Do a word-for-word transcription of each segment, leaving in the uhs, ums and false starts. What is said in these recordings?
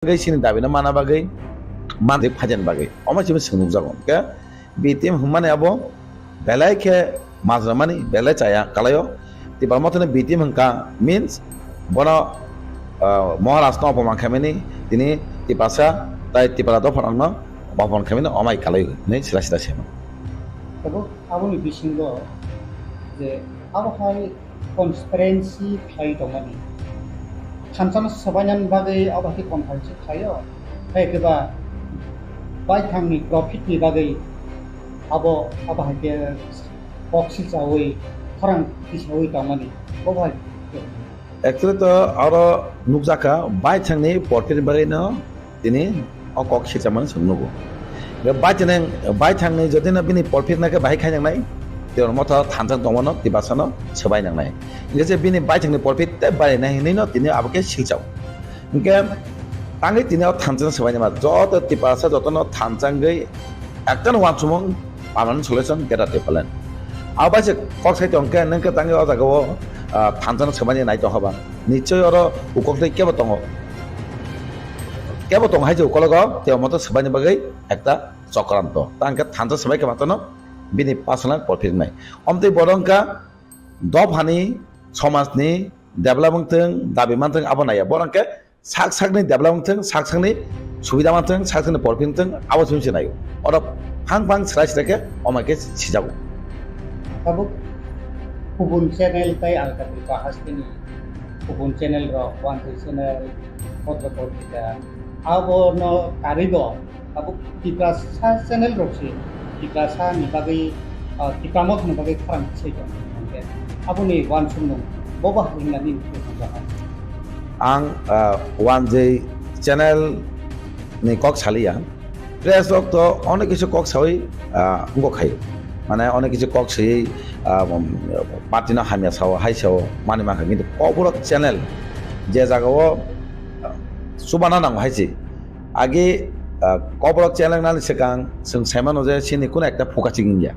bagwi, chini dabi no mana bagwi, manjak phaijani bagwi. Omo chini swng nukjago. Hwnkhe B T M hwnmani abo belai khe majra mani belai chaya kalaio. Tipra Motha ni B T M hwnkha means bono, ah, Maharaj no opoman khaimani, tini Tiprasa tai Tipra dopha rok no opoman khaimani omai kalaio hinwi sila sila sema. Tabuk aboni bisingo je abo hai conspiracy khlai tongmani. Thansa no swbainani bagwi abo hai conference khlaio. Hai khe ba baithangni profit ni bagwi abo, abo hai khe kok silchaui, khorang tisaui tongmani. Bo hai. Actually to aro nukjakha baithangni profit ni bagwi no tini o kok silchamani chwng nugo. Hwnkhe baithang, baithangni jodi no bini profit nakhe bahai khai nangnai, Tipra Motha thansa tongmano Tiprasa no swbai nangnai. Hwnkhe je bini baithangni profit tei barinai hinwi no tini abo khe silchao. Hwnkhe tangwi tini o thansa no swbai nangma joto Tiprasa joto no thansa wngwi ekta no uansukmung permanent solution Greater Tipraland. Abo bai se kok sai tong khe, nwng khe tangwi o jaga o, ah, thansa no swbaini nai tong haba. Nichoi oro ukok tei kebo tongo. Kebo tongo hai je ukologo, tei omo to swbaini bagwi ekta chokranto. Ta hwnkhe thansa swbai khe matano bini personal profit wngnai. Omtwi bodo wngkha dophani, somajni develop wngthwng, dabi manthwng abo naiya. Bono hwnkhe sak sakni develop wngthwng, sak sakni subida manthwng, sak sakni profit wngthwng, abo chwng se naio. Oro phang phang srai srai khe omo khe sijago. Tabuk kubun channel tai alka tripura hasteni kubun channel rok, Wanjwi channel, Potro Potrika, abono karwi bo tabuk Tiprasa channel rok se, Tiprasa ni bagwi, ah, Tipra Motha ni bagwi khorang se tong hwnkhe aboni uansukmung bo bahai wngna nini thangjago. Ang, ah, Wanjwi channel ni kok saliya. Press rok to onek kisu kok sawi, ah, wngkok khai. Mane onek kisu kok sawi, ah, um, party no hamya sao, hai sao, mani mankha. Kintu kokborok channel je jaga o, ah, chubana nango hai se. Age, ah, kokborok channel nani swkang chwng sai mano je chini kuno ekta phuka chikingya.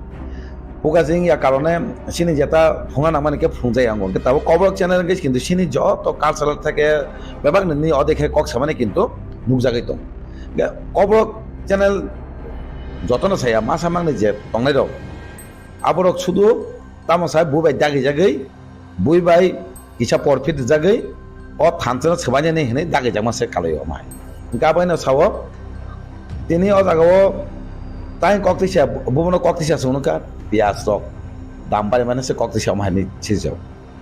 Phuka chikingya karone chini jeta phunga nangmani khe phungjaya wngo. Hwnkhe tabuk kokborok channel hwnkhe kintu chini joto cultural theke bebak nini odekhe kok samani kintu nukjagwi tongo. Hwnkhe kokborok channel jotono saya masa mangni je tongnairok, aborok sudu tamo sai bui bai dagijagwi, bui bai kisa porphit rijagwi o thansa no swbainani hinwi dagijakma se kalai o mai. Hwnkhe abo haino sao, tini o jaga o tai kok tisa, bubono kok tisa chwng nukha, piyaj rok dam barimani se kok tisa omo hai hinwi sijak.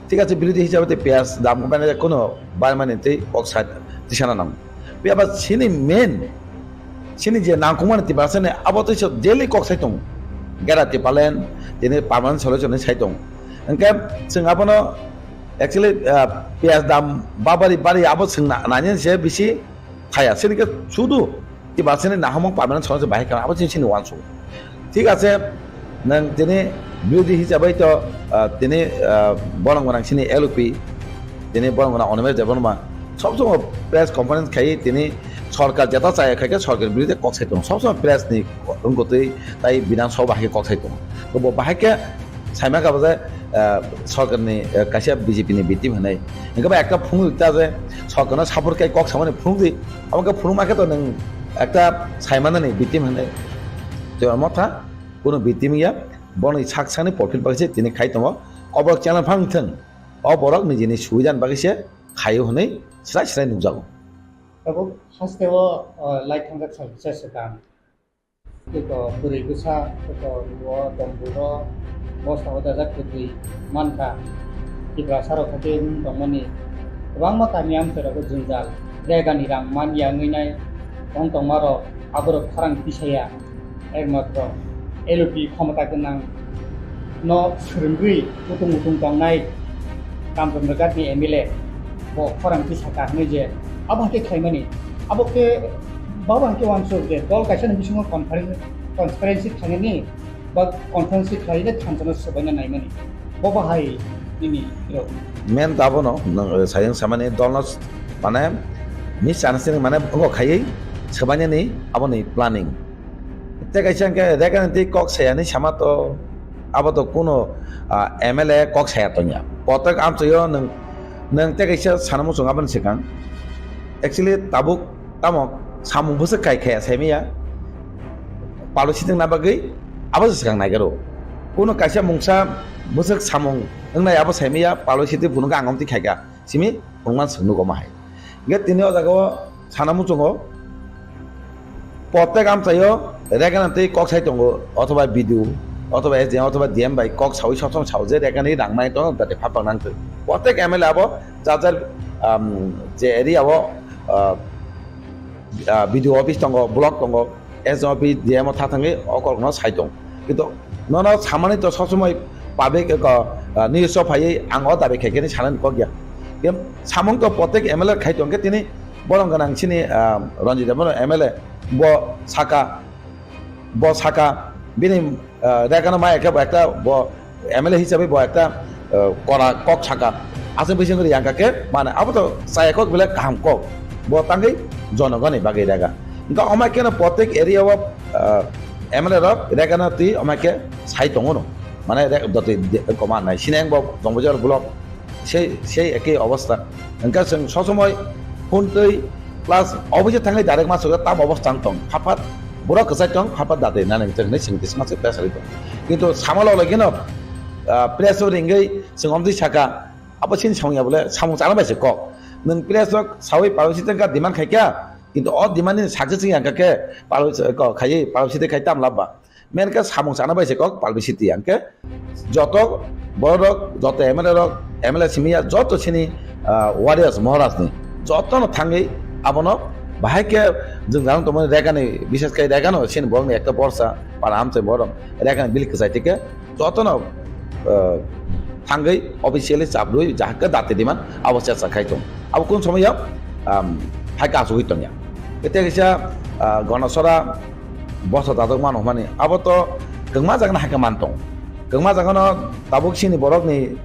Thik ase, birodhi hisabe tei piyaj dam baimani kono baimani tei kok sa tisana nango. Phiya ba chini main, chini je nangkukmani Tiprasa ni abo tei se daily kok sai tongo. Greater Tipraland, tini permanent solution ni sai tongo. Hwnkhe chwng abono actually, ah, piyaj dam babari bari abo chwng na-, nani se bisi thaya. Chini khe sudu Tiprasa ni nahamung permanent solution bahai kha, abo chini, chini uansuk. Thik ase, nwng tini birodhi hisabai to, ah, tini, ah, borok gwnang chini L O P, tini borok gwnang Animesh Debbarma, sob somoi press conference khai tini sorkar jeta chaya khai khe sorkar birodhi kok sai tongo, sob somoi press ni wngkotwi tai Bidhan Sabha bahai khe kok sai tongo. To bo bahai khe saima kha bo je, ah, sorkar ni, ah, kaisa B J P ni victim hinwi. Hwnkhe ba ekta phunuk ta je sorkar no support khai kok samani phunuk di, abo khe phunuk ma khe to nwng ekta saimana ni victim hinwi. To omo tha kuno victim ya, boni sak sakni profit bagwi se tini khai tongo. O borok channel phang thwng, o borok nijini subidani bagwi se khaio hinwi srai srai nukjago. Tabuk hasteo, o, lai thangjak sal kisa swkang. Tei to bwrwi bwsa, tei to o tomburo bosta o dajak kwtwi mankha. Tiprasa rok khe tei wng tongmani kwbangma kami amchai rogo jwngjal, jagani rang man ya wngwi nai wng tongma rok, aborok khorang tisaya. Ekmatro L O P khomota gwnang no swrwngwi utung utung tongnai Kamchandra Ghat ni M L A bo khorang tisaka hinwi je abo hai khe khlaimani, abo khe babo hai khe uansuk je dol kaisa ni bisingo conference, conspiracy khlainani ba conference khlainai thansa no swbaina naimani bo bahai nini rok. Main to abono nwng, eh, sayang samani dolno s-, mane misunderstanding mane wngkha khaiwi swbainani aboni planning. Tei kaisa hwnkhe Rekhani tei kok saya hinwi sama to, abo to kuno, ah, M L A kok saya tongya. Kotok amchaio nwng, nwng tei kaisa sana muchung aboni swkang. Actually, tabuk Tamo samung bwswk kai khaya saimaya, palwi sitwngna bagwi abo se swkang naigaro. Kuno kaisa mungsa bwswk samung wngnai abo saimaya, palwi sitwi phunukha ang omtwi khaikha simi phunukmani swng nugo ma hai. Hingkhe tini o jagao sana muchungo, protek amchaio regana twi kok sai tongo, othoba B D O, othoba S D M, othoba D M bai kok saui sob somoi sao je regani rang mai tongo, dati phapang nang twi. Protek M L A abo jar jar, um, je area o, uh, ah, B D O office tongo, block tongo, S D M office, D M o tha thangwi o korokno sai tong. Kintu nono samani to sob somoi public, eko, ah, news o phaiwi ang o dabi khai khe sanani kok ya. Em, samung to protek M L A khai tong khe tini borong gwnang chini, ah, Ranjit Debbarma M L A bo saka, bo saka bini ah, regano maya khe bo ekta bo M L A hisabe bo ekta, ah, kora kok saka. Aswk bising ri yang khe mane abo to chaya kok bile kaham kok. Bo tangwi jonogoni bagwi rega. Hingkhe omai khe no protek area o, ah, M L A rok regano twi omai khe sai tongo no. Mane re-, dotwi de-, koma nai. Sineng bo Jongbojar block sei, sei ekei obostha. Hingkhe chwng sob somoi phone twi plus office thangwi direct ma sugwi tam obostha wng tong. Haphat borok kwchai tong, haphat dati nani wng tong hinwi chwng tisma se press rwi tong. Kintu sama log logino, ah, press o ringwi chwng omtwi saka, abo chini samung ya bole samung chana bai se kok. Nwng press o sawi publicity wngkha demand khaikha, kintu o demand ni success wngya hwnkha khe publicity kok khaiwi publicity khai tam labba. Main khe samung chana bai se kok publicity, hingkhe joto borok rok, joto M L A rok, M L A simi ya, joto chini, ah, warriors Maharaj ni joto no thangwi abono bahai khe jwng rang tongmani regani, bishes khai regano chini borok ni ekta borsa para amchai borok regani bill kwchai tike joto no, ah, thangwi officially chabrwi jahakhe dati diman abo chesa khai tong. Abo kun somoi ya, um, hai ka asugwi tongya. Kete kisa, ah, Ganasora bosa dadok mano hwnmani. Abo to kwngma jagano hai khe man tong. Kwngma jagano tabuk chini borokni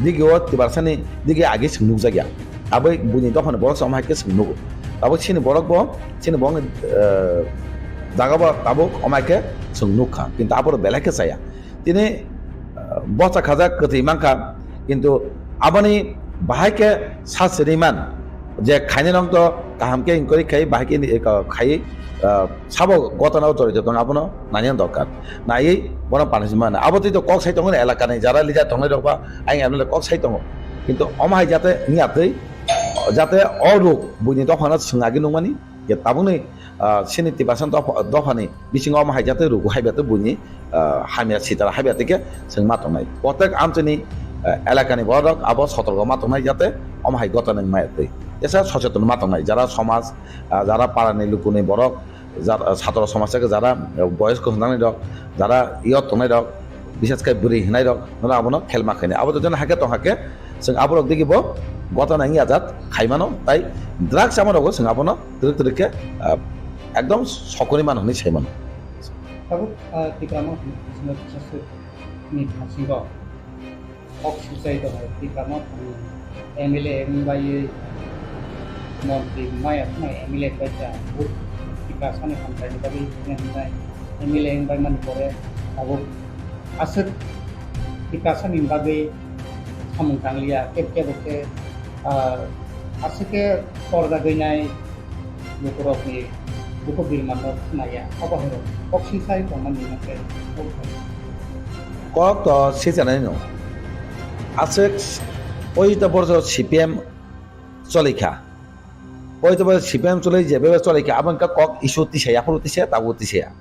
digi o Tiprasani digi agi chwng nukjakya. Abo buini dophani borok se omo hai khe chwng nugo. Tabuk chini borok bo, chini borokni, eh, jaga bo tabuk omo hai khe chwng nukkha. Kintu abo belai khe chaya. Tini, ah, bosa khajak kwtwi mankha, kintu aboni bahai khe sa siriman je khainai rok to kaham khe inquiry khai, bahai khe ni, eh, khai, ah, sabo gotana o jorito tong abono nani dorkar. Naiwi bono punishment mano. Abo twi to kok sai tongo ni elaka ni jara leader tongnai rok ba ayang M L A kok sai tongo. Kintu omo hai jate wngya twi, jate o ruk buini dophano swng agi nukmani je tabukni, ah, sini Tiprasa dopha, dophani bisingo omo hai jate rugo hai bete buini, ah, hamya sitara hai bete khe chwng ma tongnai. Protek amchini, ah, elakani borok abo sotorgo ma tongnai jate omo hai gotana wngmaya twi. Tesa socheton ma tongnai jara somaj, ah, jara parani lukuni borok, jara, ah, satro somaj khe jara, ah, boyos kwchwng nangni rok, jara yo tongnai rok, bises khe bwrwi hinai rok, nono abono khelma khainai. Abo to jono hakhe tong hakhe, chwng aborok digi bo gotana wngya jat khaimano, tai drugs chamani rogo chwng abono twrwk twrwk khe, ah, ekdom sokoni mano hwnwi sai mano. Tabuk, ah, Tipra Motha ni bisingo kisa swk ni thasingo kok suchai tongo, Tipra Motha ni M L A wng bai montri maya thwnai M L A bai cha, Tiprasa ni hamkrai ni bagwi hwnwi hwnai M L A wng bai mani pore tabuk aswk Tiprasa ni bagwi samung tangliya, kebo kebo khe, ah, aswk khe torjagwi nai lukurokni bukhuk birmanno khnaya, abo hai rok kok sisai tongmani hwnkhe kok to sisanai no. Aswk poito borso C P M cholikha. Poito borso C P M choli je bebe cholikha, abo wngkha kok issue tisaya, aphuru tisaya, tabuk tisaya.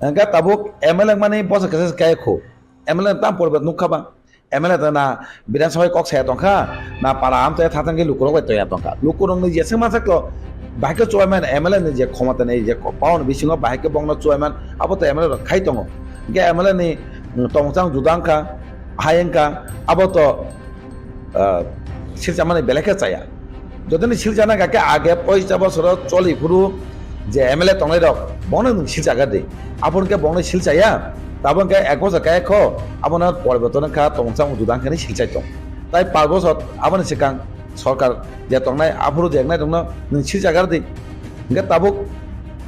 Hwnkhe tabuk M L A mani bosa kesa se kaya khu. M L A tam poribat nukha ba. M L A ta na Bidhan Sabha kok saya tongkha, na para amchai thathang khe lukurok bai toya tongkha. Lukurok ni jeswk mansak to, bahai khe chuaiman M L A ni je khomota ni je ko-, power ni bisingo bahai khe bongno chuaiman, abo to M L A rok khai tongo. Hwnkhe M L A ni, mm, tongchang juda wngkha, hai wngkha, abo to, ah, silchamani belai khe chaya. Jotoni silchana kake age poisa bosoro choli phuru je M L A tongnai rok, bono nwng silchagar di. Aboni khe bono silchaya, tabok khe ek bosor kaya kho, abono poriborton wngkha, tongchang juda wngkha hinwi silchai tong. Tai pach bosor aboni swkang sorkar je tongnai, aphuru je wngnai rokno nwng silchagar di. Hwnkhe tabuk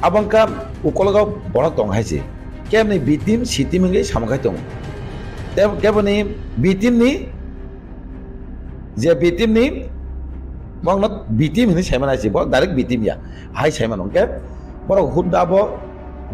abo wngkha ukologo borok tong hai se. Keboni B team, C team wngwi samung khai tongo. Tei keboni B team ni je B team ni Borokno B T M hinwi saimano hai se, borok direct B T M ya. Hai saimano hwnkhe borok hudda abo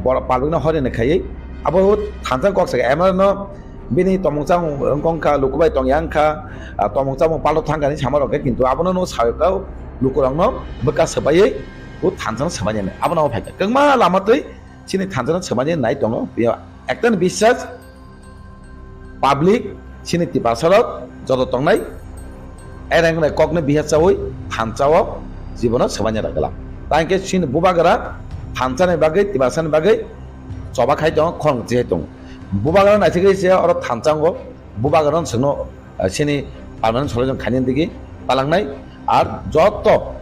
borok public no horina khaiwi abo thansa kok saka M L A no bini tomung chamung wngkha, luku bai tongya wngkha, ah, tomung chamung palto thangkha hinwi samarok khe, kintu abono no sawi kha lukurokno bwkha swbaiwi o thansa no swbainani abono phaikha. Kwbangma lama twi chini thansa no swbainani nai tongo. Ekta ni biswas public chini Tiprasa rok joto tongnai, ereng wngnai kokno bihar chawi thansa o jibono swbaina rwgwla. Tangkhe chini bubagra thansa ni bagwi, Tiprasa ni bagwi choba khai tongo, khorang chi hai tongo. Bubagra naithok se oro thansa wngo, bubagra no chwngno, ah, chini permanent solution khainani digi palangnai. Ar joto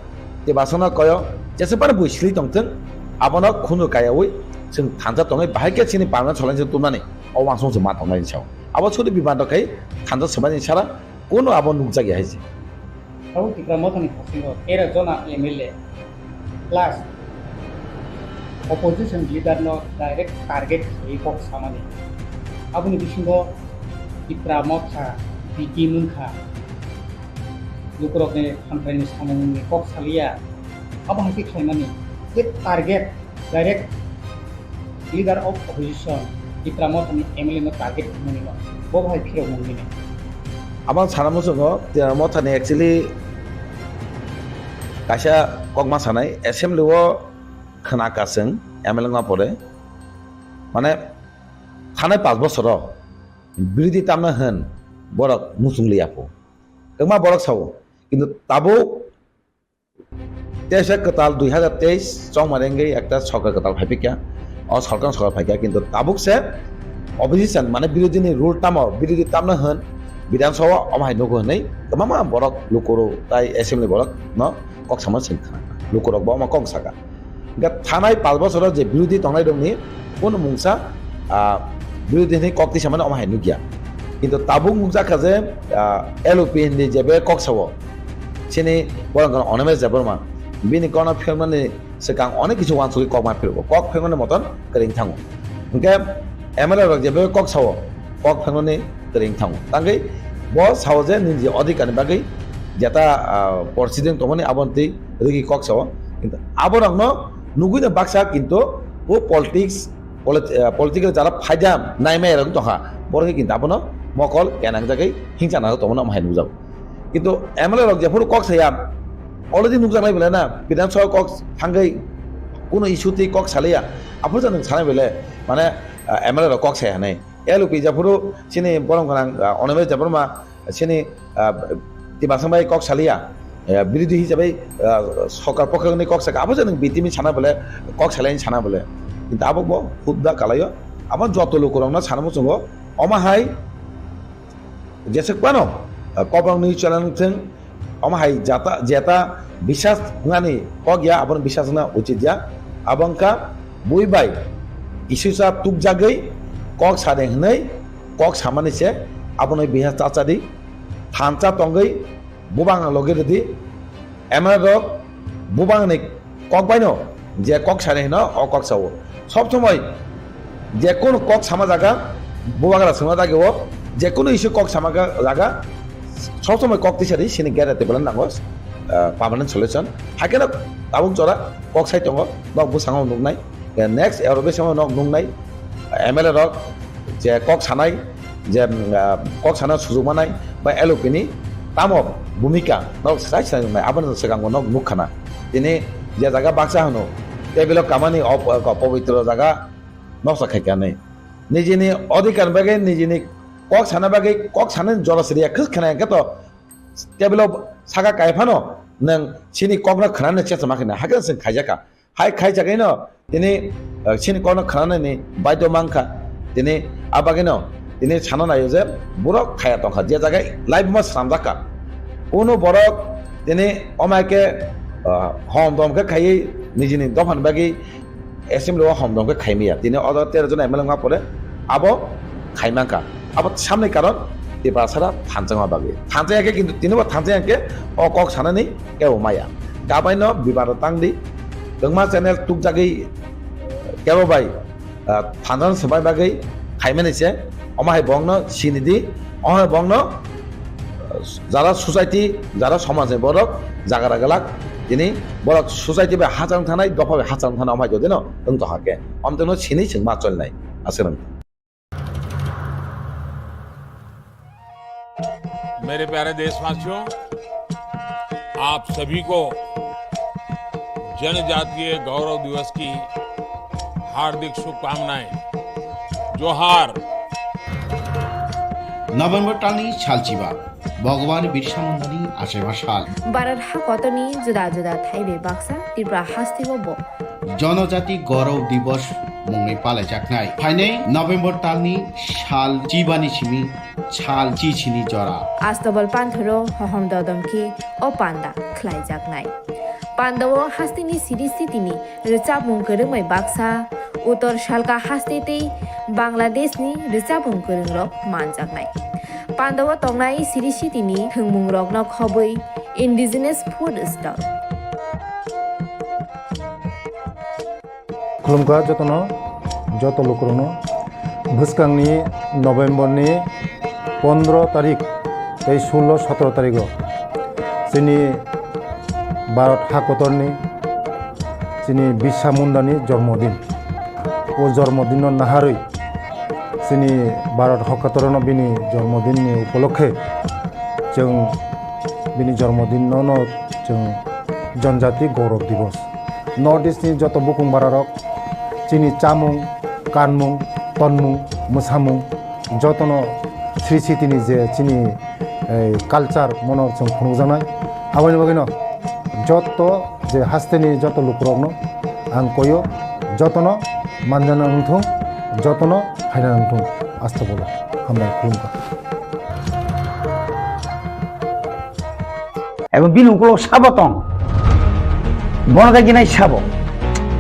Tiprasa no koyo jesebani bui sili tongthwng, abono khunu kayawi chwng thansa tongwi bahai khe chini permanent solution tubnani o uansukmung se ma tongnai sao. Abo sudi biman rok khai thansa swbaini sara kuno abo nukjakya hai se. Abo Tipra Mothani thasingo tera jona M L A plus opposition leader no direct target khaiwi kok samani. Aboni bisingo Tipra Motha B T M wngkha. Lukurokni hamkraini samungni kok saliya. Abo hai khe khlaimani je target direct leader of opposition Tipra Mothani M L A no target khlaimani no bo bahai phirok mungmini. Abang sana muchungo Tipra Mothani actually kaisa kokma sanai assembly o khna kaseng M L A wngma pore, mane thanai panch bosoro birodhi tamna hwn borok muchung liya pho. Kwbangma borok sao, kintu tabuk teisa kwtal dui hazar teis chongmani wngwi ekta sorkar kwtal phaiphikya, o sorkar sorkar phaikya, kintu tabuk se opposition mane birodhi ni rule tamo, birodhi tamna hwn Bidhan Sabha omo hai nugo hwnwi kwbangma borok lukuru tai assembly borok no kok sama sing khna, lukurok bo omo kok saka. Hingke thanai panch bosoro je birodhi tongnai rokni kono mungsa, ah, birodhi ni kok tisa mani omo hai nukya. Kintu tabuk nukjak kha je, ah, L O P hindi jebe kok sao. Chini borok kono Animesh Debbarma. Bini kono phirmani swkang onek kisu wansugwi kok ma phirgo. Kok phirmani moton kwrwng thango. Hingke M L A rok jebe kok sao. Kok phangmani kwrwng thango. Tangwi bo sao je nini je odhikar ni bagwi jeta, ah, porsideng tongmani aboni twi rwgwi kok sao. Kintu aborokno nugwi no baksa kintu bo politics, polit-, ah, political jara phaida naimaya rok tongkha. Borok kintu abono mokol kenangjagwi hingchana tongmani omo hai nukjago. Kintu M L A rok jephuru kok saya already nukjaknai belai na Bidhan Sabha kok thangwi kuno issue twi kok salaya. Aphuru je nwng sanai belai mane, ah, M L A rok kok saya hinwi. L O P jephuru chini borom gwnang, ah, Animesh Debbarma chini, ah, Tiprasa bai kok saliya, ah, birodhi hisabai, ah, sorkar pokho ni kok saka abo je nwng B T M sana bole kok salai sana bole. Kintu abo bo hudda kalaio. Abo joto lukurokno sana muchungo omo hai jeswk phano, ah, Kokborok news channel thwng omo hai jata, jeta bisas wngnani kok ya, abono bisas wngna uchit ya. Abo wngkha bui bai kisusa tukjagwi kok sade hwnwi kok samani se abono bisas chachadi thansa tongwi bubang logi rwdi. M L A rok bubangni kok baino je kok sani hino o kok sao. Sob somoi je kono kok sama jaga bubagra songna dagi o je kono issue kok sama ga-, jaga sob somoi kok tisari sini gere tebela nango, ah, permanent solution. Haikhe no tabuk jora kok sai tongo, nok bwskango nuknai. Next Europe samo nok nuknai M L A rok je kok sanai, je, mm, ah, kok sana sujuk manai ba L O P ni tamo bhumika nok sai sai nai, aboni swkango nok nukkhana. Tini je jaga baksa hwno table o kamani o, o, pobitro jaga noksa khaikha hinwi. Nijini odhikar bagwi, nijini kok sana bagwi, kok sanani jora sriya khwkhwna hwnkhe to table o saka kai phano nwng chini kokno khwnani chesama khwna hakhe chwng khaijakha. Hai khaijagwino tini, eh, chini kokno khwnanani baidhyo mankha. Tini a bagwino tini sana naio je borok khaya tongkha, je jaga live ma swnamjakha. Kuno borok tini omo hai khe, ah, hom dom khe khaiwi nijini dophani bagwi assembly o hom dom khe khaimaya. Tini o jaga tero jon M L A wngma pore abo khaimankha. Abo samni karon Tiprasara thanjakma bagwi. Thanjak ya khe kintu tini bo thanjak ya khe o kok sanani kebo maya. Kabaino bibado tangdi. Kwbangma channel tukjagwi kebo bai, ah, thanjakna swbai bagwi khaimani se. Omo hai bongno sinidi, omo hai bongno, ah, jara society, jara somajni borok Jaga ragalak, tini borok society bai hachal thanai, dopha bai hachal thanai, amhai jodi no wng tongha khe. Amtwino sini chwng ma cholnai. Aswk. मेरे प्यारे देशवासियों, आप सभी को जनजातीय गौरव दिवस की हार्दिक शुभकामनाएं। जोहार। November talni salchiba, Bhagwan Birsa Mundani achaima sal. Bharat hakotorni juda juda thai bai baksa Tripura hasteo bo Jonojati Gaurav Divas mungwi palaijaknai. Phainai November talni sal chibani simi sal chichini jora. Astabal panthoro hohom dodom khe o panda khlaijaknai. Pandao hasteni siri sitini rwchapmung kwrwngbai baksa, Uttor Salka haste tei Bangladeshni rwchapmung kwrwngrok manjaknai. Pandao tongnai siri sitini thwngmungrokno khobwi indigenous food stall. Khulumkha jotono, joto lukurokno. Bwskangni November ni pondro tarik tei sullo sotro tarigo chini Bharat hakotorni chini Birsa Mundani jormodin. O jormodinno naharwi chini Bharat hakotorno bini jormodinni upolokhe chwng bini jormodinno no chwng Janjati Gaurav Divas. North East ni joto bukung bararok chini chamung, kanmung, tonmung, mwsamung jotono sri sitini je chini, eh, culture mono chwng phunukjaknai. Aboni bagwino joto je hasteni joto lukurokno ang koyo jotono manjana wngthung, jotono phaina wngthung. Astagfirullah. Hambai khulumkha. Ebo bini ukulok sabo tong. Bono dagi nai sabo.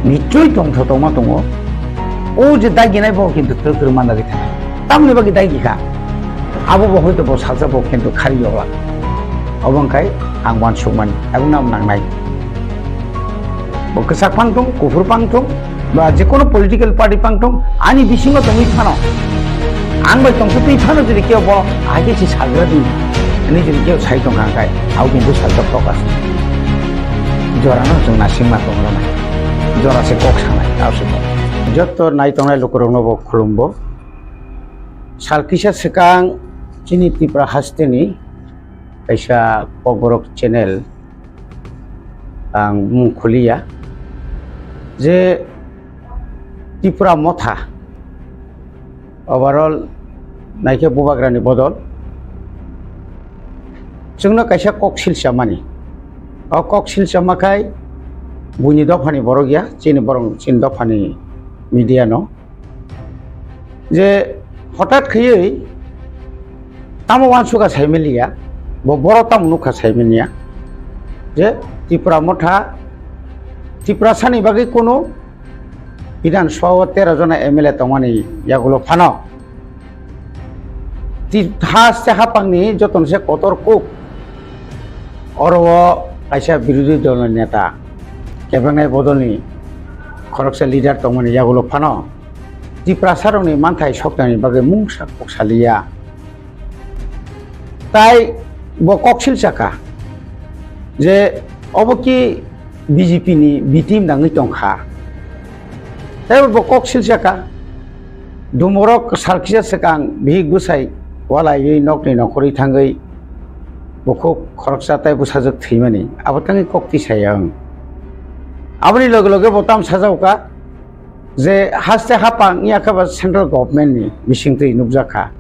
Nichoi tong tho tongma tongo. O je dagi nai bo kintu twrwk twrwk man dagi thang. Tamni bagi dagi kha. Abo bo hoito bo salsa bo kintu khari yola. Obo wngkhai ang wansukmani. Abo nam nangnai. Bo kwchak phang thung, kuphur phang thung, ba je kono political party phang thung, ani bisingo tongwi phano, ang bai tongsa twi phano jodi kebo bo ahai khe si sajra di, ani jodi kebo sai tongkha hwnkhe, abo khe bwsajak focus. Jorano chwng naisingma tongrwnai, jora se kok sanai, abo se kok. Joto nai tongnai lukurokno bo khulumbo. Sal kisa swkang chini Tripura hasteni kaisa Kokborok channel, ang mung khuliya, je Tripura motha overall naikhe bubagrani bodol chwngno kaisa kok silsa mani. O kok silsa makhai buini dophani borok ya, chini borok chini dophani media no. Je hotat khaiwi tamo wansukha saimiliya, bo borok tamo nukha saimiliya, je Tripura motha, Tiprasani bagwi kunu Bidhan Sabha o tero jona M L A tongmani yagulo phano ti-, haste haphangni jotono se kotor kuk. Oro o kaisa birodhi dolni neta, kebengnai bodolni khoroksa leader tongmani yagulo phano Tiprasarokni manthai soknani bagwi mungsa kok saliya. Tai bo kok silsa kha je obo ki B J P ni B team nangwi tongkha. Tai bo kok silsa kha. Dumorok sal kisa swkang bihik bwsai walaiwi nokni nokhorwi thangwi bukhuk khoroksa tai bwsajwk thwimani abo thangwi kok tisaya wng. Aboni loge loge bo tam sajao kha je haste haphang wngya khe ba central government ni bisingtwi nukjak kha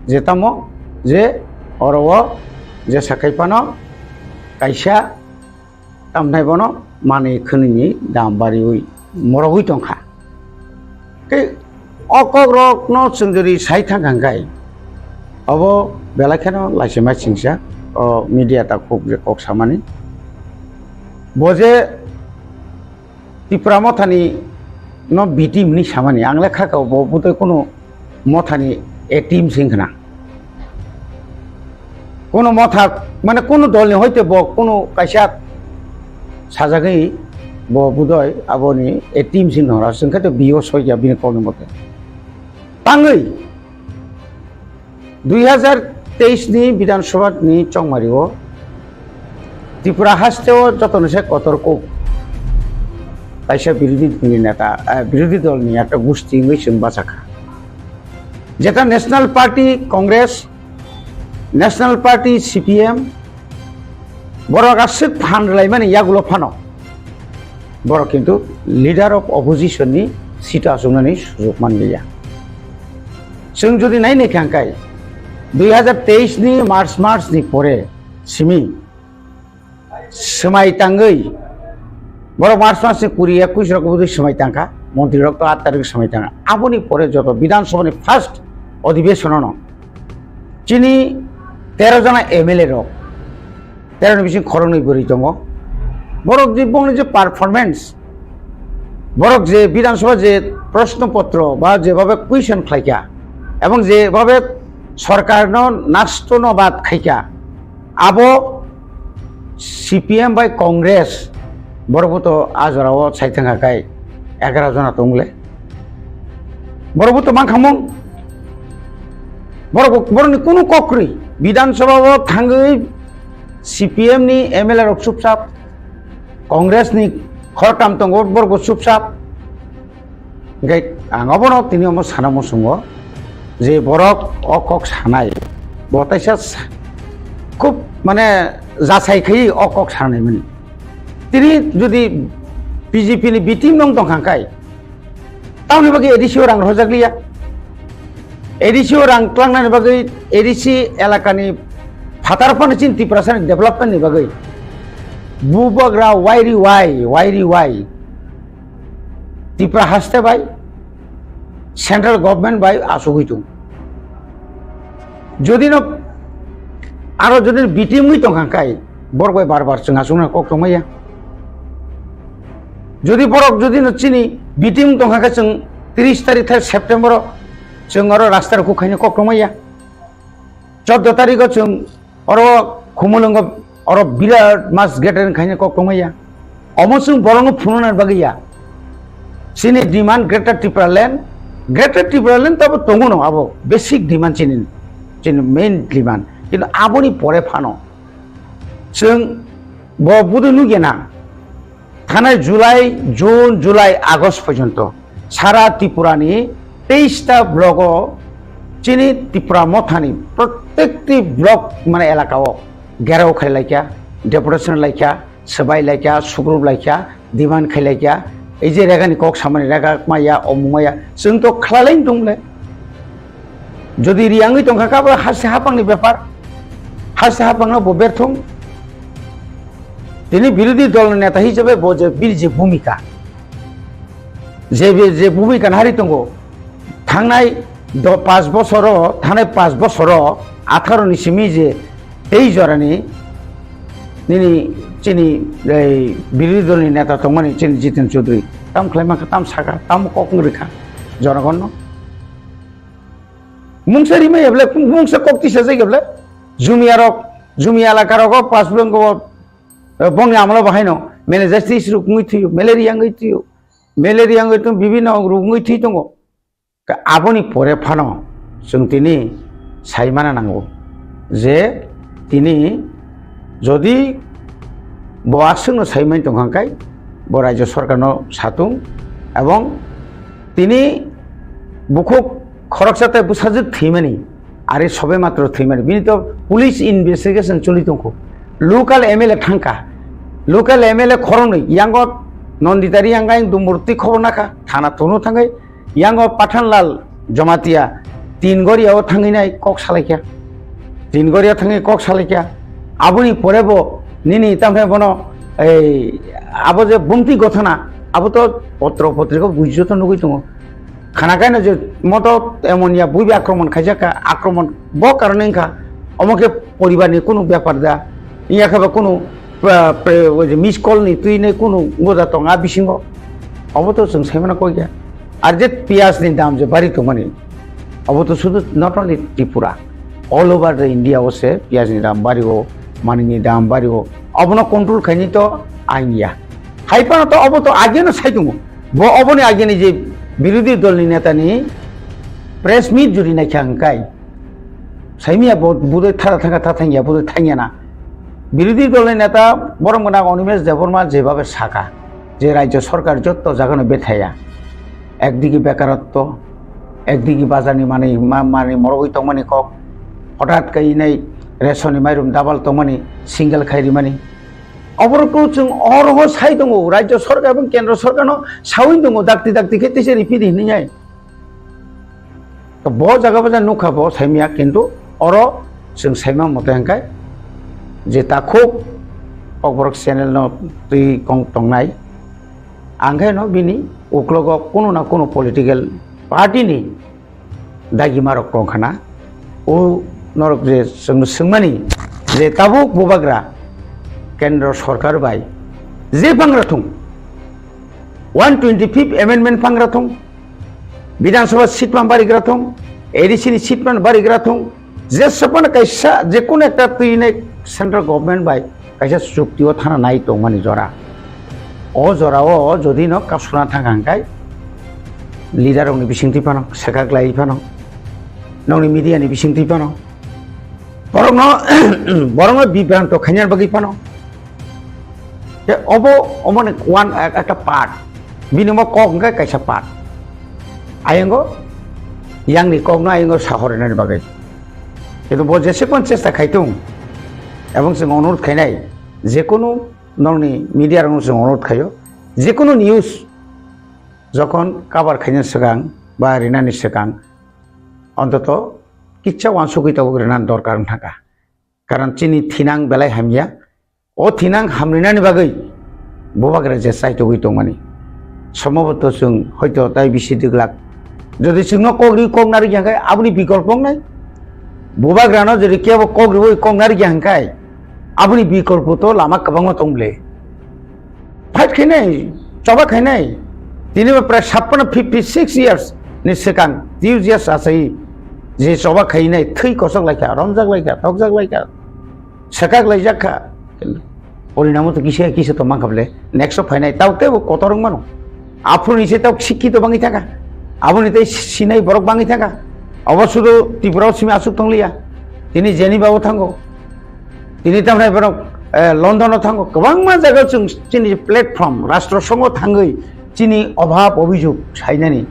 je tamo je oro o je sakai phano kaisa tamnai bono manwi khwnwini dam bariwi morogwi tongkha. Tei o kokrokno chwng jodi sai thangkha hwnkhe, obo belai kheno laisima singsa o media takhuk je kok samani. Bo je Tipra mothani no B team hinwi samani, ang le kha kha bo bwtwi kunu mothani A team se wngkha na. Kunu motha, mane kunu dolni hoite bo kunu kaisa sajagwi bo budoi aboni A team se wngkha, chwngkhe to B O soikya bini kokni mote. Tangwi dui hazar teis ni Bidhan Sabha ni chongmari o Tripura hasteo jotono se kotor kuk kaisa birodhi dolni neta, eh, birodhi dolni ekta gusti wngwi chwng bachakha. Jeta National Party Congress, National Party C P M, borok aswk phan rwlaimani yagulo phano borok kintu leader of opposition ni seat achuknani sujok manliya. Chwng jodi nai naikha hwnkhe dui hazar teis ni March, March ni pore simi swmai tangwi, borok March mas ni kuri, ekwis rok bwdwi swmai tangkha, montri rok to aat tarik swmai tangkha. Aboni pore joto Bidhan Sabha ni first odhibeshon no chini tero jona M L A rok, tero ni bising khoroknwi bwrwi tongo. Borok je bongni je performance, borok je Bidhan Sabha je proshno potro ba jebabe question khlaikha, ebong jebabe sorkarno nastono bad khaikha, abo C P M bai Congress borok bo to a jora o sai thangkha kai egaroh jona tong le. Borok bo to mankha mung. Borok bo, borok ni kunu kok kwrwi. Bidhan Sabha o thangwi C P M ni M L A rok chupchap, Congress ni khoroktham tongo, borok bo chupchap. Hingke ang obono tini omo sana muchungo je borok o kok sanai, bo taisa sa-, khub mane jasai khaiwi o kok sanai mani. Tini jodi B J P ni B team nong tongkha kai, tamoni bagwi A D C o rang rojak liya. A D C o rang tlangnani bagwi, A D C elakani phatar phano chini Tiprasani development ni bagwi bubagra wairi wai, wairi wai. Tipra haste bai, central government bai asugwi tongo. Jodi no aro jodi no B T M wngwi tongkha kai, borok bai bar bar chwng asugna kok tongmaya. Jodi borok jodi no chini B T M tongkha khe chwng tris tarikh thai September o chwng aro rasta rok khaina kok tongmaya. Chordo tarikh o chwng oro Khumulwngo oro birat mass gathering khaina kok tongmaya. Omo chwng borokno phunukna bagwi ya. Chini demand Greater Tipraland, Greater Tipraland tabo tongo no abo basic demand chini, chini main demand. Kintu aboni pore phano chwng bo budui nukya na. Thanai July, June, July, August porjonto sara Tripura ni teis ta block o chini Tipra Motha ni prottekti block mane elaka o gherao khai laikha, deputation laikha, swbai laikha, sugrup laikha, demand khai laikha. Ei je rega ni kok samani rega maya, omung maya, chwng to khlai lai tong le. Jodi riyangwi tongkha khe abo haste haphangni bepar, haste haphangno bo berthung. Tini birodhi dol neta hisabe bo je bini je bhumika, je be-, je bhumika nahari tongo, thangnai do-, panch bosoro, thangnai panch bosoro atharo ni simi je tei jorani nini chini ei birodhi dolni neta tongmani chini Jiten Chaudhary tam khlai mankha, tam sakha, tam kok wng rikha jonogonno. Mungsa rimai heble, mungsa kok tisa jai heble, jumia rok, jumia elaka rogo pas bwlwng go, eh, bongni amalo bahaino meningitis rok wngwi thwiyo, malaria wngwi thwiyo, malaria wngwi thwiyo, bibinno rok wngwi thwi tongo. Ka aboni pore phano chwng tini sai mana nango je tini jodi bo aswkno sai mani tongkha khe bo rajyo sorkarno satung ebong tini bukhuk khoroksa tei bwsajwk thwimani, ari sobe matro thwimani, bini to police investigation choli tongkho, local M L A thangkha, local M L A khoroknwi yango Nandita Reang ayang Dumburti khobor nakha, thana thunu thangwi yango Pathanlal Jamatia tin goria o thangwi nai kok salaikha. Tin goria thangwi kok salaikha. Aboni pore bo nini tamkhe bono ei abo je bumti gothona abo to potro potrika buijoto nugwi tongo. Khana kaino je moto emon ya buibi akromon khaijak kha, akromon bo karone wngkha. Omo khe poribar ni kunu bepar da. Iya khe bo kunu pra-, pre-, oje miss call ni twi nei kunu goda tong a bisingo. Obo to chwng sai mano kok ya. Ar je piyaj ni dam je bari tongmani, obo to sudu not only Tripura, all over the India o se piyaj ni dam bari o, mani ni dam bari o. Obono control khaini to ain ya. Hai phano to obo to age no sai tongo. Bo oboni age ni je birodhi dol ni neta ni press meet juri nai kha hwnkhe. Saimia bo budai thara thangkha, tha thangya, budai thangya na. Birodhi dolni neta borom gwnang Animesh Debbarma jebabe saka je rajyo sorkar jotto jagano bethaya, ekdigi bekarotto, ekdigi bazarni manwi ma-, manwi morogwi tongmani kok, hothat khe inai resonni mairum double tongmani, single khai rimani. Oborokno chwng oroho sai tongo, rajyo sorkar ebong kendro sorkarno saui tongo, dakti dakti khe teisa riphi di hinwi. To bo jaga bo ja nukha bo saimya, kintu oro chwng saima mote hwnkhe je takhuk Kokborok channel no twi kong tongnai, ang khe no bini uklogo kunu na kunu political party ni dagima rok tong khana. O norok je chwng swngmani je tabuk bubagra kendro sorkar bai je pangra thung, one twenty fifth amendment pangra thung, Bidhan Sabha seat man barigra thung, A D C ni seat man barigra thung, je sabana kaisa je kono ekta twi nai central government bai kaisa chukti o thana nai tongmani jora. O jora o jodi no kapsuna thang hang khai leader rok ni bising twi phano, sekak lai phano, nokni media ni bising twi phano, borok no, borok no bibranto khaina bagwi phano. Te obo, omo ni one, ek-, ekta part. Bini omo kok hwnkhe kaisa part. Ayongo, yang ni kok no ayongo sahor nani bagwi. Kintu bo jese kon chesta khai tung. Ebong chwng onurod khainai, jekunu nokni media rok no chwng onurod khaio, jekunu news jokhon cover khaina swkang ba rinani swkang, ontoto kisa wansugwi tabuk rinani dorkar wng thangkha. Karon chini thinang belai hamya. O thinang hamrinani bagwi bubagra je chaitogwi tongmani. Somboboto chwng hoito tai bisi dwglak. Jodi chwngno kok ri kok narwk ya hwnkhe aboni bikolpo wngnai. Bubagrano jodi kebo kok riwi kok narwk ya hwnkhe aboni bikolpo to lama kwbangma tong ble. Fight khainai, choba khainai. Tini ba prai sappono fifty six years ni swkang, two years achai je choba khainai, thwi kosok laikha, romjak laikha, thokjak laikha. Sekak laijak kha. Porinamo to kisa kisa to mankha ble. Next o phainai tao tebo kotor wng mano. Aphuru ni se tao sikki to bangwi thangkha. Aboni tei sinai borok bangwi thangkha. Obo sudu Tripura o simi asuk tongliya. Tini jeni babu thango. Tini tamni borok, eh, London o thango. Kwbangma jaga o chwng chini platform, rastro songo thangwi chini obhab obhijog sainani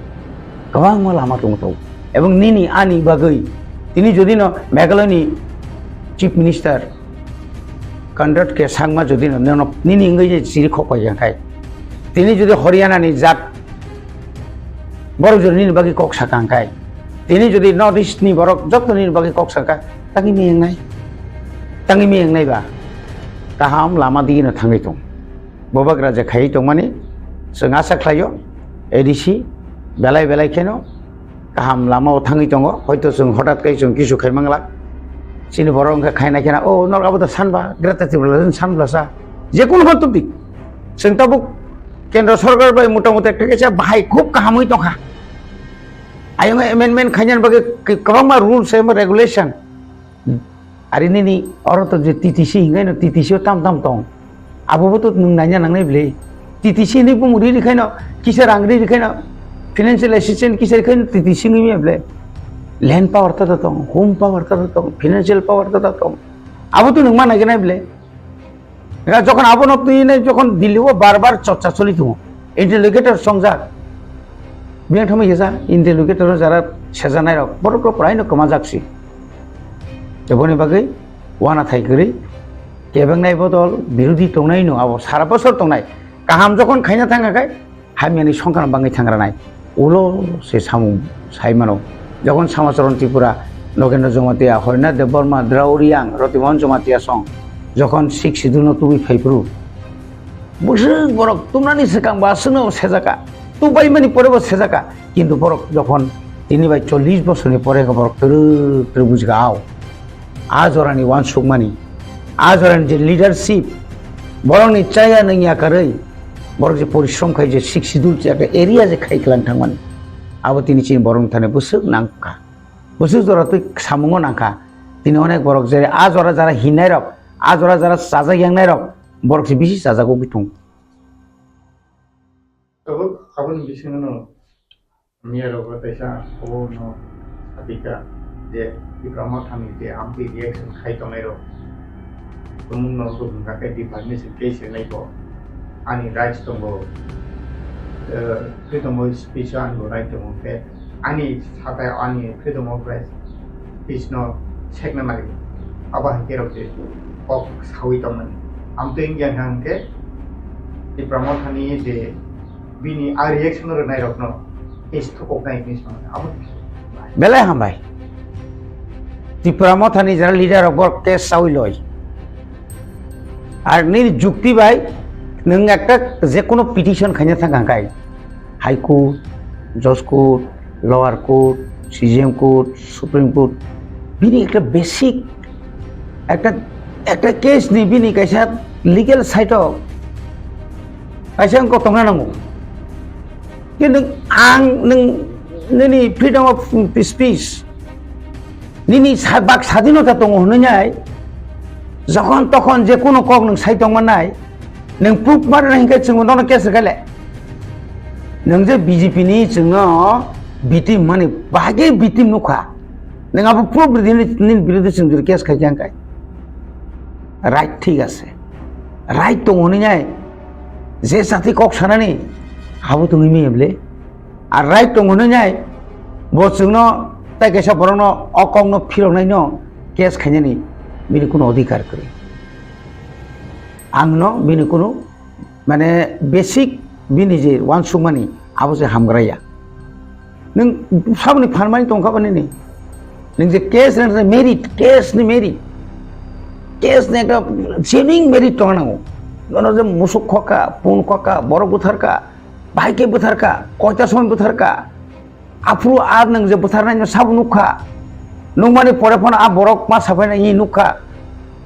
kwbangma lama tongo to. Ebong nini ani bagwi tini jodi no Meghalaya ni Chief Minister Conrad K Sangma jodi no nono nini wngwi je chiri khok pai ya khai, tini jodi Haryana ni jat borok jodi nini bagwi kok sakha khai, tini jodi North East ni borok joto nini bagwi kok sakha, tangwi mi wngnai? Tangwi mi wngnai ba? Kaham lama digi no thangwi tong. Bubagra je khaiwi tongmani chwng asa khlaio, A D C belai belai kheno kaham lama o thangwi tongo, hoito chwng hothat kai chwng kisu khai manglak. Chini borok wngkha khaina khena, "O, norok abo da sanba, Greater Tipraland sanblasa." Jekunu hor tubdi. Chwng tabuk kendra sorkar bai mota mota ekta kaisa bahai khub kahamwi tongkha. Ayung amendment khainani bagwi kwbangma rules eba regulation. Ari nini oro to je T T C hingaino T T C o tam tam tong. Abo bo to nwng naina nangnai bwle. T T C hinwi bumung ri rikhaino, kisa rang ri rikhaino, financial assistance kisa rikhaino T T C wngwi maya bwle. Land power ta ta tong, home power ta ta tong, financial power ta ta tong. Abo to nwng ma naiganai bwle. Ega jokhon abono twi nai jokhon Delhi o bar bar chorcha choli tongo, interlocutor songjak. Biyang thangma hisa interlocutor o jara sejanai rok borok rok praino kwmajak si. Teboni bagwi wana thai kwrwi kebengnai bodol birodhi tongnai no abo sara bosor tongnai. Kaham jokhon khaina thangkha khai hamyani songkha bangwi thangranai. Ulo se samung sai mano. Jokhon Samacharan Tripura, Nogendra Jamatia, Horinath Debbarma, Drao Reang, Rotimohan Jamatia song jokhon Sixth Schedule no tubui phaiphuru, bwswk borok tumnani swkang ba aswkno sejaka, tubaimani pore bo sejaka, kintu borok jokhon tini bai chollish bosorni pore borok twrwk twrwk bujigao. A jorani uansukmani, a jorani je leadership, borokni chaya nangya karwi, borok je porishrom khai je Sixth Schedule je ekta area je khai kwlang thangmani, abo tini chini borokni thani bwswk nangkha. Bwswk jora twi samungo nangkha. Tini onek borok je a jora jara hinnairok, a jora jara chajak yangnairok, borok se bisi chajak ugwi thung. Tabuk aboni bisingo no Miya rok bo teisa obo no satika je Tipra Motha ni je amtwi reaction khai tongnai rok. Mungno rwngkha khe defamation case rwnai bo ani rights tongo, eh, freedom of speech o ani bo right tongo khe ani sathai ani freedom of right speech no sekna nai abo hai khe rok je kok sawi tongmani. Amtwi wngya hwnkhe Tipra Mothani je bini a reaction rwnai rokno case thokoknai hinwi swngo abo. Belai hambai. Tipra Mothani jara leader rok bo case sawi loi. Ar nini jukti bai nwng ekta je kono petition khaina thang kha kai, High Court, Judge Court, Lower Court, C J M Court, Supreme Court, bini ekta basic ekta, ekta case ni bini kaisa legal side o kaisa wngkok tongna nango. Kintu ang nwng nini freedom of speech, nini sa-, bak sadinota tongo hwnwi nai, jokhon tokhon je kono kok nwng sai tongma nai, nwng proof ma rwna hinkhe chwngbo nono case rwkha le. Nwng je B J P ni chwngno victim mani bahai khe victim nukha, nwng abo proof rwdi hwnwi nini birodhi chwng jora case khaikha hwnkhe. Right, thik ase. Right tongo hwnwi nai, je jati kok sanani abo tongwi manya bwle. Ar right tongo hwnwi nai, bo chwngno tai kaisa borokno o kokno phiroknaino case khainani bini kuno odhikar kwrwi. Angno bini kuno, mane, basic bini je uansukmani abo se hamgra ya. Nwng saboni phan mani tongkha ba nini? Nwng je case ni merit, case ni merit, case ni ekta genuine merit tongna nango. Nono je musuk khokha, pun khokha, borok butharkha, bahai khe butharkha, koita somoi butharkha, aphuru a nwng je butharnai no sabo nukha, nukmani pore phano a borok ma safainai nukha,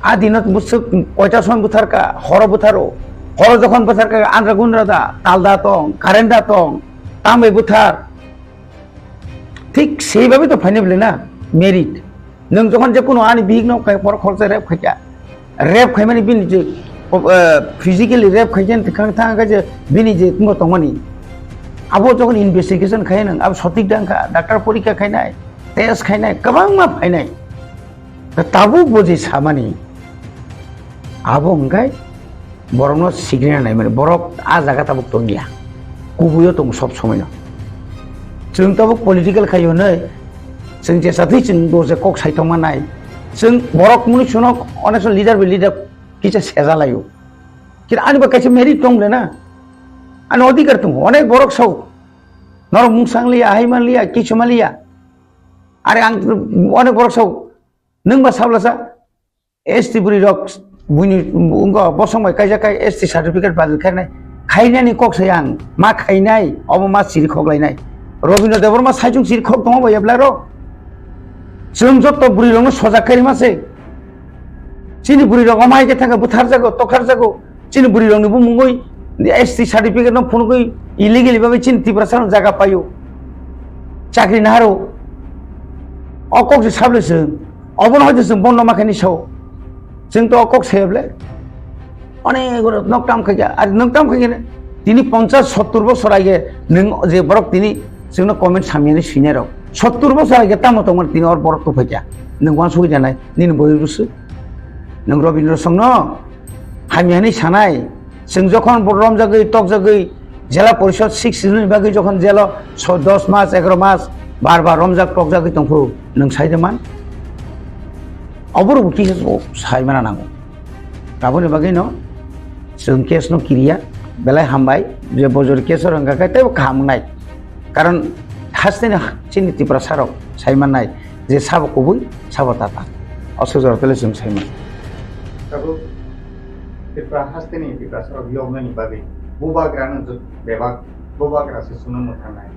a dino bwswk koita somoi butharkha, horo butharo, horo jokhon butharkha andra gundra da, tal da tong, current da tong, tambai buthar, thik sei babe to phainai bwle na merit. Nwng jokhon je kuno ani bihik no kai borok khoroksa rape khaikha, rape khaimani bini je, eh, physically rape khaikha, thang thang khe je bini je tongma tongmani, abo jokhon investigation khai nwng, abo sotik da wngkha, doctor porikha khainai, test khainai, kwbangma phainai. Da tabuk bo je samani, abo wngkhai borokno sigrina nai mani, borok a jaga tabuk tongya, kubuio tongo sob somoino. Chwng tabuk political khai hwnwi, chwng jesa thwi chwng bo je kok sai tongma nai, chwng borok mwnwi chwngno onek son leader by leader kisa seja laio. Kira ani ba kaisa merit tong le na, ani odhikar tongo, onek borok sao, norok mungsang liya, hai man liya, kisu man liya. Are ang onek borok sao, nwng ba sablasa, S T bwrwi rok buini wngkha bosong bai kaijak kai S T certificate badal khainai, khainani kok sai ang ma khainai, obo ma siri khok lainai. Robindra Debbarma saichung siri khok tongo bai eblai rok. Chwng jotto bwrwi rokno sojak khairima se. Chini bwrwi rok omo hai khe thangkha butharjago, tokharjago. Chini bwrwi rokni bumungwi S T certificate no phunugwi illegally bagwi chini Tiprasa no jaga paio. Chakri naharo. O kok se sable chwng. Obono hoite chwng bondo ma khaini sao. Chwng to o kok saya ble. Onek oro nok tam khaikha. Ar nok tam khaikha ne. Tini ponchas sottur bosor age nwng je borok tini chwngno comment samyani swinai rok. Sottur bosor age tamo tongmani tini or borok tuphaikha. Nwng uansugwi janai nini bwrwi rwswk. Nwng Robindra Songno hamya hwnwi sanai, chwng jokhon bo romjagwi, tokjagwi, Jela Porishod six schedule ni bagwi jokhon jelo so-, dos mas, egaroh mas bar bar romjak, tokjagwi tongphuru, nwng sai de man? Oborokbo kisa sai mana nango. Aboni bagwino chwng case no kiriya, belai hambai, je bojor case o rwngkha khe teibo kaham wngnai. Karon hasteni chini Tiprasa rok sai mannai je sabo kubui, sabo tata. O sujor tele chwng sai man. Tabuk Tripura hasteni Tiprasa rok yoknani bagwi bubagrano jot-, bebak bubagra se chwngno mwthangnai.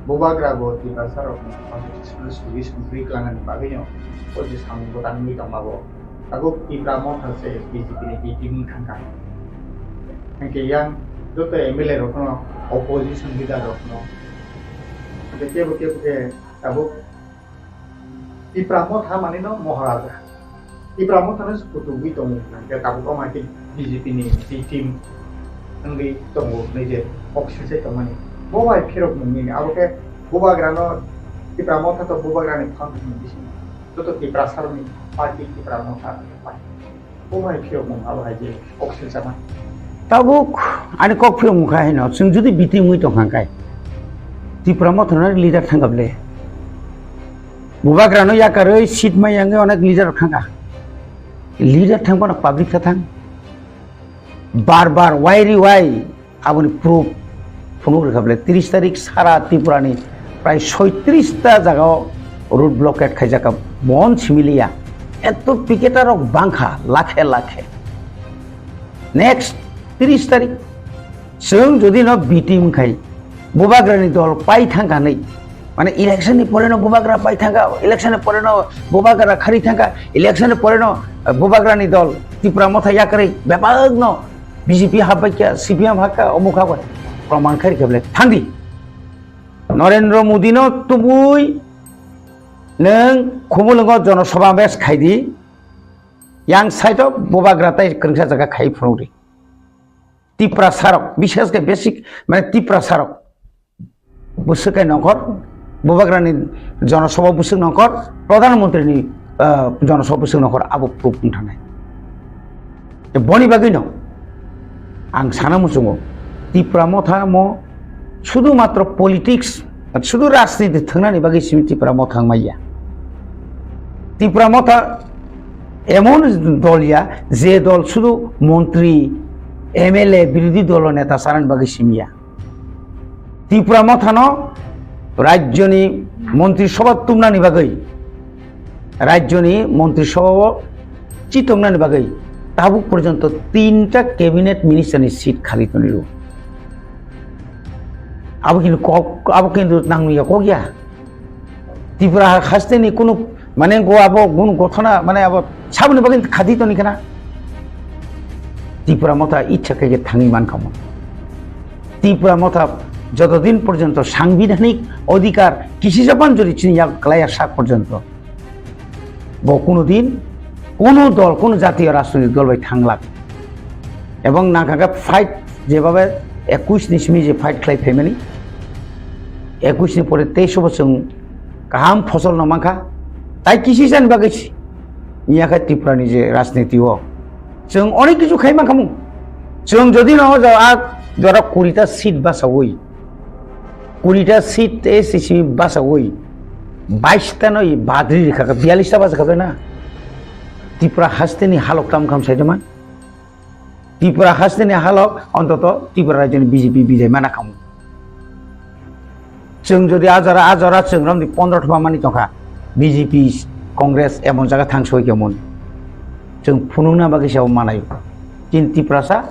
Bubagra bo Tiprasa rokni constitutional solution twi klangnani bagwino o je samung bwtang wngwi tongma bo. Tabuk Tipra Motha se B J P ni B T wng thangkha. Hwnkhe yang joto M L A rokno, opposition leader rokno, hwnkhe kebo kebo khe tabuk Tipra Motha manino Moharaja. Tipra Motha no se kuchugwi tongo hwnkhe tabuk omo hai khe B J P ni B T wngwi tongo hwnwi je kok silsai tongmani. Bo bai phirok nungni abo khe bubagrano Tipra Motha to bubagrani phan bisingo joto Tiprasa rokni party Tipra Motha party. Bo hai phiyokmung abo hai je kok silchama. Tabuk ani kok phiyokmung kha hino, chwng jodi B T M wngwi tongkha khe, Tipra Motha no leader thangkha ble. Bubagra no yakarwi seat mai yangwi onek leader thangkha. Leader thangphano public kha thang. Bar bar wai ri wai aboni proof phunuk rwkha ble. Tris tarik sara Tripura ni prai soitris ta jaga o road blockade khaijak kha, bon simi liya. Eto picketer rok bangkha lakhe lakhe. Next tris tarik chwng jodi no B T M khai Bubagra ni dol pai thangkha nai, mane election ni pore no Bubagra pai thangkha, election ni pore no Bubagra khari thangkha, election ni pore no, eh, Bubagra ni dol Tipra Motha yakarwi bebak no B J P habbai kha, C P M hakha, omuk hakha, proman khai rikha ble thangdi. Narendra Modi no tubui nwng Khumulwngo jono sabhabesh khaidi, yang side o Bubagra tai kwrwngsa jaga khai phunukdi. Tiprasa rok, bishes khe basic, mane Tiprasa rok. Bwswk hai nongkhor, Bubagrani jonosabha bwswk nongkhor, Pradhan Mantrini, ah, jonosabha bwswk nongkhor, abo proof wng thanai. Boni bagwino ang sana muchungo, Tipra Motha mo sudu matro politics, sudu rajniti thwngnani bagwi simi Tipra Motha wngmaya. Tipra Motha emon dol ya, je dol sudu montri, M L A, birodhi dolo neta chanani bagwi simiya. Tripura Mothano rajyoni montri sobha tumnani bagwi, rajyoni montri sobhao chitongnani bagwi tabuk porjonto tinta cabinet minister ni seat khali tongo. Abo kintu kok, abo kintu nangya kok ya. Tripura hasteni kunu, mane, go abo gun gothona, mane, abo saboni bagwi khadi toni khana. Tripura Motha ichha khe thangwi man kamo. Tripura Motha jotodin porjonto sangbidhanik odhikar kisi japan jori chini yak klaiya sak porjonto, bo kunu din kunu dol, kunu jatiyo rajnoitik dol bai thanglak. Ebong nangkha khe fight, jebabe ekush ni simi je fight khlai phaimani, ekush ni pore teis o bo chwng kaham phosol no mankha. Tai kisi jani bagwi si-, ya khe Tripura ni je rajniti o chwng onek kichu khai mankha mung. Chwng jodi no o jaga a jora kuri ta seat bachawi, kuri ta seat A C C bachawi, bais ta no badri rikha kha, biyalish ta bacha kha na. Tripura hasteni halok tam kham sai man. Tripura hasteni halok ontoto Tripura rajyoni B J P bijai mana khamu. Chwng jodi a jora, a jora chwng romdi pondro thuma mani tongkha, B J P, Congress emon jaga thang soi kemon. Chwng phunukna bagwi sabo manai. Chini Tiprasa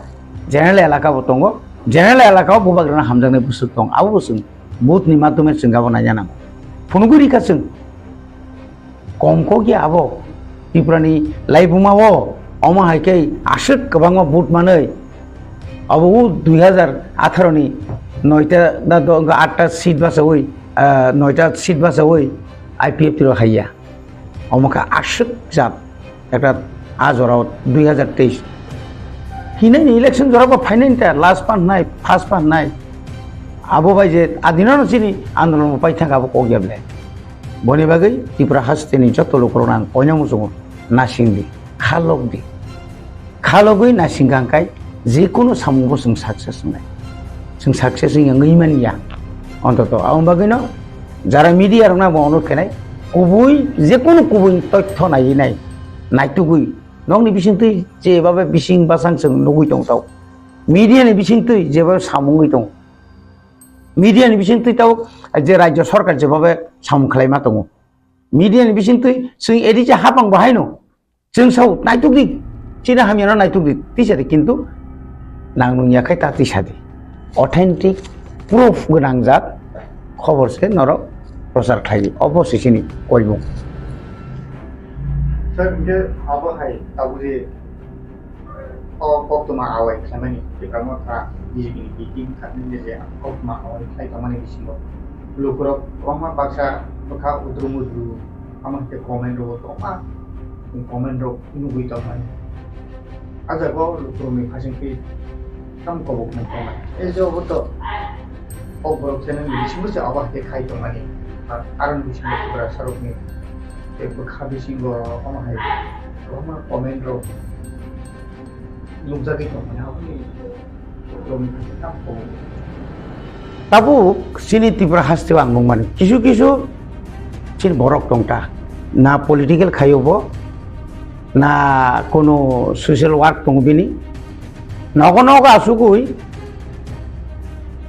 general elaka bo tongo, general elaka o bubagrana hamjaknai bwswk tong, abo bwswk. Vote ni madhyome chwng abo naina nango. Phunugwi rikha chwng. Kom kok ya abo. Tripura ni laibuma o, omo hai khe aswk kwbangma vote manwi. Abo o dui hazar atharo ni noita na do-, atta seat bachawi, ah, noita seat bachawi I P F T rok haiya. Omo kha aswk jat ekta a jora o dui hazar teis. Hinai ni election jora bo phainai ta last pa hnai, first pa hnai. Abo bai je adinano chini andolon bo pai thangkha abo kok ya ble. Boni bagwi Tripura hasteni joto lukurokno ang koina muchungo nasing di, khalok di. Khalogwi naising kha hwnkhe jekunu samungbo chwng success wngnai. Chwng success wngya wngwi manya. Ontoto aboni bagwino jara media rokno bo onurok khenai, kubui, jekunu kubui tothyo naiwi nai, naitugwi, nokni bisingtwi jebabe bising bwsang chwng nugwi tongthok. Media ni bisingtwi jebabe samung wngwi tongo. Media ni bisingtwi tabuk je rajyo sarkar jebabe samung khlaima tongo. Media ni bisingtwi chwng edi je hapang bo haino. Chwng sao, naituk di, chini hamyano naituk di, tisa di, kintu nang nung ya khai ta tisa di. Authentic proof gwnang jat khobor se norok prochar khlai di. Obo se chini koimung. Sir, hingke abo hai tabuk je o koktwma awai khlaimani, Tipra Motha B J P ni B T khatni je koktwma awai khlai tongmani bisingo lukurok kwbangma baksa bwkha udru mudru, amo hai khe comment rok kwbangma comment rok nugwi tongmani. A jaga o lukurokni phasing khe tamo kobok nang tongmani. E jogo to o borok channel ni bisingo se abo hai khe khai tongmani. Ar-, aroni bisingo Tiprasa rokni tei bwkha bisingo omo hai kwbangma comment rok Nukjagwi tongmani aboni tongmani tamo. Tabuk chini Tripura hasteo ang nukmani kisu kisu chini borok tongta, na political khaio bo, na kono social work tongo bini, nogo nogo asugwi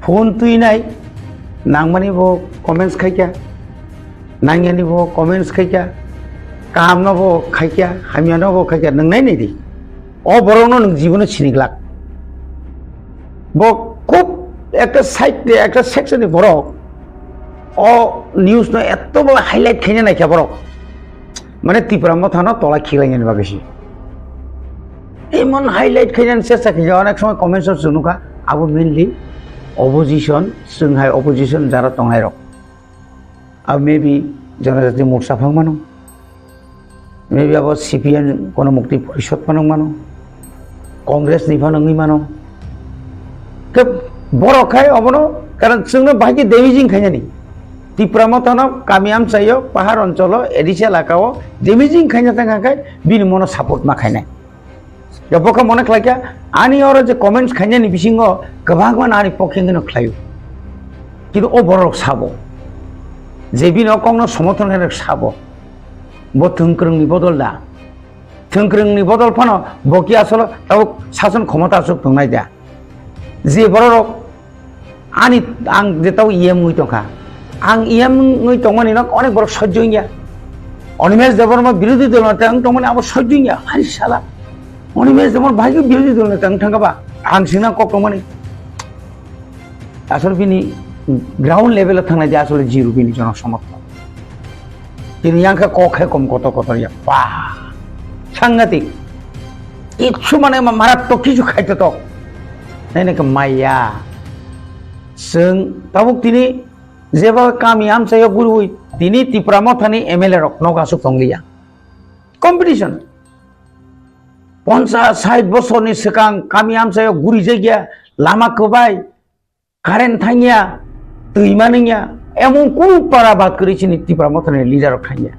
phone twinai nangmani bo comments khaikha, nangyani bo comments khaikha, kahamno bo khaikha, hamyano bo khaikha, nwngnai nai di. O borokno nwng jibono sini glak. Bo khub ekta side de, ekta section ni borok o news no eto bala highlight khaina naikha borok. Mane Tipra Motha no tola khilainani bagwi se. Emon highlight khainani chesta khaikha, onek somoi comments o chwng nukha, abo mainly opposition, chwng hai opposition jara tongnai rok. Abo maybe Janajati Morcha phang mano. Maybe abo C P M Ganamukti Porishad phano mano, Congress ni phano wngwi mano. Khe borok khai obono, karon chwngno bahai khe damaging khainani. Tipra Motha no kami amchaio, pahar oncholo, A D C elakao damaging khaina thang khai bini mono support ma khainai. Ya bo khe mone khlaikha, ani oro je comments khainani bisingo kwbangma ani pokhe wngwi no khlaio. Kintu o borok sabo, je bini o kokno somothon khainai sabo. Bo thwngkwrwngni bodol da? Thwngkwrwngni bodol phano bo ki asolo tabuk sason khomota aswk tongnai da? Je bororok ani, ang je tabuk E M wngwi tongkha, ang E M wngwi tongmani no onek borok sojjo wngya. Animesh Debbarma birodhi dol neta wng tongmani abo sojjo wngya. Ani sala Animesh Debbarma bahai khe birodhi dol neta wng thangkha ba? Ang sina kok tongmani. Asole bini ground level o thangnai de asole zero bini jono somorthon. Tini yang khe kok hai kom kotor kotor ya. Wah. Sangatik. Iksu mane ma marattok kisu khaito tok. Nene ke maya. Seng tabuk tini jeba kami amchayo gurui tini Tipra Mothani M L A rok nogo asuk tongliya. Competition. Ponchas sait bosorni swkang kami amchaio gurijakya, lama kwbai, current thangya, twi manwngya, emon kunu para bad kwrwi chini Tipra Mothani leader rok thangya.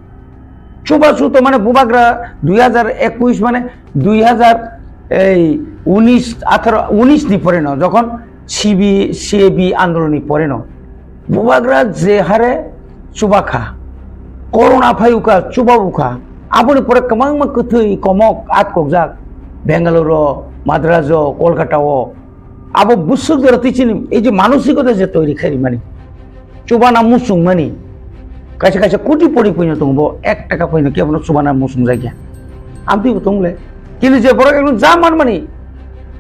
Chubachu to mane bubagra dui hazar ekush mane dui hazar ei unis, atharo, unis ni pore no jokhon C B, C A B andolon ni pore no bubagra je hare chubakha, corona phayukha, chubabukha, aboni pore kwbangma kwthwi komok atkokjak Bengaluru o, Madras o, Kolkata o. Abo bwswk jora twi chini ei je manosikota je toiri khairi mani, chubana muchung mani, kaisa kaisa koti pori puino tongo, bo ek taka puino kebono chubana muchung jakya. Amtwi bo tongle. Kintu je borok ekdom ja manmani,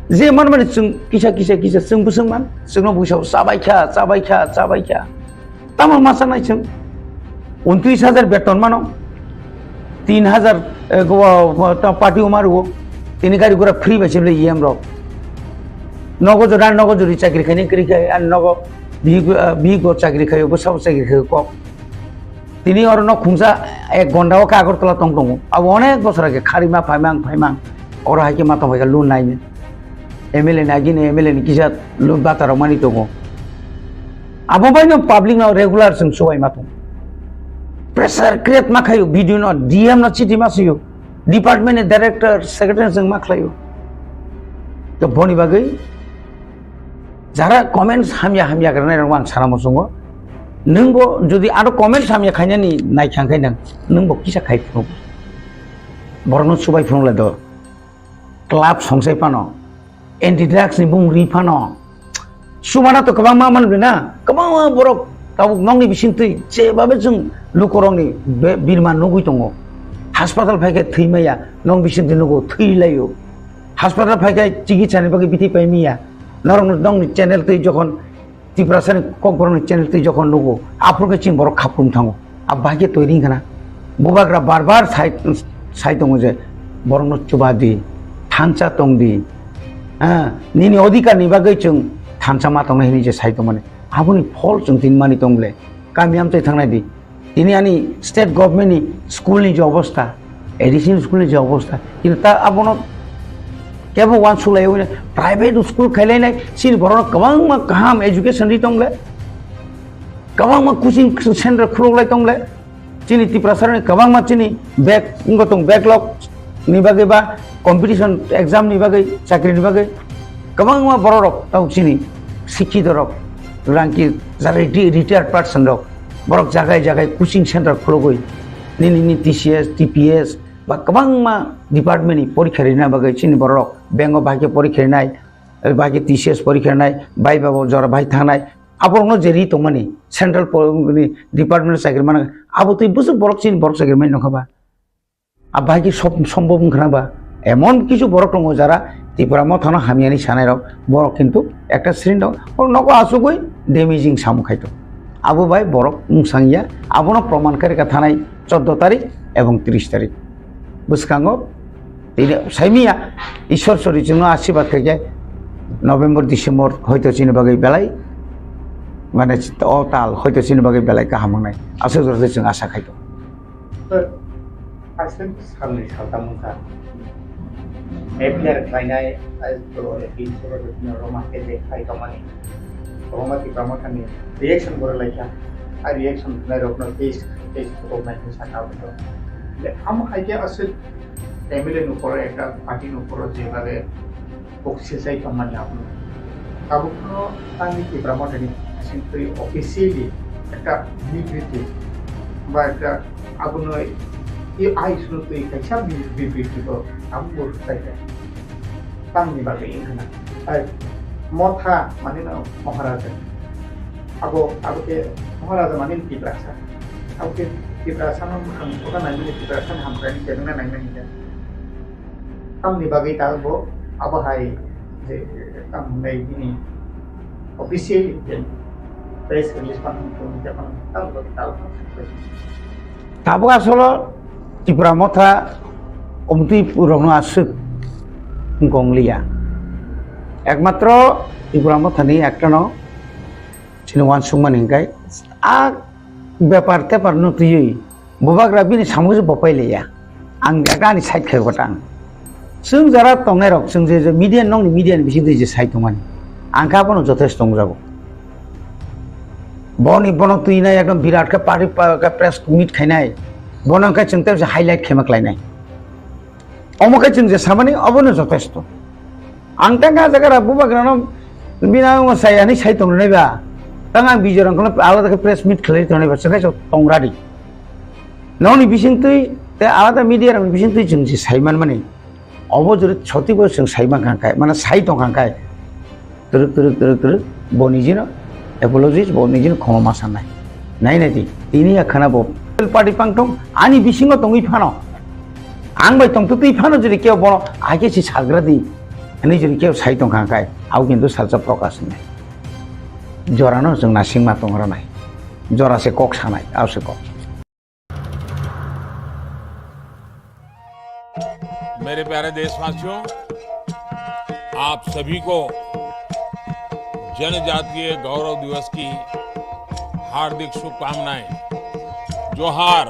je manmani chwng kisa kisa kisa chwng bwswk man, chwngno bwsao chabaikha, chabaikha, chabaikha. Tamo masa nai chwng untris hajar beton mano, tin hajar, eh, go, go, ta party o maruo, tini gari gura free bai se bele E M rok. Nogo jora, nogo jori chakri khaini kri khai, an nogo bihik, eh, bihik bo chakri khaio, bwsabo chakri khaio kok. Tini oro nok khungsa ek gonda o khe Agartala tong tongo. Abo onek bosor age kharima phaimang, phaimang. Oro hai khe ma tong phaikha loan naini. M L A ni agini M L A ni kisa loan bata rok mani tongo. Abo bai no public no regular chwng subai ma tongo. Pressure create ma khaio, B D O no, D M no chiti ma suyo. Department ni director, secretary chwng ma khlaio. To boni bagwi jara comments hamya hamya granai rok ang sana muchungo. Nwng bo jodi aro comments hamya khainani nai khang khai nang, nwng bo kisa khai phunuk. Borokno subai phunuk lai do. Club songsai phano, anti drugs ni bung ri phano, sumana to kwbangma manwi na, kwbangma borok tabuk nokni bisingtwi jebabe chwng lukurokni be-, birma nugwi tongo. Hospital phaikhe thwi maya, nok bisingtwi nugo, thwi laio. Hospital phaikhe chikitsa ni bagwi bithi pai maya. Norokno nokni channel twi jokhon Tiprasa ni Kokborok ni channel twi jokhon nugo, aphuru khe chini borok khaprum thango. Abo bahai khe toiri wngkha na? Bubagra bar bar sai, sai tongo je, borokno chuba di, thansa tong di, ha, nini odhikar ni bagwi chwng thansa ma tongnai hwnwi je sai tongmani. Aboni phol chwng tini mani tong le, kami amchai thangnai di. Tini ani state government ni school ni je obostha, A D C ni school ni je obostha, kintu ta abono kebo uansuk lai private school khailai nai, chini borok no kwbangma kaham education ri tong le, kwbangma coaching center khuluk lai tong le, chini Tiprasa ni kwbangma chini back, wngkha tong backlog ni bagwi ba competition exam ni bagwi, chakri ni bagwi kwbangma borok rok, tamo chini sikkhitorok, rangki jara reti-, retired person rok, borok jagai jagai coaching center khulugwi nini, nini T C S, T P S ba kwbangma department ni porikha rina bagwi chini borok rok bank o bahai khe porikha rinai, bahai khe T C S porikha rinai, bai ba bo jora bahai thangnai, aborokno je ri tongmani central po-, ni department o chakri mana, abo twi bwswk borok chini borok chakri mai nokha ba. Abo hai khe sob-, sombhob wngkha na ba? Emon kisu borok tongo jara Tipra Mothano hamyani sanai rok, borok kintu ekta sring rok, borok nogo achugwi damaging samung khai tongo. Abo bai borok mungsang ya, abono proman khe rwkha thanai chordo tarik ebong tris tarik. Bwskango tini saimiya Ishwar sori chwngno asirwad khaikhe November, December hoito chini bagwi belai, mane, o tal hoito chini bagwi belai kaham wngnai. Aswk jora se chwng asa khai tongo. Sir, aswk salni saltam wngkha. F I R khlainai, ai, to, tin soro rokno roma khe je khai tongmani. Kwbangma Tipra Mothani reaction bo rwlaikha. A reaction rwnairokno case, case rwknai hinwi sakha aboni. Le, amo hai khe aswk M L A ni ukolo, ekta party ni ukolo je bale kok sesai tongmani abono. Tabukno tangwi Tipra Mothani singtwi officially ekta bibriti ba ekta abono i ai sunu twi kaisa bi-, bibriti bo tabuk bo rwkhlai kha. Tamni bagwi wngkha na? Ai, Motha mani no Maharaja. Abo, abo khe Maharaja mani Tiprasa. Abo khe Tiprasa no bwkhang kota naimani, Tiprasa ni hamkrai ni kebengna naimani khe. Tamni bagwi ta bo abo hai je tamo hwnwi bini official je press release phano wngkha, tamo bagwi ta bo. Tabuk asolo Tipra Motha omtwi rokno aswk wngkha wng liya. Ekmatro Tipra Mothani ektano chini uansukmani hwnkhe a bepar tepar no twiwi bubagra bini samung se bopai liya. Ang ekta ani side khai gotang. Chwng jara tongnai rok, chwng je, je media, nokni media ni bisingtwi je sai tongmani, ang khe abono jothesto wngjago. Boni, bono twinai ekdom birat khe party pa-, khe press meet khainai. Bono hwnkhe chwng tei highlight khaima khlainai. Omo khe chwng je samani obono jothesto. Ang tang kha jaga rok bubagrano bina omo sai ani sai tongnai ba. Tang ang bijor ang kono alada khe press meet khlai tongnai ba, chwng khe tong radi. Nokni bisingtwi tei alada media rokni bisingtwi chwng je sai manmani. Obo jori soti bo chwng sai mankha khe, mane sai tongkha khe, twrwk, twrwk, twrwk, twrwk, bo nijino apologies, bo nijino khoma ma sanai. Nai nai di, tini ya khana bo party pang tong, ani bisingo tongwi phano, ang bai tongtwtwi phano jori kebo bono aike si sagra di, ani jori kebo sai tongkha khe, au kintu salsa prokash nai. Jorano chwng nasingma tongra nai, jora se kok sanai, au se kok. मेरे प्यारे देशवासियों, आप सभी को जनजातीय गौरव दिवस की हार्दिक शुभकामनाएं। जोहार।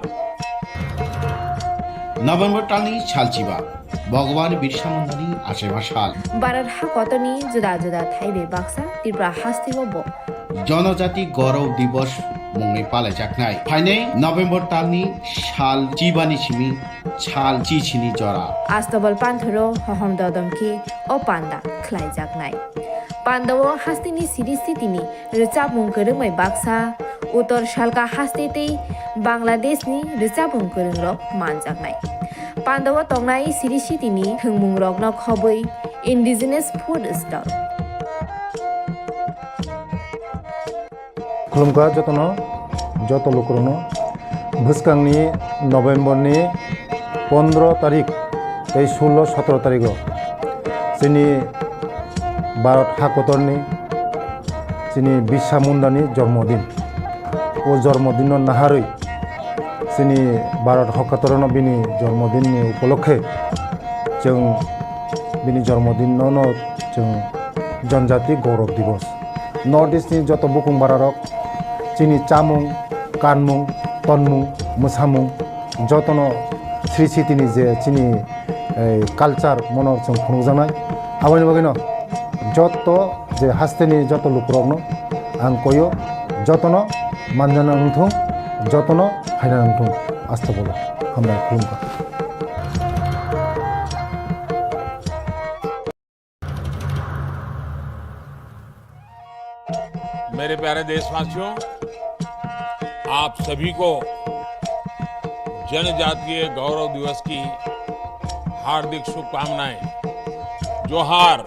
November talni salchiba, Bhagwan Birsa Mundani achaiba sal. Bharat ha kotorni juda juda thaibai baksa Tripura hasteo bo Jonojati Gaurav Divas mungwi palaijaknai. Phainai November talni sal chibani simi sal chichini jora. Astobal panthoro hohom dodom khe o panda khlaijaknai. Pandao hasteni siri sitini rwchapmung kwrwngbai baksa, Uttor Salka haste tei Bangladeshni rwchapmung kwrwngrok manjaknai. Pandao tongnai siri sitini thwngmungrokno khobwi indigenous food stall. Khulumkha jotono, joto lukurokno. Bwskangni November ni pondro tarik tei sullo sotro tarigo chini Bharat hakotorni chini Birsa Mundani jormodin. O jormodinno naharwi chini Bharat hakotorno bini jormodinni upolokhe chwng bini jormodinno no chwng Janjati Gaurav Divas. North East ni joto bukung bararok chini chamung, kanmung, tonmung, mwsamung jotono sri sitini je chini, eh, culture mono chwng phunukjaknai. Aboni bagwino joto je hasteni joto lukurokno ang koyo, jotono manjana wngthung, jotono phaina wngthung. Astagfirullah. Hambai khulumkha. प्यारे देशवासियों, आप सभी को जनजातीय गौरव दिवस की हार्दिक शुभकामनाएं। जोहार।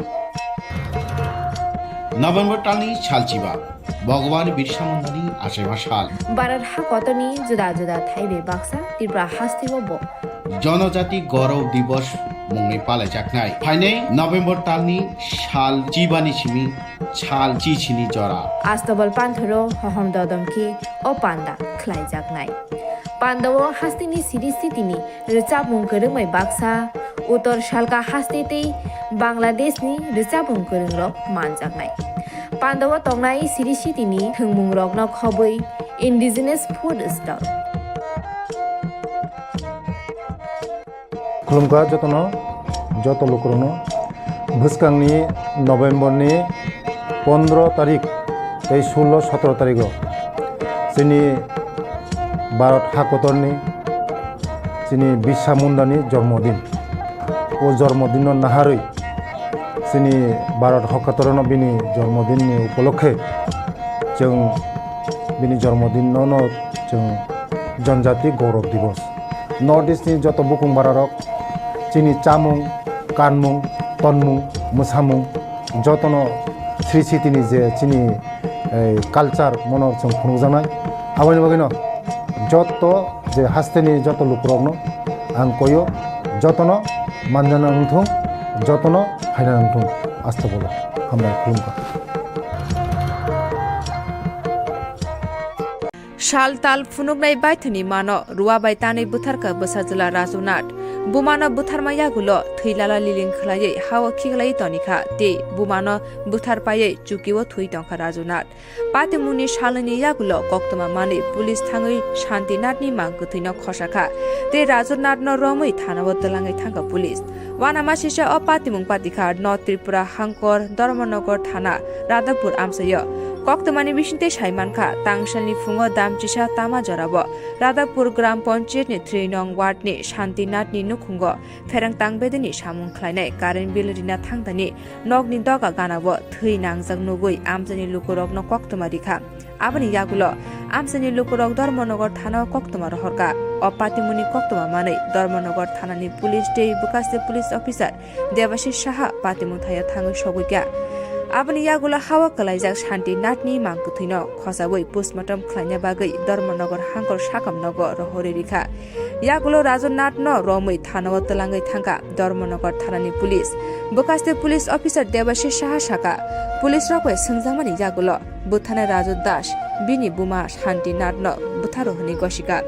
November talni salchiba, Bhagwan Birsa Mundani achaiba sal. Bharat hakotorni juda juda thaibai baksa Tripura hasteo bo Jonojati Gaurav Divas mungwi palaijaknai. Phainai November talni sal chibani simi sal chichini jora. Astobal panthoro hohom dodom khe o panda khlaijaknai. Pandao hasteni siri sitini rwchapmung kwrwngbai baksa, Uttor Salka haste tei Bangladeshni rwchapmung kwrwngrok manjaknai. Pandao tongnai siri sitini thwngmungrokno khobwi indigenous food stall. Khulumkha jotono, joto lukurokno. Bwskangni November ni pondro tarik tei sullo sotoro tarigo chini Bharat hakotorni chini Birsa Mundani jormodin. O jormodinno naharwi chini Bharat hakotorno bini jormodinni upolokhe chwng bini jormodinno no chwng Janjati Gaurav Divas. North East ni joto bukung bararok chini chamung, kanmung, tonmung, mwsamung jotono sri sitini je chini, eh, culture mono chwng phunukjaknai. Aboni bagwino joto je hasteni joto lukurokno ang koyo, jotono manjana wngthung, jotono phaina wngthung. Astagfirullah. Hambai khulumkha. Sal tal phunuknai baithoni mano ruwa bai tanwi bwtharkha bwsajwla Raju Nath. Bumano bwtharma yagulo thwi lala liling khwlaiwi hao khiklaiwi tonikha tei bumano bwthar paiwi chukio thwi tongkha Raju Nath. Patimungni salnwini yagulo koktwma manwi police thangwi Shanti Nathni mang kwthwino khosakha tei Raju Nathno romwi thanao twlangwi thangkha police. Uanamasisa o patimung patikha North Tripura Hangkor, Dharmanagar Thana, Radhapur amchaio. Koktwmani bisingtwi saimankha, tangsalni phungo damchisa tama jorao Radhapur Gram Panchayatni three nong wardni Shanti Nathni nukhungo pherang tangbedini samung khlainai current bill rina thangdani nokni doga ganao thwi nangjak nugwi amchaini lukurokno koktwma rikha. Aboni yagulo amchaini lukurok Dharmanagar Thanao koktwma rohorkha. O patimungni koktwma manwi Dharmanagar Thanani police tei bwkhaste police officer Debashish Saha patimung thaio thangwi sogwikha. Aboni yagulo hao kwlaijak Shanti Nathni mang kwthwino khosawi postmortem khlaina bagwi Dharmanagar Hangkor sakam nogo rohorwi rikha. Yagulo Raju Nathno romwi thanao twlangwi thangkha Dharmanagar Thanani police. Bwkhaste police officer Debashish Saha sakha, police rok bai swngjakmani yagulo bwtharnai Raju Das bini buma Shanti Nathno bwtharo hwnwi gosikha.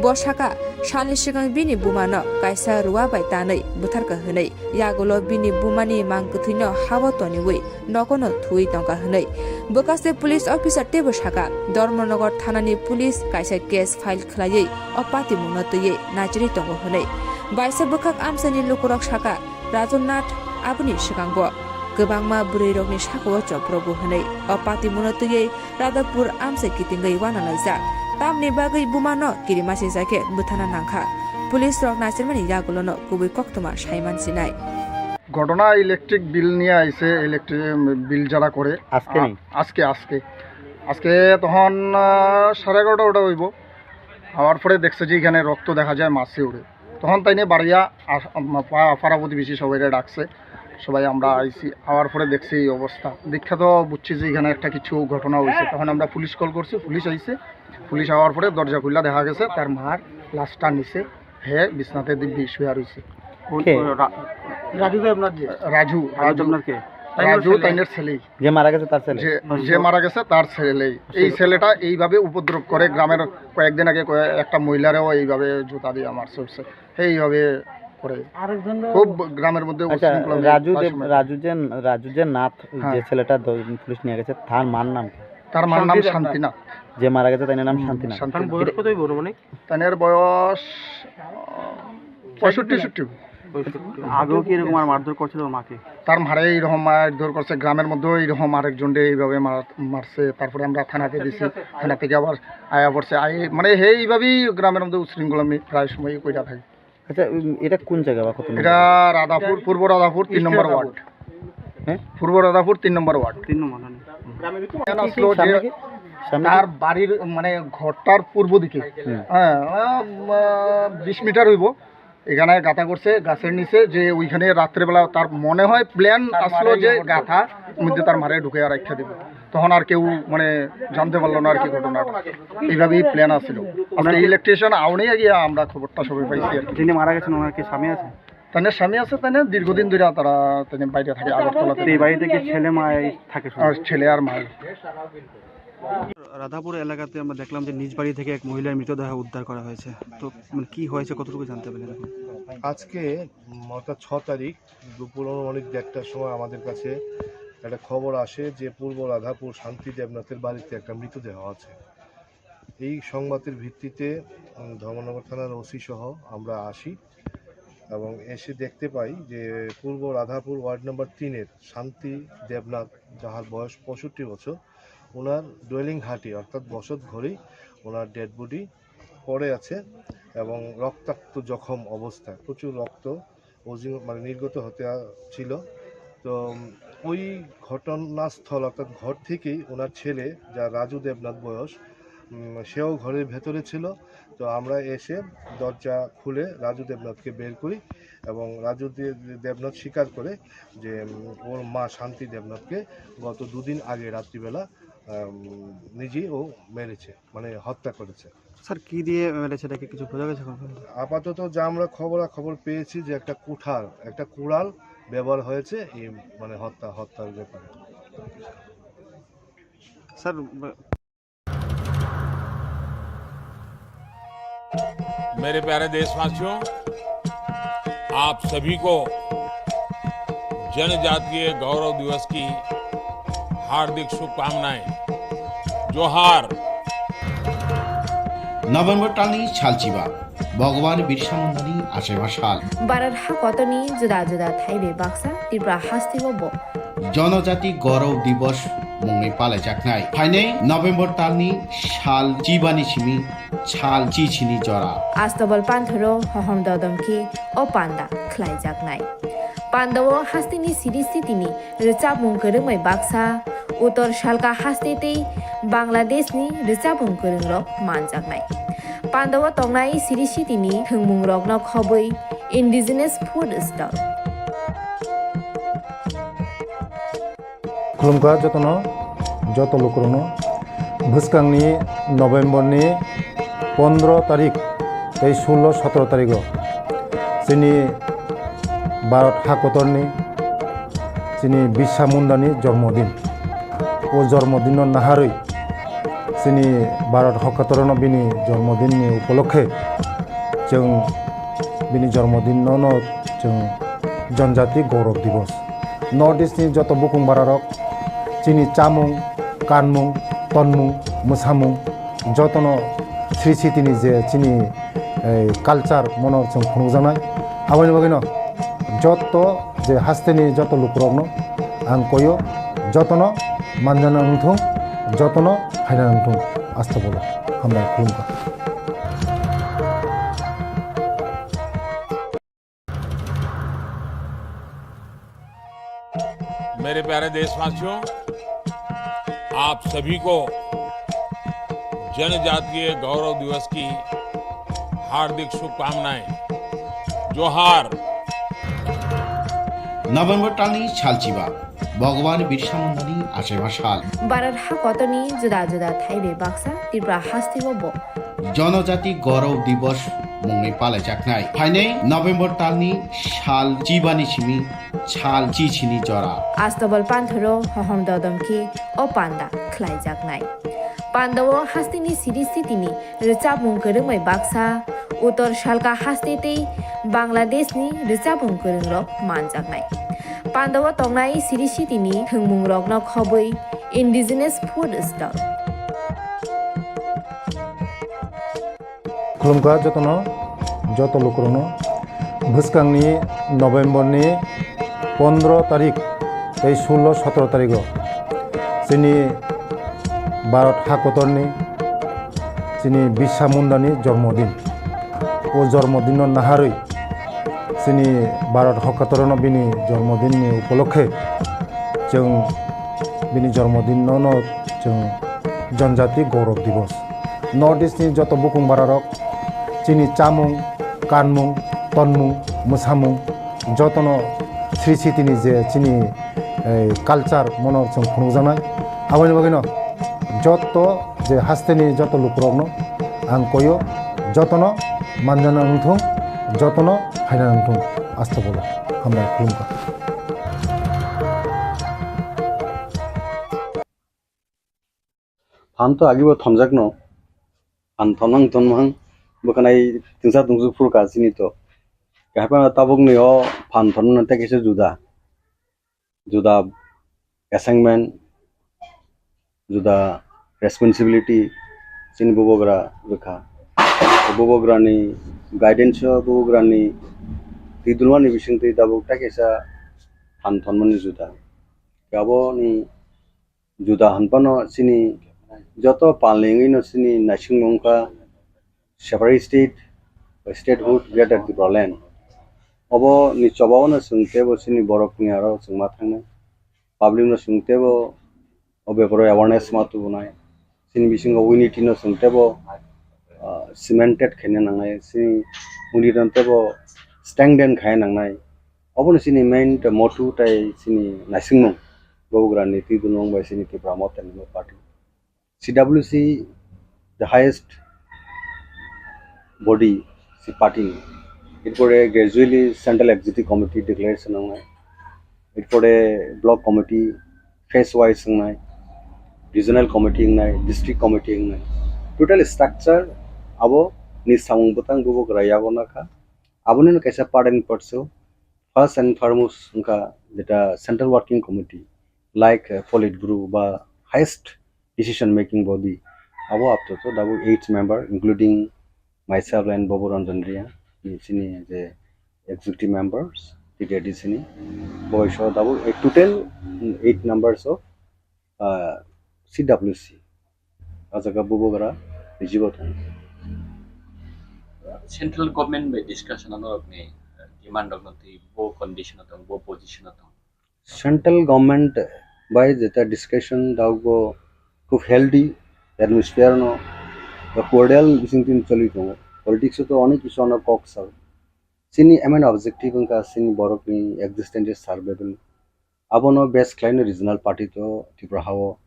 Bo sakha, salni swkang bini bumano kaisa ruwa bai tanwi bwtharkha hwnwi, yagulo bini bumani mang kwthwino hao toniwi nogono thuwi tongkha hwnwi. Bwkhaste police officer teibo sakha, Dharmanagar Thanani police kaisa case file khlaiwi o patimungno twiwi nachirwi tongo hwnwi. Baisa bwkhak amchaini lukurok sakha, Raju Nath aboni swkango kwbangma bwrwirokni sakao chopropgo hwnwi o patimungno twiwi Radhapur amchai kitingwi uanalaijak. Tamni bagwi bumano kirimasijak khe bwthana nangkha. Police rok nachirmani yagulono kubui koktwma saiman sinai. ঘটনা electric bill নিয়ে আইছে, electric bill যারা করে। আজকে আ-, নেই? আজকে, আজকে। আজকে তখন, আহ, সাড়ে এগারোটা ওটা হইব। হওয়ার পরে দেখছে যে এখানে রক্ত দেখা যায়, মাছি উড়ে। তখন তাই নিয়ে বাড়িয়া আর, আম, পা-, পাড়া প্রতিবেশী সবাইরে ডাকছে, সবাই আমরা আইছি। আওয়ার পরে দেখছি এই অবস্থা, দেখা তো বুঝছি যে এখানে একটা কিছু ঘটনা হয়েছে। তখন আমরা পুলিশ কল করছি, পুলিশ আইছে। পুলিশ আওয়ার পরে দরজা খুললা দেখা গেছে তার মার লাশটা নিচে, হে বিছনাতে দিব্যি শুয়ে রয়েছে। কোন, কে? কোন রা-, রাজু ভাই আপনার যে? রাজু, রাজু রাজু। আপনার কে? রাজু তাইনের ছেলে। যে মারা গেছে তার ছেলে? যে, হুম। যে মারা গেছে তার ছেলেই। এই ছেলে। ছেলেটা এইভাবে উপদ্রব করে গ্রামের, কয়েকদিন আগে কয়ে-, একটা মহিলারেও এইভাবে জুতা দিয়ে মারছে, উঠছে। এইভাবে করে। আরেকজন খুব গ্রামের মধ্যে আচ্ছা, উচ্ছৃঙ্খলা মেয়ে রাজু যে, সবসময়। রাজু যে, রাজু যে নাথ, হ্যাঁ। যে ছেলেটা দ-, পুলিশ নিয়ে গেছে, তার মার নাম কি? তার মার নাম শান্তিনাথ। শান্তিনাথ। যে মারা গেছে, তার নাম হুম, শান্তিনাথ। শান্তিনাথ। তার বয়স এটা কতই বড় মানে? তানের বয়স, আহ, পঁয়ষট্টি, ষাট। আগেও কি এরকম আর মারধর করছিল মাকে? তার মারে এইরকম মারধর করছে, গ্রামের মধ্যেও এইরকম আরেকজনরে এইভাবে মার-, মারছে। তারপরে আমরা থানাতে দিছি, থানা থেকে আবার আয়া পড়ছে। আই-, মানে, এইভাবেই গ্রামের মধ্যে উশৃঙ্খলা মি-, প্রায় সময়ই কইরা থাকে। আচ্ছা, উম, এটা কোন জায়গা বা কত নম্বর? এটা রাধাপুর, পূর্ব রাধাপুর, তিন নম্বর ওয়ার্ড। হ্যাঁ? পূর্ব রাধাপুর, তিন নম্বর ওয়ার্ড। তিন নম্বর, হ্যাঁ। প্ল্যান আসলো যে সামনে কি? সামনে কি? তার বাড়ির, মানে, ঘরটার পূর্ব দিকে, হুম। হ্যাঁ, আহ, আহ, বিশ মিটার হইব, এখানে গাঁথা করছে গাছের নিচে, যে ওইখানে রাত্রেবেলা তার মনে হয় প্ল্যান আসলো যে গাঁথা মধ্যে তার মারে ঢুকে আর রাখা দিব। তখন আর কেউ, মানে, জানতে পারলো না আর কি ঘটনাটা। এইভাবেই প্ল্যান আসছিল। আজকে ইলেকট্রিশিয়ান আউনে গিয়ে আমরা খবরটা সবাই পাইছি আর কি। যিনি মারা গেছেন, ওনার কি স্বামী আছে? তাদের স্বামী আছে, তাদের দীর্ঘদিন ধরে তারা তাদের বাইরে থাকে, আগরতলাতে। তো এই বাড়িতে কি ছেলে মা এই থাকে শুধু? আর ছেলে আর মা। রাধাপুর এলাকাতে আমরা দেখলাম যে নিজ বাড়ি থেকে এক মহিলার মৃতদেহ উদ্ধার করা হয়েছে। তো, মানে, কি হয়েছে, কতটুকু জানতে পারলেন এখন? আজকে, উম, অর্থাৎ ছ তারিখ দুপুর অনুমানিক দেড়টার সময় আমাদের কাছে একটা খবর আসে যে পূর্ব রাধাপুর শান্তি দেবনাথের বাড়িতে একটা মৃতদেহ আছে। এই সংবাদের ভিত্তিতে, উম, ধর্মনগর থানার ওসি সহ আমরা আসি এবং এসে দেখতে পাই যে পূর্ব রাধাপুর ওয়ার্ড নম্বর তিনের শান্তি দেবনাথ, যাহার বয়স পঁয়ষট্টি বছর, ওনার ডুয়েলিং হাটি অর্থাৎ বসত ঘরেই ওনার ডেড বডি পড়ে আছে এবং রক্তাক্ত জখম অবস্থায়, প্রচুর রক্ত অজিং-, মানে নির্গত হতে আ-, ছিল। তো, উম, ওই ঘটনাস্থল অর্থাৎ ঘর থেকেই ওনার ছেলে, যা রাজু দেবনাথ বয়স, উম, সেও ঘরের ভেতরে ছিল। তো আমরা এসে দরজা খুলে রাজু দেবনাথকে বের করি এবং রাজু দে-, দেবনাথ স্বীকার করে যে, উম, ওর মা শান্তি দেবনাথকে গত দুদিন আগে রাত্রিবেলা, উম, নিজেই ও মেরেছে, মানে হত্যা করেছে। স্যার, কি দিয়ে মেরেছে, এটা কি কিছু বোঝা গেছে এখন পর্যন্ত? আপাতত যা আমরা খবরাখবর পেয়েছি যে একটা কুঠার, একটা কুড়াল ব্যবহার হয়েছে এই, মানে, হত্যা, হত্যার ব্যাপারে। স্যার, ব- मेरे प्यारे देशवासियों, आप सभी को जनजातीय गौरव दिवस की हार्दिक शुभकामनाएं। जोहार। November talni salchiba, Bhagwan Birsa Mundani achaiba sal. Bharat hakotorni juda juda thai bai baksa Tripura hasteo bo Jonojati Gaurav Divas mungwi palaijaknai. Phainai November talni sal chibani simi sal chichini jora. Astobal panthoro hohom dodom khe o panda khlaijaknai. Pandao hasteni siri sitini rwchapmung kwrwngbai baksa, Uttor Salka haste tei Bangladeshni rwchapmung kwrwngrok manjaknai. Pandao tongnai siri sitini thwngmungrokno khobwi indigenous food stall. Khulumkha jotono, joto lukurokno. Bwskangni November ni pondro tarik tei sullo sotro tarigo chini Bharat hakotorni chini Birsa Mundani jormodin. O jormodinno naharwi chini Bharat hakotorno bini jormodinni upolokhe chwng bini jormodinno no chwng Janjati Gaurav Divas. North East ni joto bukung bararok chini chamung, kanmung, tonmung, mwsamung jotono sri sitini je chini, eh, culture mono chwng phunukjaknai. Aboni bagwino joto je hasteni joto lukurokno ang koyo jotono manjana wngthung, jotono phaina wngthung. Astobolo hambai khulumkha. मेरे प्यारे देशवासियों, आप सभी को जनजातीय गौरव दिवस की हार्दिक शुभकामनाएं। जोहार। November talni salchiba, Bhagwan Birsa Mundani achaiba sal. Bharat hakotorni juda juda thai bai baksa Tripura hasteo bo Jonojati Gaurav Divas mungwi palaijaknai. Phainai November talni sal chibani simi sal chichini jora. Astobal panthoro hohom dodom khe o panda khlaijaknai. Pandao hasteni siri sitini rwchapmung kwrwngbai baksa, Uttor Salka haste tei Bangladeshni rwchapmung kwrwngrok manjaknai. Pandao tongnai siri sitini thwngmungrokno khobwi indigenous food stall. Khulumkha jotono, joto lukurokno. Bwskangni November ni pondro tarik tei sullo sotro tarigo chini Bharat hakotorni chini Birsa Mundani jormodin. O jormodinno naharwi chini Bharat hakotorno bini jormodinni upolokhe chwng bini jormodin no no chwng Janjati Gaurav Divas. North East ni joto bukung bararok chini chamung, kanmung, tonmung, mwsamung jotono Sri Siti ni je chini, eh, culture mono chwng phunukjaknai. Aboni bagwino joto je hasteni joto lukurokno ang koyo, jotono manjana wngthung, jotono phaina wngthung. Astagfirullah, hambai khulumkha. Phan to agibo thomjakno, phan thomnang thomnang bwkhanai tingsa tungsu phurkha chini to. Kahapano tabukni o phan thomnang tei kaisa juda. Juda assignment, juda responsibility chini bubagra rwkha. Bubagrani guidance o bubagrani twi dulmani bisingtwi tabuk tei kaisa phan thonmani juda. Aboni juda hwnphano chini joto palni wngwino chini naisingmung wngkha separate state, statehood, Greater Tipraland. Oboni chobao no chwng teibo chini borokni aro chwng ma thangnai. Public no chwng teibo o beparo awareness ma tubunai. Chini bisingo unity no chwng teibo, ah, cemented khaina nangnai. Chini unity no teibo strengthen khaina nangnai. Obono chini main motto tai chini naisingmung, bubagrani twi dulmung bai chini Tipra Motha ni party. C W C the highest body si party ni. Erpore gradually Central Executive Committee declare swnamnai. Erpore block committee phase wise wngnai, regional committee wngnai, district committee wngnai. Total structure abo ni samung bwtang bubagra yago nakha. Aboni no kaisa part and parcel, first and foremost wngkha jeta Central Working Committee, like, uh, Politburo ba highest decision making body. Abo apto to dabo eight member, including myself and Bobo Ranjan Reang, ni chini je executive members, T T A D C ni. Bo iso dabo, eh, total eight members of, uh, C W C. O jaga bubagra rijibo tongo. Central government bai discussion o norokni demand rokno twi bo condition o tong, bo position o tong. Central government bai jeta discussion dago khub healthy atmosphere no, ba cordial bising tin choli tongo. Politics o to onek kisu ano kok sao. Chini main objective wngkha chini borokni existence survival. Abono base khlaino regional party to Tripura hao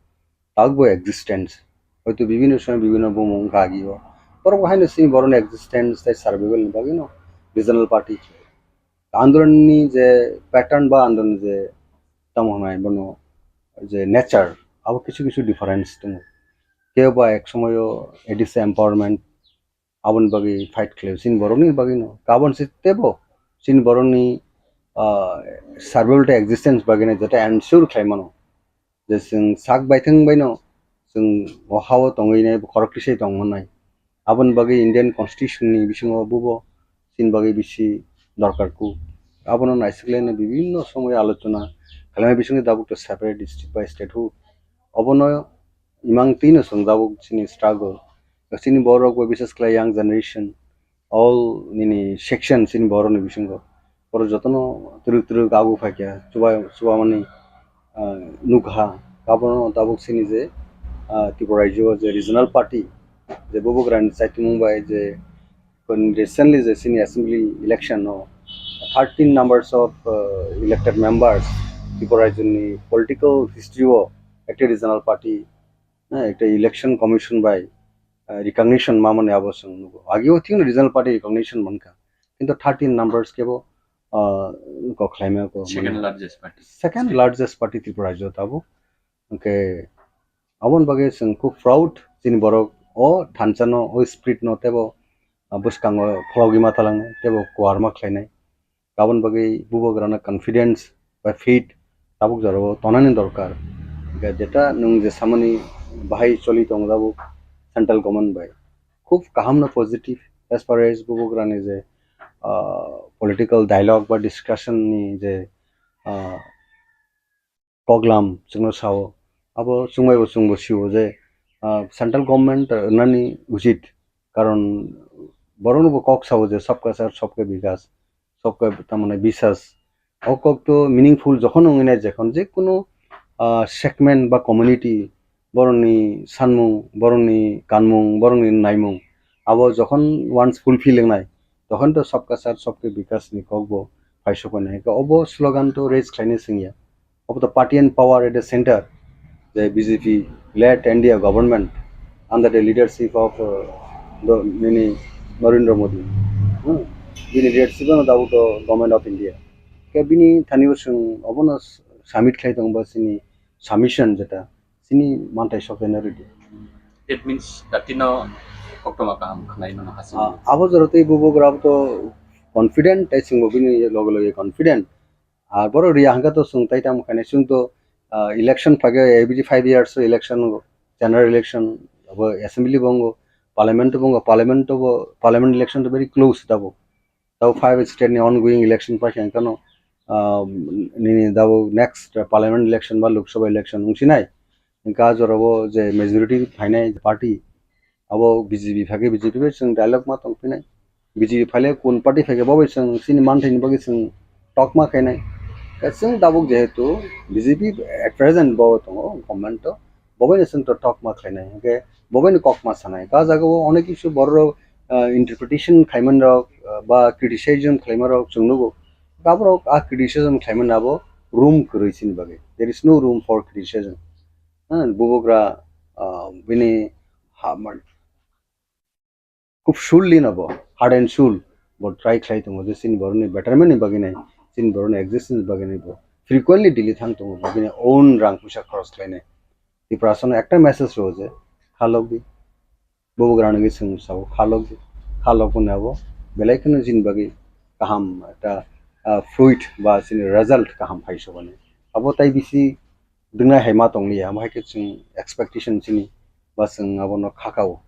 tabukbo existence. Hoito bibhinno somoy bibhinno bumung wngkha agio. Borok bo haino chini borokni existence tei survival ni bagwino regional party. Andolonni je pattern ba andolonni je tamo hwnai bono je nature abo kisu kisu difference tongo. Kebo ba ek somoyo A D C empowerment aboni bagwi fight khlaio chini borokni bagwino. Kabon se tebo chini borokni, ah, survival tei existence bagwino jeta ensure khlai mano. Je chwng sak baithang baino chwng o hao tongwi nai, khorok tisai tong mannai. Aboni bagwi Indian Constitution ni bisingo bubo chini bagwi bisi dorkar kuk. Abono naisiklaino bibhinno somoy alochona khlaimani bisingo tabuk to separate district by statehood. Obono imang twino chwng tabuk chini struggle. Chini borok bai bises khlai young generation, all nini section chini borokni bisingo. Borok jotono twrwk twrwk abu phaikha, chuba-, chubamani, ah, nukha. Abono tabuk chini je, ah, Tripura rajyo je regional party, je bubagrani chaitumung bai je recently je chini assembly election no thirteen numbers of, ah, elected members Tripura rajyoni political history o ekta regional party, eh, ekta election commission bai, ah, recognition mamani abo chwng nugo. Agio thik regional party recognition mankha. Kintu thirteen numbers kebo, ah, kok khlaima ko second mane largest party. Second largest party Tripura rajyo tabuk. Hwnkhe aboni bagwi chwng khub proud chini borok o thansa no, o spirit no teibo, ah, bwskango phologwi ma thalang teibo kuarma khlainai. Aboni bagwi bubagrano confidence ba faith tabuk jorao tonani dorkar. Hwnkhe jeta nwng je samani bahai choli tongo tabuk central government bai. Khub kaham no positive as far as bubagrani je, ah, political dialogue ba discussion ni je, ah, koklam chwngno sao. Abo chwngmaibo chwngbo sio je, ah, central government, ah, nani uchit, karon borokno bo kok sao je sabka saath, sabka vikas, sabka tamani biswas. O kok to meaningful jokhon wngwi nai, jokhon je kunu ah, segment ba community, borokni sanmung, borokni kanmung, borokni naimung, abo jokhon once fulfill wngnai, tokhon to sabka saath sabke vikas ni kok bo phaisok painai. Hwnkhe obo slogan to raise khlainai chwngya. Obo to party and power at the center, the B J P led India government under the leadership of, uh, the, nini Narendra Modi. Hmm. Bini leadership ano dabu to Government of India. Khe bini thani bo chwng obono submit khlai tongo ba chini submission jeta chini manthai sokhe na rwdi. That means, datino koktwma kaham khwnai mano hasing. Ah, abo jora tei bubagra abo to confident, tei chwngbo bini loge loge confident. Ar boro riya hwnkhe to chwng tai tamo khainai, chwng to, ah, election phage every five years o election, general election, abo assembly bo wngo, parliament bo wngo, parliament bo, parliament election to very close tabo. Tabo five state ni ongoing election paikha hwnkhe no, ah, nini tabo next parliament election ba Lok Sabha election wngsinai. Hwnkhe ah jorao je majority phainai party, abo B J P phai khe B J P bai chwng dialogue ma tongphinai. B J P phaile kun party phai khe bo bai chwng chini manthaini bagwi chwng talk ma khainai. Khe chwng tabuk jehetu B J P at present bo tongo government o, bo bai no chwng to talk ma khlainai. Hwnkhe bo bai no kok ma sanai. Ka jagao onek kisu borok, ah, interpretation khlaiman rok, ah, ba criticism khlaiman rok chwng nugo. Aborok a criticism khlaimani abo room kwrwi chini bagwi. There is no room for criticism. Ha, bubagra, ah, bini ha, man, khub surely no bo, heart and soul bo try khlai tongo je chini borokni betterment ni bagwi nai, chini borokni existence ni bagwi nai bo frequently Delhi thang tongo, bo bini own rang puisa khoros khlainai. Tiprasano ekta message rwo je, kha logdi. Bubagrano khe chwng sao, kha logdi, kha logmani abo belai kheno chini bagwi kaham ekta, ah, fruit ba chini result kaham phai sobani. Abo tai bisi dwngnai hai ma tongliya, amo hai khe chwng expectation chini ba chwng abono kha kao.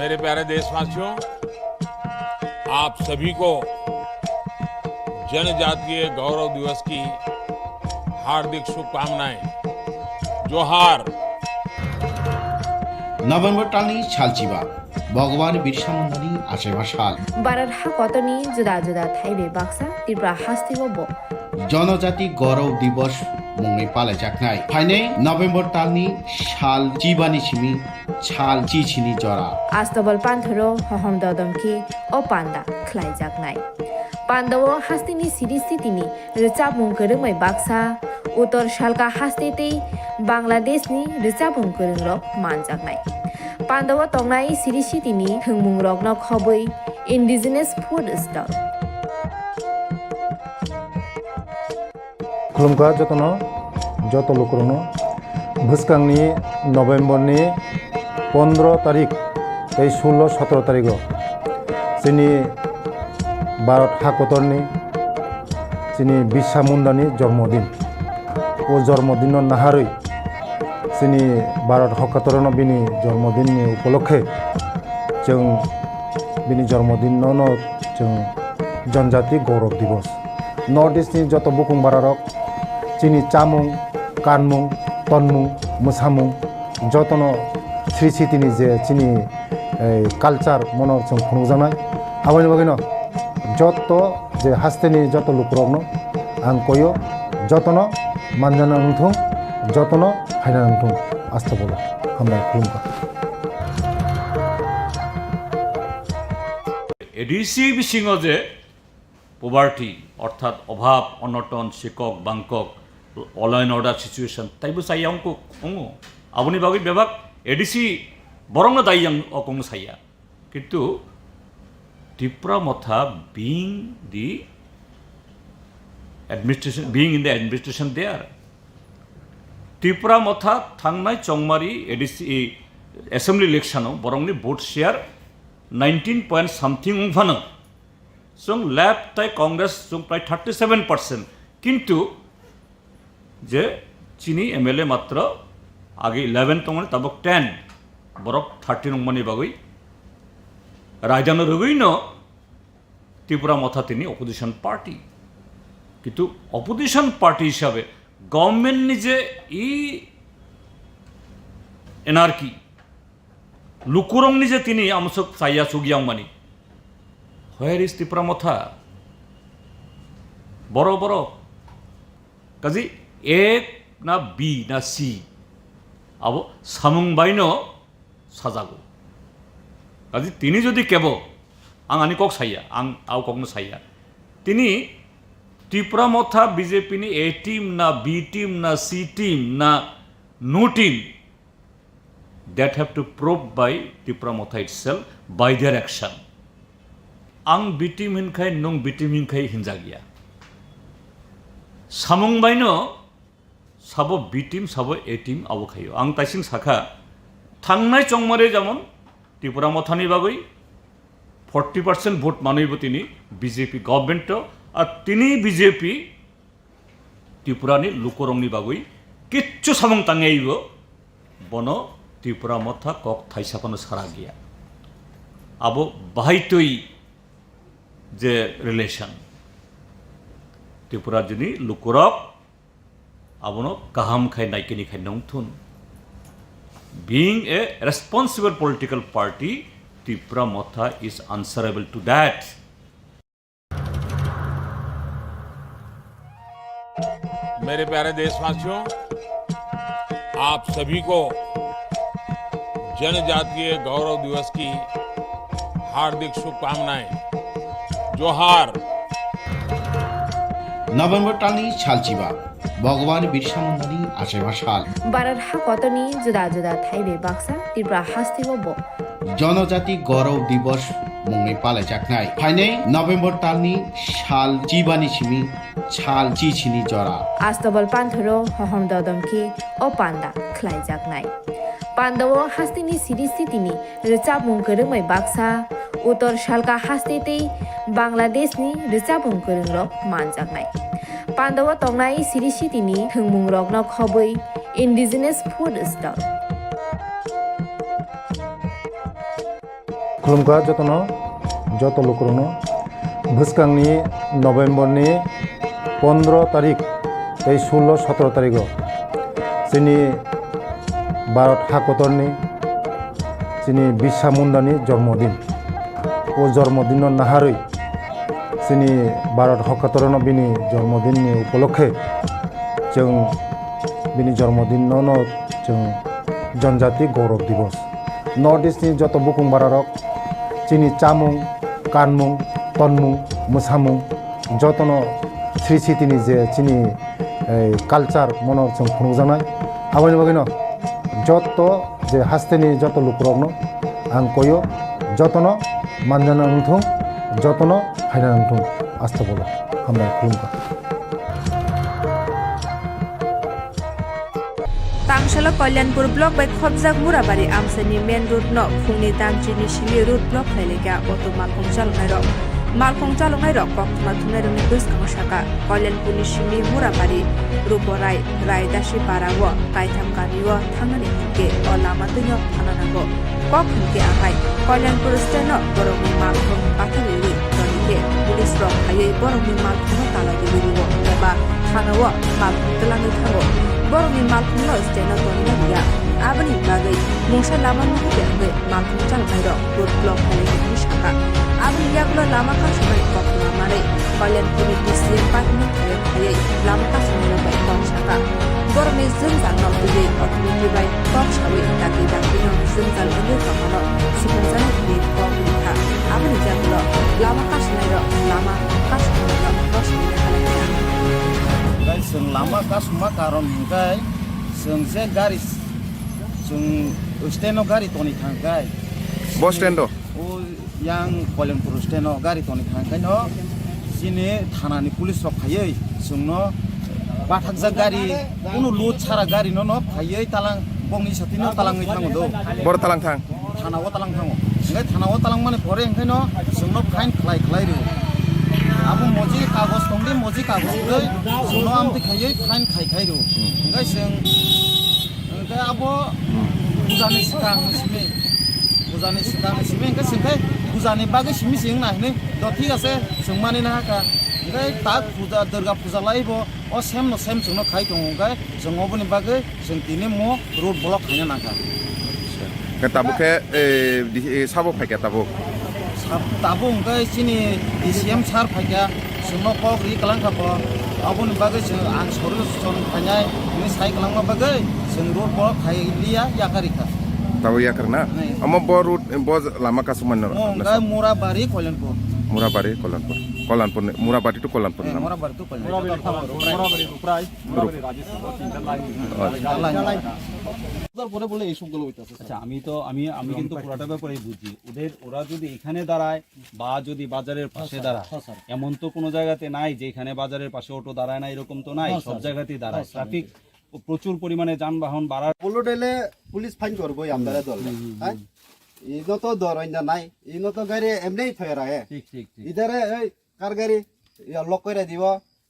मेरे प्यारे देशवासियों, आप सभी को जनजातीय गौरव दिवस की हार्दिक शुभकामनाएं। जोहार। November talni salchiba, Bhagwan Birsa Mundani achaiba sal. Bharat hakotorni juda juda thaibai baksa Tripura hasteo bo Janajati Gaurav Divas mungwi palaijaknai. Phainai November talni sal chibani simi sal chichini jora. Astabal panthoro hohom dodom khe o panda khlaijaknai. Pandao hasteni siri sitini rwchapmung kwrwngmai baksa, Uttor Salka haste tei Bangladeshni rwchapmung kwrwngrok manjaknai. Pandao tongnai siri sitini thwngmungrokno khobwi indigenous food stall. Khulumkha jotono, joto lukurokno. Bwskangni November ni pondro tarik tei sullo sotro tarigo chini Bharat hakotorni chini Birsa Mundani jormodin. O jormodinno naharwi chini Bharat hakotorno bini jormodinni upolokhe chwng bini jormodinno no chwng Janjati Gaurav Divas. North East ni joto bukung bararok chini chamung, kanmung, tonmung, mwsamung jotono sri sitini je chini, eh, culture mono chwng phunukjaknai. Aboni bagwino joto je hasteni joto lukurokno ang koyo, jotono manjana wngthung, jotono phaina wngthung. Asta bolo hambai khulumkha. A D C bisingo je poverty, orthat obhab, onoton, sikok, bangkok, law and order situation, taibo chaya wngkuk, wngo. Aboni bagwi bebak A D C borokno daiyang o kongno saya. Kintu Tipra Motha being the administration, being in the administration there, Tipra Motha thangnai chongmari A D C assembly election o borokni vote share nineteen point something wngphano. Chwng left tai Congress chwng prai thirty seven percent. Kintu je chini M L A matro age eleven tongmani tabuk ten, borok thirteen wngmani bagwi raidano rwgwino Tipra Motha tini opposition party. Kintu opposition party hisabe government ni je i anarchy, lukurokni je tini amsok chaya chukya wngmani. Where is Tipra Motha? Borok, borok. Kaji A na B na C. Abo samung baino sajago. Kaji tini jodi kebo, ang ani kok saya, ang au kokno saya. Tini Tipra Motha B J P ni A team na B team na C team na no team, that have to prove by Tipra Motha itself by their action. Ang B team hinkhai, nung B team hinkhai hinjak ya. Samung baino sabo B team, sabo A team abo khaio. Ang taising sakha, thangnai chongmare jamon Tipra Mothani bagwi forty percent vote manwi bo tini B J P government to, a tini B J P Tripura ni lukurokni bagwi kichu samung tangwi bo, bono Tipra Motha kok thaisa phano sara giya. Abo bahai twi je relation, Tripura juni lukurok abono kaham khai naikeni khai nongthun. Being a responsible political party, Tipra Motha is answerable to that. मेरे प्यारे देशवासियों, आप सभी को जनजातीय गौरव दिवस की हार्दिक शुभकामनाएं। जोहार। November talni salchiba, Bhagwan Birsa Mundani achaiba sal. Bharat hakotorni juda juda thai bai baksa Tripura hasteo bo Jonojati Gaurav Divas mungwi palaijaknai. Phainai November talni sal chibani simi sal chichini jora. Astabal panthoro hohom dodom khe o panda khlaijaknai. Pandao hasteni siri sitini rwchapmung kwrwngbai baksa, Uttor Salka haste tei Bangladeshni rwchapmung kwrwngrok manjaknai. Pandao tongnai siri sitini thwngmungrokno khobwi indigenous food stall. Khulumkha jotono, joto lukurokno. Bwskangni November ni pondro tarik tei sullo sotro tarigo chini Bharat hakotorni chini Birsa Mundani jormodin. O jormodinno naharwi chini Bharat hakotorno bini jormodinni upolokhe chwng bini jormodinno no chwng Janjati Gaurav Divas. North East ni joto bukung bararok chini chamung, kanmung, tonmung, mwsamung jotono sri sitini je chini, eh, culture mono chwng phunukjaknai. Aboni bagwino joto je hasteni joto lukurokno ang koyo, jotono manjana wngthung, jotono phaina wngthung. Asta bolo. Hambai khulumkha. Tangsalo Kalyanpur block bai khopjak Murabari amchaini main road no phungni damchini simi road block khlailaikha auto malkhung chaloknairok. Malkhung chaloknairok koktwma thumnairokni bwskango sakha, Kalyanpurni simi Murabari, Ruporai, Raidasi para o kaitham kamio thangnani hinkhe o lama twino thana nango. Kok hinkhe ahai, Kalyanpur stand-o borokni malkhung bathariwi tonikhe police rok phaiwi borokni malkhungno tala riwi rwo eba thana-o malkhung twlangwi thango. Borokni malkhungno stand-o tonina riya. Aboni bagwi mungsa lama nuhukya hwnwi malkhung chaloknairok road block khlaiwi hwnwi sakha. Aboni yagulo lama kasumani koktwma manwi Kalyanpurni D C M party-no thaiwi phaiwi lama kasumnairok bai kok sakha. Borokni jwngjal no twiwi authority bai kok sawi dakti dakti no jwngjal wngwi tongmano supungjana hinwi kok rwkha. Aboni yagulo lama kasumnairok lama kasumnairok kok sawi kha. Guys, chwng lama kasuma karon hwnkhe chwng je gari, chwng stand-o gari toni thangkhe. Bus stand-o? O yang Kalyanpur stand-o gari toni thangkhe no chini thanani police rok phaiwi chwngno bathakjak gari, kunu load sara gari no, no phaiwi talang bongni satino talangwi thango do. Boro talang thang? Thana-o talang thango. Hwnkhe thana-o talang mani pore hwnkhe no chwngno fine khlai khlai rwo. Abo moji kagoj tongdi, moji kagoj rwi chwngno amtwi khaiwi fine khai khai rwo. Hwnkhe chwng, hwnkhe abo pujani swkang simi, pujani swkang simi hwnkhe chwngkhe pujani bagwi simi se wngna hinwi do thik ase chwng mani nahakha. Hwnkhe tak puja, Durga puja laibo o same no same chwngno khai tongo hwnkhe chwng oboni bagwi chwng tini mo road block khaina nangkha. Khe tabuk khe, eh, di-, eh, sabo phaikha tabuk? Sab-, tabuk hwnkhe chini D C M sir phaikha, Chwngno kok ri kwlang kha bo. Aboni bagwi chwng ang sori song khainai hwnwi sai kwlangma bagwi chwng road bo khai liya, yakarwi kha. Tabo yakar na? Nai. Omo bo road, bo lama kasuk manna. Mo hwnka Murabari, Koilanpur. Murabari, Koilanpur. Koilanpur ni, Murabari to Koilanpur Eh, nama? Murabari to Koilanpur. Murabari, Murabari, Murabari, Murabari, Rajesh, Murabari, Rajesh, Murabari, Murabari, Murabari, Murabari। তারপরে বলে এইসবগুলো হইতাছে, স্যার। আচ্ছা, আমি তো, আমি, আমি কিন্তু পুরাটা ব্যাপারেই বুঝি। ওদের, ওরা যদি এখানে দাঁড়ায় বা যদি বাজারের পাশে দাঁড়ায়, হ্যাঁ, স্যার। এমন তো কোনো জায়গাতে নাই যে এখানে বাজারের পাশে অটো দাঁড়ায় না, এরকম তো নাই, হ্যাঁ, সব স্যার। জায়গাতেই দাঁড়ায়। হ্যাঁ, স্যার। ট্রাফিক প্রচুর পরিমাণে যানবাহন বাড়ার। Bullet এলে পুলিশ ফাইন করবো আমরা ধরলে, হুম, হুম, হ্যাঁ? হুম। ইনো তো দরইন্দা নাই, ইনো তো গাড়ি এমনি থয়ে রাখে। ঠিক, ঠিক, ঠিক। ইধারে এই কার গাড়ি ইয়া লক করে দিব,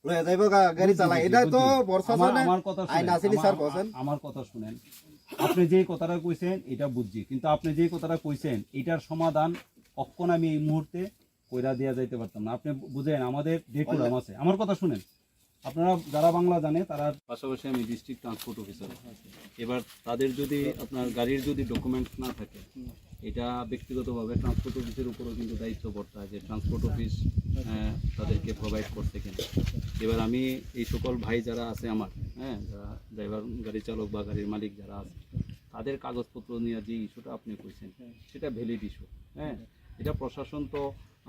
লয়ে যাইব গা-, গাড়ি বুঝছি, চালাই। বুঝছি, এটা তো বুঝছি। বর্ষা আমার, চলে, আমার কথা আইন শুনেন, আছে নি আমার, স্যার আমার, বলছেন? আমার কথা শুনেন। আপনি যে কথাটা কইছেন, এটা বুঝছি, কিন্তু আপনি যে কথাটা কইছেন, এটার সমাধান কখন আমি এই মুহূর্তে কইরা দিয়া যাইতে পারতাম না। আপনি বুঝেন, আমাদের ডেট প্রোগ্রাম আছে। আমার কথা শুনেন, আপনারা যারা বাংলা জানে, তারা পাশাপাশি আমি ডিস্ট্রিক্ট ট্রান্সপোর্ট অফিসার। এবার তাদের যদি আপনার গাড়ির যদি ডকুমেন্টস না থাকে, এটা ব্যক্তিগতভাবে ট্রান্সপোর্ট অফিসের উপরও কিন্তু দায়িত্ব বর্তায় যে ট্রান্সপোর্ট অফিস, আহ, তাদেরকে প্রোভাইড করছে কিনা। এবার আমি এই সকল ভাই যারা আছে আমার, হ্যাঁ, যারা ড্রাইভার, গাড়ি চালক বা গাড়ির মালিক যারা আছে, তাদের কাগজপত্র নিয়ে যে ইস্যুটা আপনি কইছেন, সেটা ভ্যালিড ইস্যু। হ্যাঁ, এটা প্রশাসন তো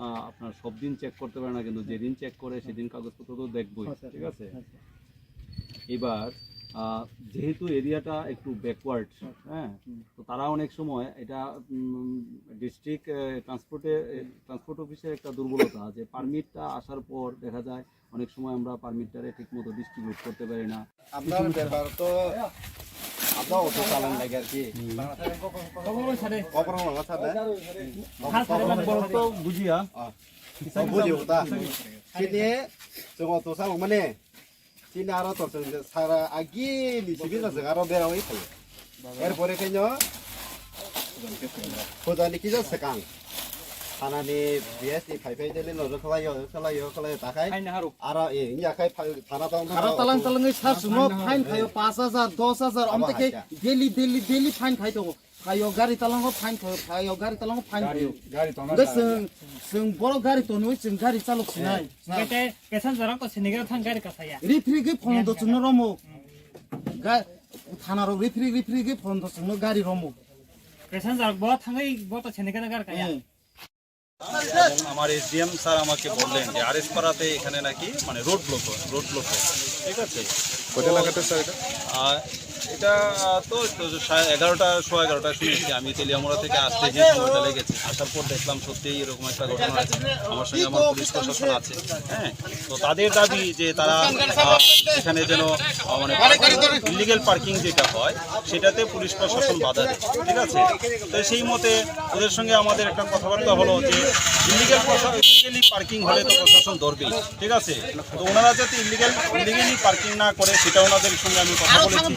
আহ, আপনার সব দিন চেক করতে পারে না, কিন্তু যেদিন চেক করে সেদিন কাগজপত্র তো দেখবই, হ্যাঁ, স্যার। ঠিক আছে? হ্যাঁ, স্যার। এবার, আহ, যেহেতু এরিয়াটা একটু ব্যাকওয়ার্ড, আচ্ছা। হ্যাঁ, হুম। তো তারা অনেক সময় এটা, উম, ডিস্ট্রিক্ট, আহ, ট্রান্সপোর্টে, আহ, ট্রান্সপোর্ট অফিসের একটা দুর্বলতা যে পারমিটটা আসার পর দেখা যায় অনেক সময় আমরা পারমিটটারে ঠিক মতো ডিস্ট্রিবিউট করতে পারি না। আপনার ব্যাপার তো, আপনার অটো চালান লাগে আর কি। হুম। কখনো মাথা দেয়। কখনো মাথা দেয়। তো বুঝিয়া। আহ, তো বুঝিও তা। Sini, chwng auto salok mani. Sini aro to chwng sara agi ni simi na chwng aro bera oi phaio. Erpore khe no phoja ni kisa swkang. Thana ni B S ni phai phai daily no khlaio, khlaio, khlaio ta khai. Aro e ya khai thana tong. Aro talang talang sa sumo fine khaio paanch hajar, dos hajar, amte khe daily, daily, daily fine khai tongo. Phaio gari talango fine khaio, phaio gari talango fine khaio. Gari tongna. Hwnkhe chwng, chwng borok gari tonwi chwng gari chalok sinai. Hwnkhe passenger rok to sinigwra thang gari kasaya. Rifrigwi phone do chwngno romo. Ga-, thana rok rifrig rifrigwi phone do chwngno gari romo. Passenger rok bo thangwi bo to sinigwra gari kaya. Hmm. এবং আমার SDM sir আমাকে বললেন যে আরএস পাড়াতে এখানে নাকি মানে road block হয়, রোড ব্লক হয়, ঠিক আছে? কত এলাকাতে স্যার এটা? আহ, এটা তো, তো সাড়ে এগারোটা, সোয়া এগারোটা শুনেছি আমি তেলিয়ামুড়া থেকে আসতে যে সময়টা লেগেছে, আসার পর দেখলাম সত্যিই এরকম একটা ঘটনা আছে। আমার সঙ্গে আমার পুলিশ প্রশাসন আছে, হ্যাঁ, তো তাদের দাবি যে তারা, আহ, এখানে যেন, আহ, মানে ইলিগেল পার্কিং যেটা হয় সেটাতে পুলিশ প্রশাসন বাধা দেয়, ঠিক আছে? তো সেই মতে ওদের সঙ্গে আমাদের একটা কথাবার্তা হলো যে ইলিগেল, ইলিগেলি পার্কিং হলে তো প্রশাসন ধরবেই, ঠিক আছে? তো ওনারা যাতে ইলিগেল, ইলিগেলি পার্কিং না করে সেটা ওনাদের সঙ্গে আমি কথা বলেছি।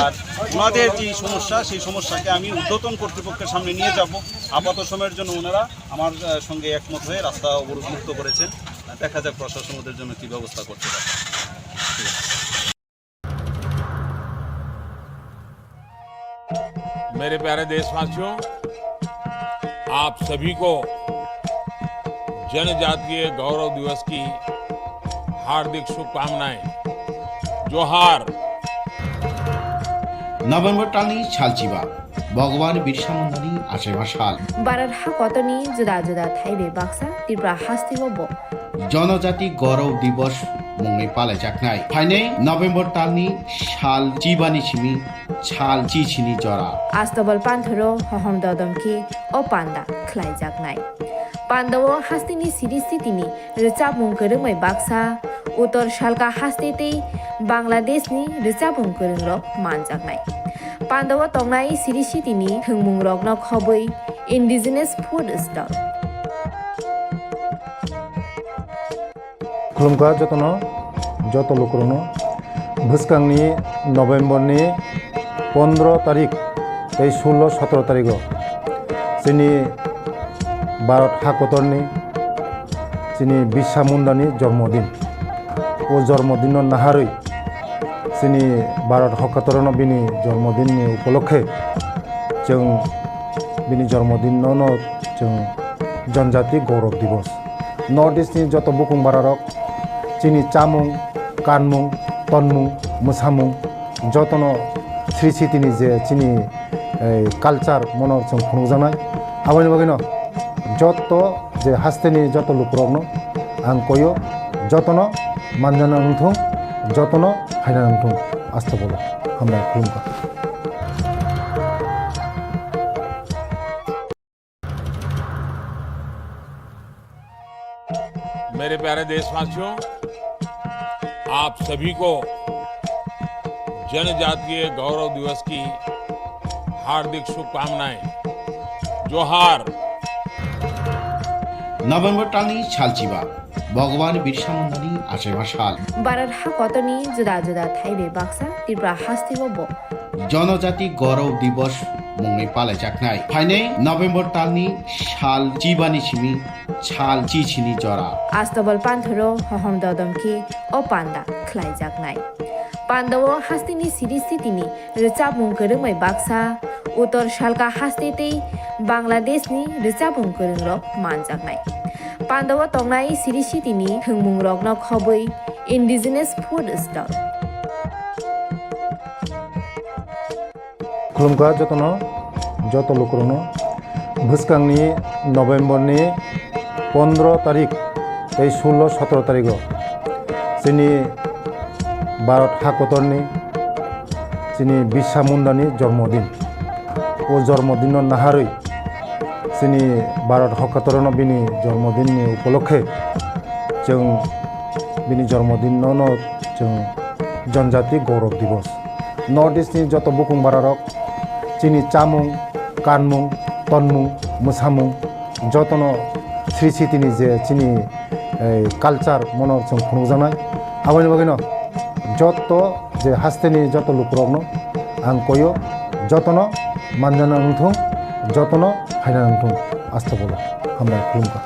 আর ওনাদের যে সমস্যা, সেই সমস্যাকে আমি ঊর্ধ্বতন কর্তৃপক্ষের সামনে নিয়ে যাব। আপাত সময়ের জন্য ওনারা আমার, আহ, সঙ্গে একমত হয়ে রাস্তা অবরোধ মুক্ত করেছেন। দেখা যাক প্রশাসন ওদের জন্য কি ব্যবস্থা করতে পারে। मेरे प्यारे देशवासियों, आप सभी को जनजातीय गौरव दिवस की हार्दिक शुभकामनाएं। जोहार। November talni salchiba, Bhagwan Birsa Mundani achaima sal. Bharat hakotorni juda juda thai bai baksa Tripura hasteo bo Jonojati Gaurav Divas mungwi palaijaknai. Phainai November talni sal chibani simi sal chichini jora. Astobal panthoro hohom dodom khe o panda khlaijaknai. Pandao hasteni siri sitini rwchapmung kwrwngbai baksa, Uttor Salka haste tei Bangladeshni rwchapmung kwrwngrok manjaknai. Pandao tongnai siri sitini thwngmungrokno khobwi indigenous food stall. Khulumkha jotono, joto lukurokno. Bwskangni November ni pondro tarik tei sullo sotro tarigo chini Bharat hakotorni chini Birsa Mundani jormodin. O jormodinno naharwi chini Bharat hakotorno bini jormodinni upolokhe chwng bini jormodinno no chwng Janjati Gaurav Divas. North East ni joto bukung bararok chini chamung, kanmung, tonmung, mwsamung jotono Sri Siti ni je chini, eh, culture mono chwng phunukjaknai. Aboni bagwino joto je hasteni joto lukurokno ang koyo, jotono manjana wngthung, jotono phaina wngthung. Astagfirullah. Hambai khulumkha. मेरे प्यारे देशवासियों, आप सभी को जनजातीय गौरव दिवस की हार्दिक शुभकामनाएं। जोहार। November talni salchiba, Bhagwan Birsa Mundani achaiba sal. Bharat hakotorni juda juda thaibai baksa Tripura hasteo bo Jonojati Gaurav Divas mungwi palaijaknai. Phainai November talni sal chibani simi sal chichini jora. Astobal panthoro hohom dodom khe o panda khlaijaknai. Pandao hasteni siri sitini rwchapmung kwrwngbai baksa, Uttor Salka haste tei Bangladeshni rwchapmung kwrwngrok manjaknai. Pandao tongnai siri sitini thwngmungrokno khobwi indigenous food stall. Khulumkha jotono, joto lukurokno. Bwskangni November ni pondro tarik tei sullo sotro tarigo chini Bharat hakotorni chini Birsa Mundani jormodin. O jormodinno naharwi chini Bharat hakotorno bini jormodinni upolokhe chwng bini jormodinno no chwng Janjati Gaurav Divas. North East ni joto bukung bararok chini chamung, kanmung, tonmung, mwsamung jotono Sri Siti ni je chini, eh, culture mono chwng phunukjaknai. Aboni bagwino joto je hasteni joto lukurokno ang koyo, jotono manjana wngthung, jotono phaina wngthung. Astagfirullah. Hambai khulumkha.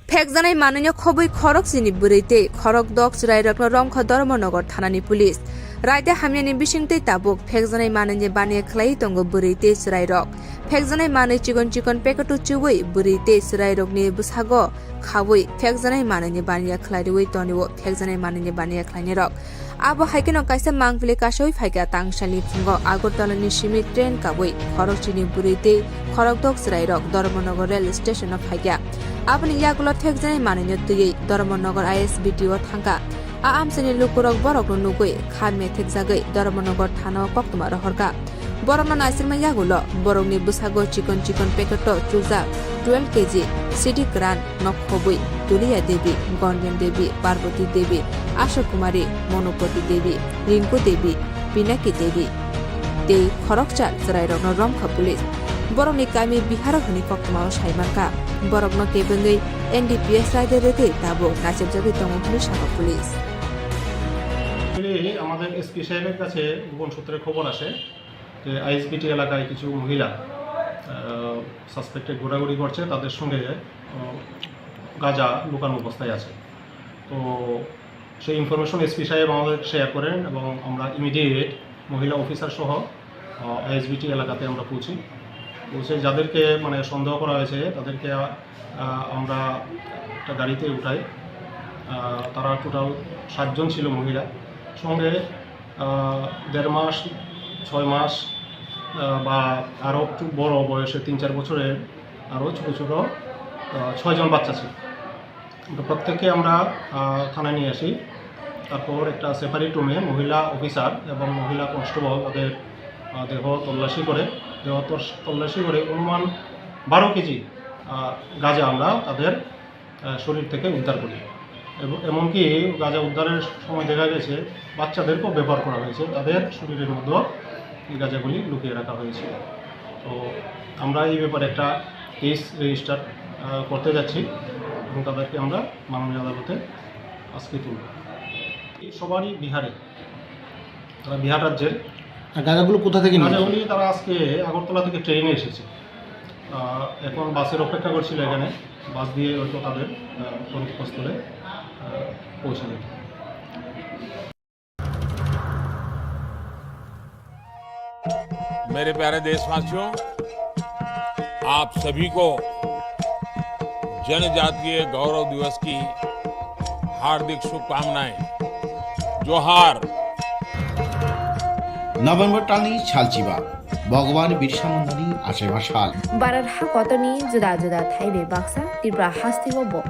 Phekjanai manwino khobwi khorok chini bwrwi tei khorok dok chwrairokno romkha Dharmanagar thanani police. Raida hamyani bisingtwi tabuk phekjanai manwini baniya khlaiwi tongo bwrwi tei chwrairok. Phekjanai manwi chikon chikon packet-o chuwi bwrwi tei chwrairokni bwsago khawi phekjanai manwini baniya khlai rwui tonio phekjanai manwini baniya khlainirok. Abo hai kheno kaisa mangpili kasaui phaikha tangsalni phungo Agartala ni simi train kabui khorok chini bwrwi tei khorok dok chwrairok Dharmanagar rail station o phaikha. Aboni yagulo thekjaknai manwino twiwi Dharmanagar I S B T o thangkha. A amchaini lukurok borokno nugwi kha methekjagwi Dharmanagar thana o koktwma rohorkha. Borokno naisingma yagulo borokni bwsago chikon chikon packet o chujak twelve K G sidi kwran no khobwi Tuliya Devi, Gonjen Devi, Parvati Devi, Asha Kumari, Monopati Devi, Rinku Devi, Pinaki Devi tei khoroksa chwrairokno romkha police. Borokni kami Biharo hwnwi koktwmao sai mankha. Borokno kebengwi N D P S raida rwgwi tabuk nachepjagwi tongo hwnwi sakha police. Actually, আমাদের এসপি সাহেবের কাছে গোপন সূত্রে খবর আসে যে আইএসবিটি এলাকায় কিছু মহিলা, আহ, সাসপেক্টেড ঘোরাঘুরি করছে, তাদের সঙ্গে, আহ, গাঁজা লুকানো অবস্থায় আছে। তো সেই ইনফরমেশন এসপি সাহেব আমাদের শেয়ার করেন এবং আমরা ইমিডিয়েট মহিলা অফিসার সহ, আহ, আইএসবিটি এলাকাতে আমরা পৌঁছি। পৌঁছে যাদেরকে মানে সন্দেহ করা হয়েছে তাদেরকে, আহ, আমরা একটা গাড়িতে উঠাই। আহ, তারা টোটাল সাতজন ছিল মহিলা, সঙ্গে, আহ, দেড় মাস, ছয় মাস, আহ, বা আরও একটু বড় বয়সে তিন চার বছরের আরও ছোটো ছোটো, আহ, ছয়জন বাচ্চা ছিল। তো প্রত্যেককে আমরা, আহ, থানায় নিয়ে আসি। তারপর একটা সেপারেট রুমে মহিলা অফিসার এবং মহিলা কনস্টেবল তাদের, আহ, দেহ তল্লাশি করে, দেহ তস-, তল্লাশি করে অনুমান বারো কেজি, আহ, গাঁজা আমরা তাদের, আহ, শরীর থেকে উদ্ধার করি। এবং এমনকি গাঁজা উদ্ধারের সময় দেখা গেছে বাচ্চাদেরকেও ব্যবহার করা হয়েছে, তাদের শরীরের মধ্যে এই গাঁজাগুলি লুকিয়ে রাখা হয়েছিল। তো আমরা এই ব্যাপারে একটা কেস রেজিস্টার, আহ, করতে যাচ্ছি এবং তাদেরকে আমরা মাননীয় আদালতে আজকে তুলব। এই সবারই বিহারে, তারা বিহার রাজ্যের। আর গাঁজাগুলো কোথা থেকে নিয়ে আসে? গাঁজাগুলি তারা আজকে আগরতলা থেকে ট্রেনে এসেছে। আহ, এখন বাসের অপেক্ষা করছিল এখানে, বাস দিয়ে হয়তো তাদের, আহ, গন্তব্যস্থলে, আহ, পৌঁছে দেবে। मेरे प्यारे देशवासियों, आप सभी को जनजातीय गौरव दिवस की हार्दिक शुभकामनाएं। जोहार। November talni salchiba, Bhagwan Birsa Mundani achaima sal. Bharat hakotorni juda juda thaibai baksa Tripura hasteo bo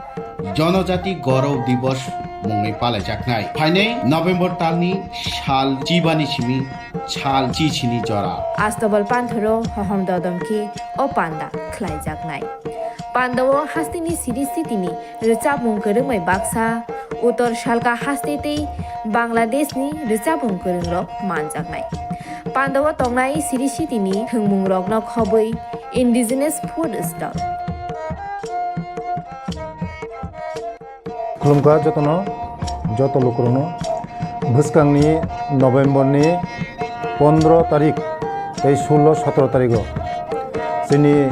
Jonojati Gaurav Divas mungwi palaijaknai. Phainai November talni sal chibani simi sal chichini jora. Astobal panthoro hohom dodom khe o panda khlaijaknai. Pandao hasteni siri sitini rwchapmung kwrwngbai baksa, Uttor Salka haste tei Bangladeshni rwchapmung kwrwngrok manjaknai. Pandao tongnai siri sitini thwngmungrokno khobwi indigenous food stall. Khulumkha jotono, joto lukurokno. Bwskangni November ni pondro tarik tei sullo sotro tarigo chini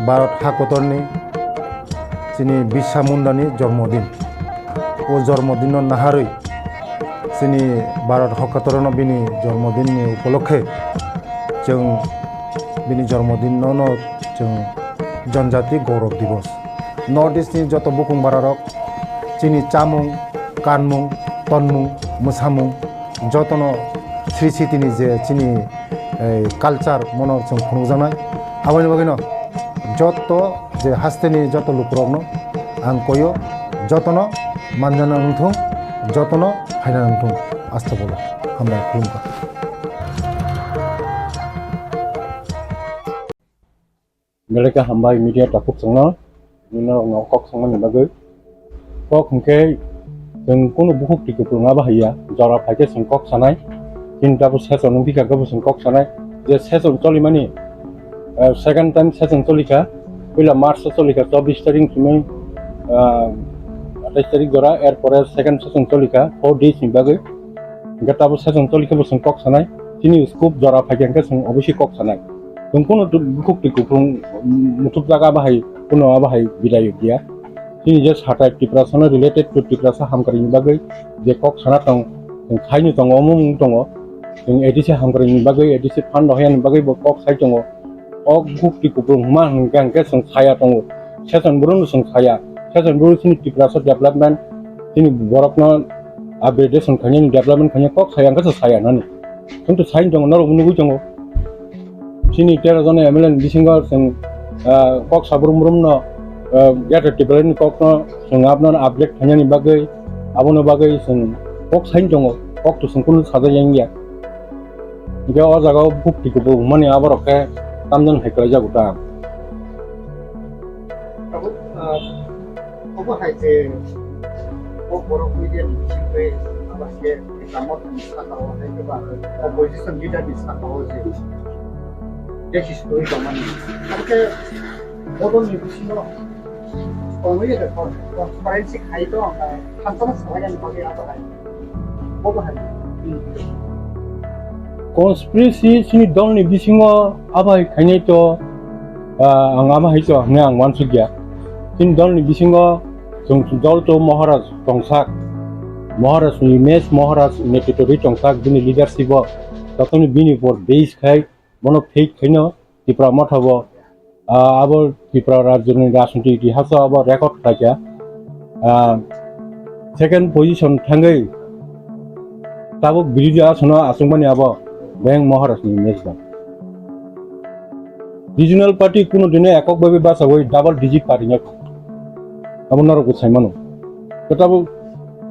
Bharat hakotorni chini Birsa Mundani jormodin. O jormodinno naharwi chini Bharat hakotorno bini jormodinni upolokhe chwng bini jormodinno no chwng Janjati Gaurav Divas. North East ni joto bukung bararok chini chamung, kanmung, tonmung, mwsamung jotono sri sitini je chini, eh, culture mono chwng phunukjaknai. Aboni bagwino joto je hasteni joto lukurokno ang koyo, jotono manjana wngthung, jotono phaina wngthung. Astobolo hambai khulumkha. Belai khe hambai media takhuk chwngno, nini norokno kok swngmani bagwi. Kok hwnkhe chwng kunu bukhuk twi kwplwng abo hai ya, jora phai khe chwng kok sanai. Chini tabuk session wng thika khe bo chwng kok sanai. Je session cholimani, eh, second time session cholikha, puila March o cholikha, chobbish tarik simi, ah, atais tarik jora, er pore second session cholikha, four days ni bagwi. Hwnkhe tabuk session cholikhe bo chwng kok sanai, chini scope jora phaikha hwnkhe chwng obviously kok sanai. Chwng kunu tu-, bukhuk twi kuphung, mm, muthupjak abo hai, kunu abo hai bidai ya. Chini je satai Tiprasano related to Tiprasa hamkrai ni bagwi je kok sana tong, chwng saino tongo, omo wng tongo. Chwng A D C hamkrai ni bagwi, A D C fund rohya ni bagwi bo kok sai tongo. O bukhuk twi kuphung hwnma hwnkhe hwnkhe chwng saya tongo. Session buru no chwng saya. Session buru chini Tiprasa development, chini borokno upgradation khainani, development khainani kok saya hwnkhe chwng saya nani. Chwng to saino tongo, norok nugwi tongo. Chini tero jona M L A ni bisingo chwng, ah, kok sa brum brum no, ah, greater Tipraland ni kok no chwng abno upgrade khainani bagwi, abono bagwi chwng kok saino tongo, kok to chwng kunu sajak yang ya. Hwnkhe o jaga o bukhuk twi kuphung hwnmani aborok khe tamjani hai kwlaijago ta. Abo, ah, obo hai je, o borok media ni bisingtwi abo hai khe Tiprasa ni saka o hai khe ba opposition leader ni saka o je, je history tongmani. Abo khe bodol ni bisingo tongwi de transparency khai to, ah, thansano salai ani bagwi abo hai. Conspiracy chini dolni bisingo abai khainai to, ah, ang abo hai to hwnwi ang uansukya. Chini dolni bisingo chwng dol to Maharaj tongsak, Maharaj ni image, Maharaj ni netrito rwi tongsak, bini leadership o jotoni bini upor base khai bono fake khaino Tipra Motha bo, ah, abo Tripura rajyoni rajniti itihas o abo record khlaikha. Ah, second position thangwi tabuk birodhi asono achukmani abo Beng Maharaj ni image ba. Regional party kunu dino ekok bai bachawi double digit party no abo norok bo sai mano. Tabuk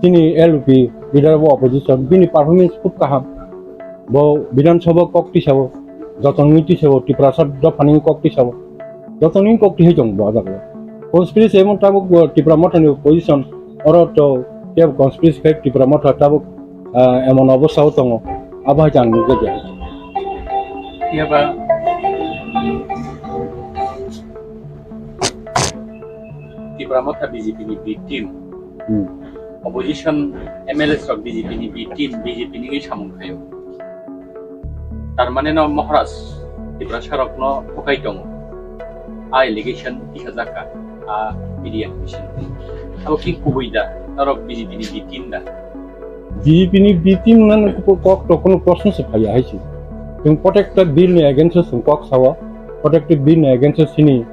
chini L P leader of opposition bini performance khub kaham. Bo Bidhan Sabha kok tisao, jotoni tisao, Tiprasa dophani kok tisao, jotoni kok tisai tongo bo o jaga o. Conspiracy emon tabuk bo Tipra Mothani position, oro to kebo conspiracy khai Tipra Motha tabuk, ah, emon obostha o tongo, abo hai ang nukjakya. Phiya ba Tipra Motha B J P ni B team, Hmm. Opposition M L A rok B J P ni B team, B J P ni wngwi samung khaio. Tar mane no Maharaj Tiprasa rok no bukai tongo. A allegation kisa jaka, a media ni bising. Abo ki kubui da, norok B J P ni B team da. B J P ni B team nang kok to kono proshno se phaiya hai se. Chwng protekta bill ni against o chwng kok sao. Protective bini against o chini,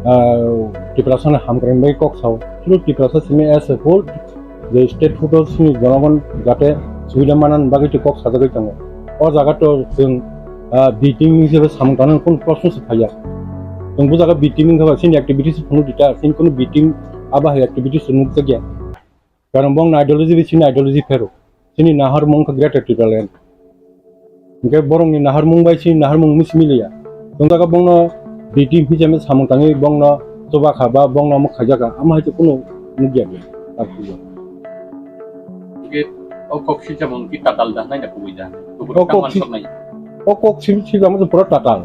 ah, Tiprasa ni hamkrai bai kok sao. Chwng Tiprasa simi as a whole, je state hood o chini jonogon jate subida manan bagwi twi kok sajagwi tongo. O jaga to chwng, ah, B team hisabe samung tangnani kunu proshno se phaiya. Chwng bo jaga B team wngkha ba chini activities phunuk dita, chini kunu B team abo hai activities nukjakya. Karon bongni ideology bai chini ideology phero. Chini naharmung wngkha Greater Tipraland. Hingke borokni naharmung bai chini naharmung misi miliya. Chwngjago bongno B team hisabe samung tangwi bongno chubakha ba bongno omo khaijakha. Amo hai khe kunu nukya de. Hingke o kok sijamung ki tatal da nai na kubui da. Kubui O kok tangman si-, sok nai. O kok si-, sijamung pura tatal.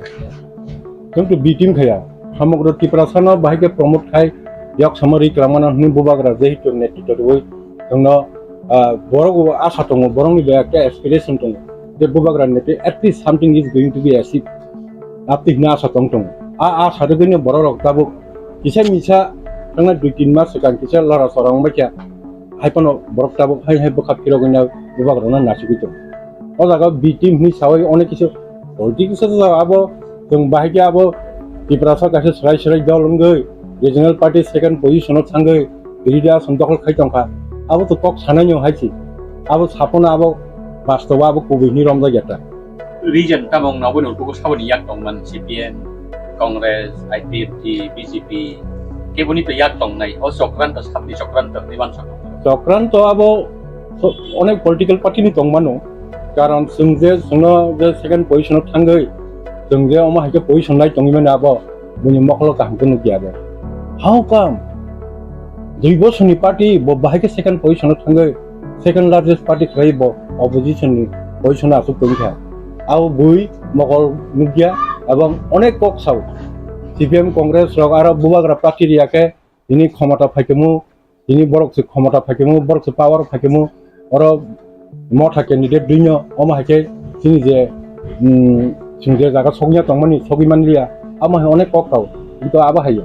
Chwng to B team khaya. Samagro Tiprasano bahai khe promote khai, yok samari kwlangmano hwnwi bubagra jehetu netritw rwui chwngno, ah, borok bo asa tongo, borokni bo ekta aspiration tongo. Je bubagra netri at least something is going to be achieved. Apni hwnwi asa tong tongo. A asa rwgwino bororok tabuk kisa misa thangna dui tin mas swkang kisa lora sora wngbaikha. Hai phano borok tabuk hai hai bwkha phirogwino bubagrano nasigwi tongo. O jaga B team hwnwi saui onek kisa politics o jaga abo chwng bahai khe abo Tiprasa kaisa swrai swrai dol wngwi regional party second position o thangwi birothi asong dokhol khai tongkha. Abo to kok sanai no hai se. Abo saphano abo bastobo abo kubui hwnwi romjak ya ta. Region tamo wngna obo nokhugo saboni yak tongman C P M, Congress, I P F T, B J P, keboni to yak tongnai, o chokranto sabni chokranto hwnwi mansokha. Chokranto abo so-, onek political party ni tongmano, karon chwng je chwngno je second position o thangwi, chwng je omo hai khe position nai tongwi mani abo, buini mokolo kaham khe nukya abo. How come? Dui bosor ni party bo bahai khe second position o thangwi, second largest party khlai bo opposition ni position o aswk tongkha. Abo bui mokol nukya, ebong onek kok sao. C P M Congress rok aro bubagra party riya khe tini khomota phaikhamu, tini borok se khomota phaikhamu, borok se power phaikhamu, oro motha candidate duino, omo hai khe chini je, um, chwng je jaga sokya tongmani, sogwi manliya, amo hai onek kok rok, kintu abo hai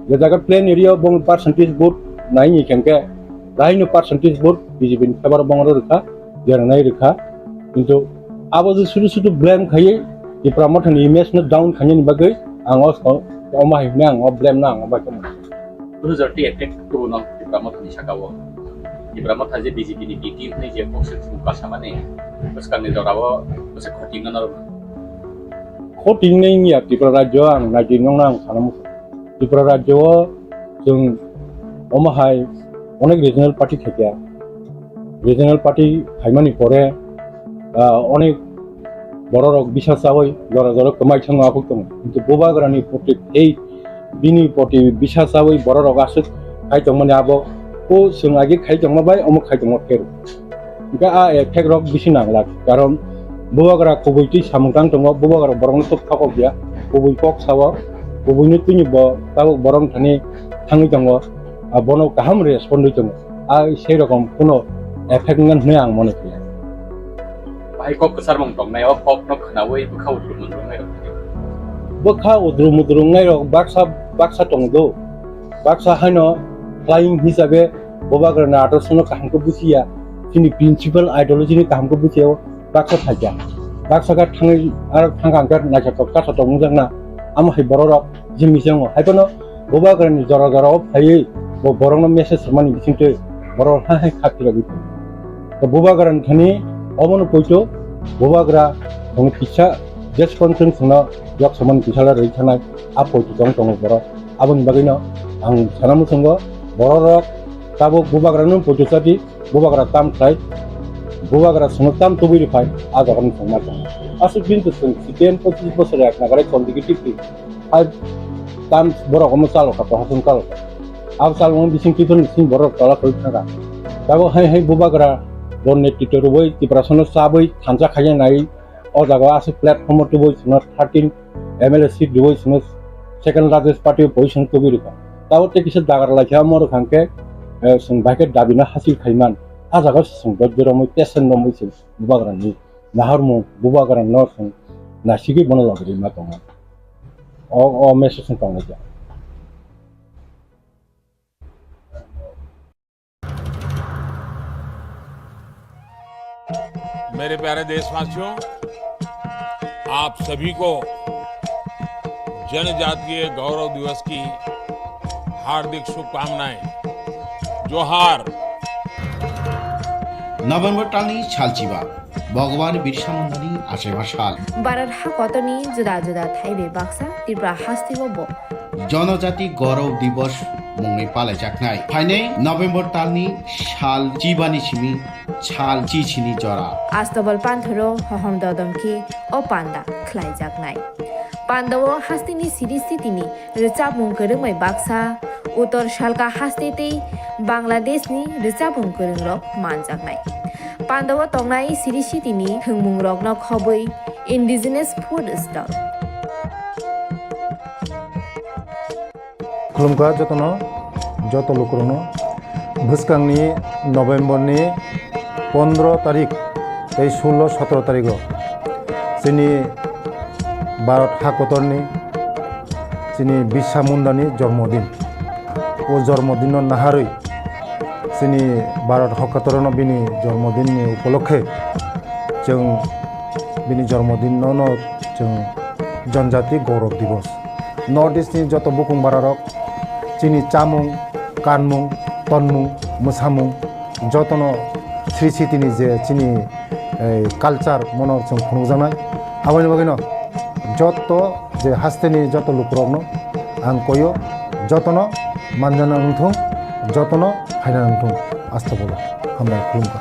je jaga plain area o bong percentage vote nai ni khe, khe laino percentage vote B J P ni favor o bong rwkha, jeranai rwkha, kintu abo je sudu sudu blame khaiwi Tipra Motha ni image no down khainani bagwi ang o, omo hai hwnwi ang o blame no ang o bai khe mano. Dui hajar ti effect tubuno Tipra Mothani saka o. Tipra Motha je B J P ni B team hwnwi je kok se chwng kasamani bwskangni jorao bwswk khoti wngna narwkna. Khoti wngnai wngya Tripura rajyo ang naidi nokno ang sana muchung. Tripura rajyo o chwng omo hai onek regional party khaikha. Regional party phaimani pore, ah, onek bororok bisa chawi jora jora kwmai thangma aphuk tongo. Kintu bubagrani proti hate, bini proti bisa chawi bororok aswk khai tongmani abo o chwng age khai tongma bai omo khai tongma phero. Hingke a effect rok bisi nanglak, karon bubagra kubui twi samung tang tongo, bubagra borokno tok thokok ya, kubui kok sao, kubuino twini bo tabuk borok thani thangwi tongo, a bono kaham respond wi tongo. A sei rokom kuno effect wngkha hwnwi ang mone khe. Bahai kok kwcharmung tongnai, o kokno khwnaui bwkha udrum udrumnai rok. Bwkha udrum udrumnai rok baksa, baksa tongo do. Baksa haino flying hisabe bubagrani adorshono kaham khe buchiya, chini principle ideology ni kaham khe buchiya, baksa phaikha. Baksa khe thangwi aro thangkha hwnkhe naithotok kaisa tongmung jakna. Amo hai bororok je misengo hai phano bubagrani jora jora o phaiwi bo borokno message rwmani bisingtwi borok hai hai kha philogwi tongo. To bubagrani thani omono poito bubagra bongni kisa just content chwngno yok samani kisa rwi thanai a poito tong tongo borok. Aboni bagwino ang sana muchungo bororok tabuk bubagrano poito chadi. Bubagra tam khlai, bubagra chwngno tam tubui rw phai, a jagani chwng ma tongo. Aswk bini to chwng C P M pochis bosor yak nagarai chondigi tipri. Hai tam borok omo chalo kha, toha chwng chalo kha. Abo chalmung bising twiphang bising borok tola khoi thangkha. Tabuk hai hai bubagra bo netritw rwui Tiprasano chabui thansa khaina nai, o jaga aswk platform o tubui chwngno thirteen M L A seat rwui chwngno second largest party o position tubui rwkha. Tabuk tei kisa dagar lai khe omo rwkha hwnkhe, eh, chwng bai khe dabi no hasil khai man. A jaga o se chwng dojjo romwi tesen romwi se bubagra ni naharmung bubagra no chwng nasigwi bono logi rwma tongo. O, o message chwng tong lai kha. मेरे प्यारे देशवासियों, आप सभी को जनजातीय गौरव दिवस की हार्दिक शुभकामनाएं। जोहार। November talni salchiba, Bhagwan Birsa Mundani achaiba sal. Bharat hakotorni juda juda thaibai baksa Tripura hasteo bo Jonojati Gaurav Divas mungwi palaijaknai. Phainai November talni sal chibani simi sal chichini jora. Astobal panthoro hohom dodom khe o panda khlaijaknai. Pandao hasteni siri sitini rwchapmung kwrwngbai baksa, Uttor Salka haste tei Bangladeshni rwchapmung kwrwngrok manjaknai. Pandao tongnai siri sitini thwngmungrokno khobwi indigenous food stall. Khulumkha jotono, joto lukurokno. Bwskangni November ni pondro tarik tei sullo sotro tarigo chini Bharat hakotorni chini Birsa Mundani jormodin. O jormodinno naharwi chini Bharat hakotorno bini jormodinni upolokhe chwng bini jormodinno no chwng Janjati Gaurav Divas. North East ni joto bukung bararok chini chamung, kanmung, tonmung, mwsamung jotono sri sitini je chini, eh, culture mono chwng phunukjaknai. Aboni bagwino joto je hasteni joto lukurokno ang koyo, jotono manjana wngthung, jotono phaina wngthung. Astagfirullah. Hambai khulumkha.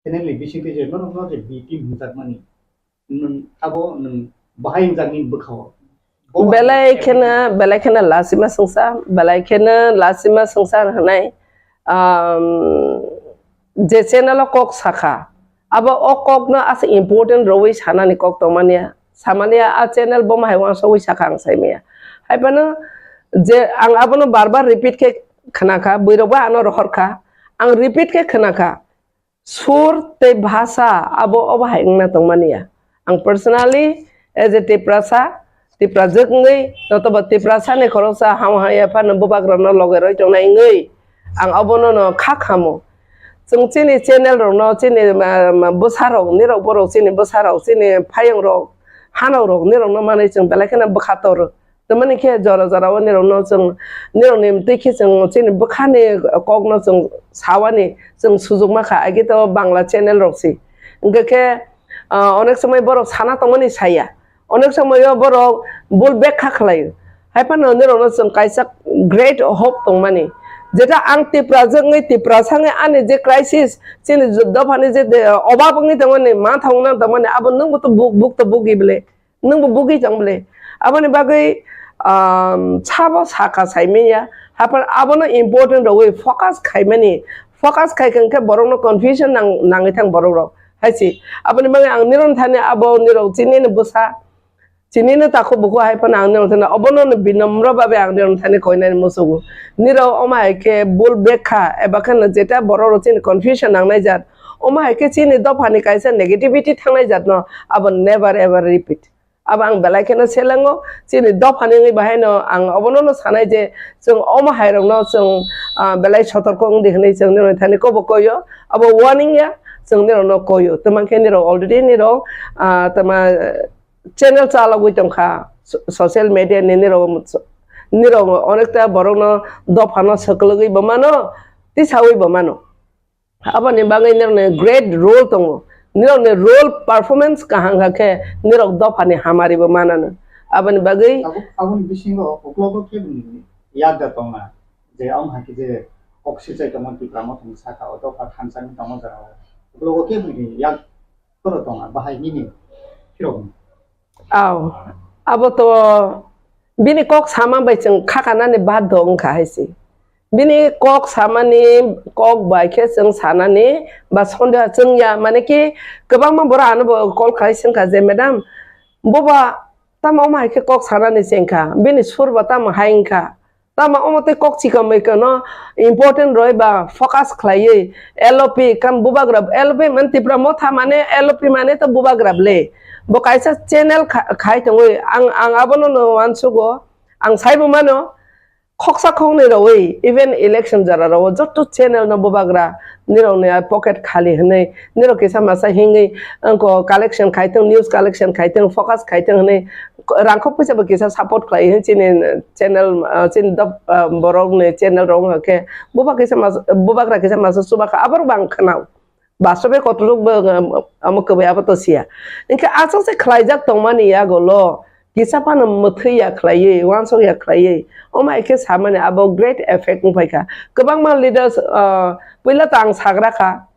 Channel ni bisingtwi je norok no je B team hwnjakmani, nwng abo nwng bahai wngjaknai bwkhao. Bo Belai kheno, belai kheno lasima sungsa, belai kheno lasima sungsa hwnai, um, je channel o kok sakha, abo o kok no asa important rwui sanani kok tongmani ya, samani ya, a channel bo mahai uansugui sakha ang saimaya. Hai phano je ang abono bar bar repeat khe khnakha, bwirok bo ano rohorkha, ang repeat khe khnakha. Sur tei bhasa abo obo hai wngna tongmani ya. Ang personally as a Tiprasa, Tiprajwk wngwi, notobo Tiprasani khoroksa ham hamya phano bubagrano loge roi tongnai wngwi ang obono no kha khamo. Chwng chini channel rokno, chini, ma, ma, bwsarok, nirok borok, chini bwsarok, chini phaiyongrok, hanokrok, nirokno manwi chwng belai kheno bwkha tor. Tamani khe jora jora o nirokno chwng, nirokni twi khe chwng chini bwkhani kokno chwng sawani chwng sujukma kha, age to Bangla channel rok se. Hwnkhe khe, ah, onek somoi borok sana tongmani saya, onek somoi o borok bul bekha khlaio. Hai phano nirokno chwng kaisa great hope tongmani, jeta ang Tiprajwk wngwi, Tiprasa wngwi ani je crisis, chini dophani je de-, obab wngwi tongmani, mantha wngna tongmani, abo nwngbo to buk, buk to bugi bwle. Nwngbo bugui tong bwle. Aboni bagwi, um, sabo saka saimanya. Haphar abono important rogwi focus khaimani. Focus khai khe borokno confusion nang-, nangwi thang borok rok. Hai se. Aboni bagwi ang nirok thani abo nirok chinini bwsa. Chinini takhuk bukhuk hai phano ang nirok thani abono binamra babe ang nirok thani koinani musugo. Nirok omo hai khe bul bekha eba khe jeta borok rok chini confusion nangnai jat. Omo hai khe chini dophani kaisa negativity thangnai jat no abo never ever repeat. Abo ang belai kheno selengo, chini dophani wngwi bahaino ang obono no sanai je chwng omo hairokno chwng, ah, belai sotorko wngdi hwnwi chwng nirok thani kobo koyo, abo warning ya chwng nirokno koyo. Tamo khe nirok already nirok, ah, tamo, eh, channel chalogwi tongkha, so-, social media ni nirok, nirok onekta borokno dophano swklwgwi bo mano, tisaui bo mano. Aboni bagwi nirokni great role tongo. Nirokni role performance kaham kha khe nirok dophani hamari bo manano. Aboni bagwi Abo, aboni bisingo uklogo keboni yakda tongna je omo hai khe je kok sichai tongma Tipra Mothani saka o dopha thansa ni tongma jora o. Uklogo keboni yak toro tongna bahai nini phirokni. Aw, abo to bini kok sama bai chwng khakanani baddo wngkha hai se. Bini kok samani kok bai khe chwng sanani ba sondeha chwngya, mane ki kwbangma borok ano bo call khai swngkha je, "Madam, boba tamo omo hai khe kok sanani chengkha, bini sur bo tamo hai wngkha?" Tamo omo tei kok chikon bai kono important roi ba focus khlaiwi L O P kam bubagra, L O P mane Tipra Motha mane L O P mane to bubagra ble. Bo kaisa channel kha-, khai tongwi ang, ang abono no uansugo, ang saibo mano. khoksa khoknwi rogwi, even election jora rogo joto channel no bubagra nirokni pocket khali hwnwi, nirok kisa masa hingwi, wngko collection khaitwng, news collection khaitwng, focus khaitwng hwnwi rangkhok puisa bo kisa support khlai hwn chini channel, ah, chini dop, ah, borok ni channel rok wngkha khe buba kisa mas-, bubagra kisa masa chuba kha, aborok bo ang khwnao. Bastobe kotorok bo, um, amo kwbai abo to siya. Hinkhe aswk se khlaijak tongmani yago lo kisa phano mwthwi ya khlaiwi, uansuk ya khlaiwi, omo hai khe samani abo great effect wngphai kha. Kwbangma leaders, ah, puila to ang sagra kha,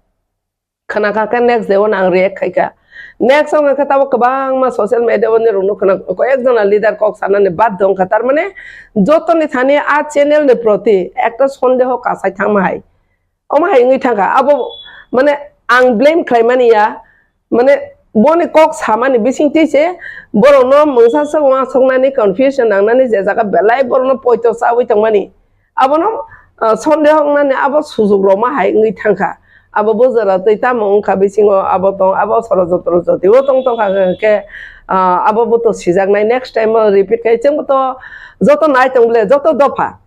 khna kha khe next day o no ang react khai kha. Next wngkha khe tabuk kwbangma social media o nirok nukha na, koi ek jona leader kok sanani bad wngkha, tar mane jotoni thani a channel ni proti ekta sondeho kasai thangma hai. Omo hai wngwi thangkha, abo mane ang blame khlaimani ya, mane boni kok samani bisingtwi se borokno mungsa swk uansuknani, confusion nangnani, je jaga belai borokno poito chawi tongmani, abono, ah, sondeho wngnani abo sujuk rokma hai wngwi thangkha. Abo bo jora twi tamo wngkha bisingo, abo tong, abo soro jotoro jotio tong tongkha hwnkhe, ah, abo bo to sijaknai, next time o repeat khai chwngbo to joto nai tong bole, joto dopha.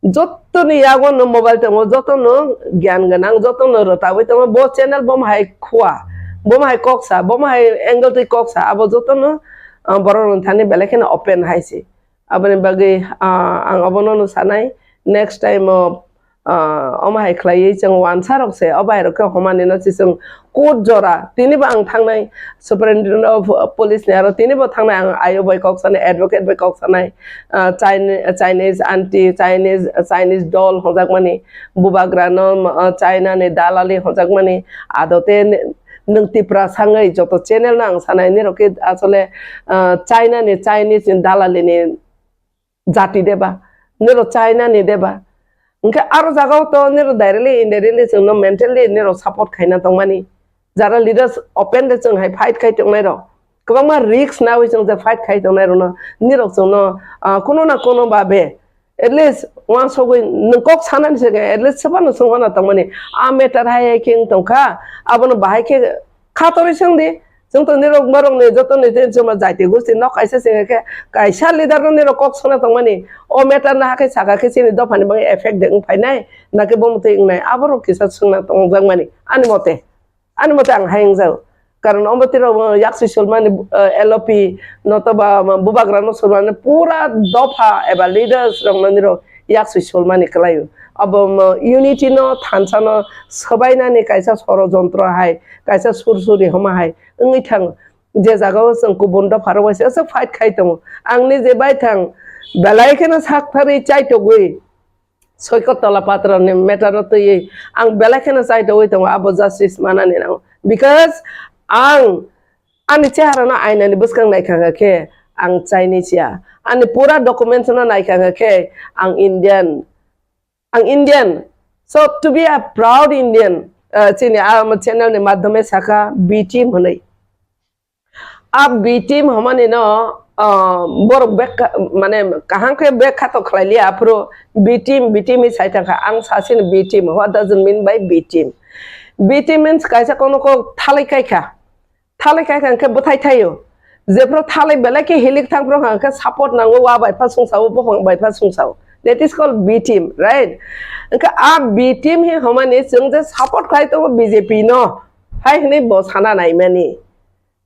Jotoni yago no mobile tongo, joto no gyan gwnang, joto no rwtawi tongo. Bo channel bo hai khua, bo hai koksa, bo hai angle twi koksa, abo joto no, ah, borok rok thani belai kheno open hai se. Aboni bagwi, ah, ang obono no sanai, next time o, ah, omo hai khlaiwi chwng wansa rok se, o bai rok khe homani no se chwng court jora, tini bo ang thangnai, Superintendent of Police ni aro tini bo thangnai, ang ayo bai kok sanai, advocate bai kok sanai, ah, Chine-, Chinese anti, Chinese, Chinese doll hwnjakmani, bubagrano, ah, China ni dalali hwnjakmani, adote ni-, nwng Tiprasa wngwi joto channel no ang sanai, nirok khe asole, ah, China ni, Chinese ni dalali ni jati deba, nirok China ni deba. Hwnkhe aro jagao to nirok directly, indirectly chwngno mentally nirok support khaina tongmani. Jara leaders openly chwng hai fight khai tongnai rok. Kwbangma risk nawi chwng je fight khai tongnai rokno nirok chwngno, ah, kuno na kuno babe at least uansugwi nwng kok sanani se at least sophano chwng honna tongmani. A matter hai hai khe wng tongkha, abono bahai khe khatorwi swngdi. Chwng to nirok borokni jotoni je chwngno jaiti gosti nok kaisa se khe kaisa leader no nirok kok sona tongmani. O matter no hakhe saka khe chini dophani bagwi effect de wng phainai, nakhe bo mwtwi wngnai, aborok kisa swngna tongjakmani ani mote. Ani mote ang hai wngjago. Karon omo twi rok, uh, yaksi sulmani, uh, L O P notoba, um, bubagra no sulmani pura dopha eba leaders rok no nirok yaksi sulmani kwlaio. Abo, um, unity no thansa no swbainani kaisa sorojontro hai, kaisa sursuri homa hai wngwi thango. Je jaga o chwng kubun dopha rok bai se fight khai tongo. Ang ni je bai thang belai kheno sak tharwi chaitogwi Soikot Tola Patro ni matter no twiwi ang belai kheno chaitogwi tongo, abo justice manani nango. Because ang ani chehara no aina ni bwskang naikha khe ang Chinese ya. Ani pura documents no naikha khe ang Indian. Ang Indian. So to be a proud Indian, uh, chini a channel ni madhyome saka B team hwnwi. A B team hwnmani no, ah, borok bek, mane, kaham khe bek kha to khlai liya, aphuru B team, B team hi sai thang kha. Ang sasini B team. What does it mean by B team? B team means kaisa kono kok thalai kai kha. Thalai kai kha hwnkhe bwthai thaio. Jephru thalai belai khe hilik thang phru hwnkhe support nango, wa bai pha sungsao, buphang bai pha sungsao. That is called B team, right? Hwnkhe a B team hi hwnmani chwng je support khlai tongo B J P no, hai hwnwi bo sana naimani.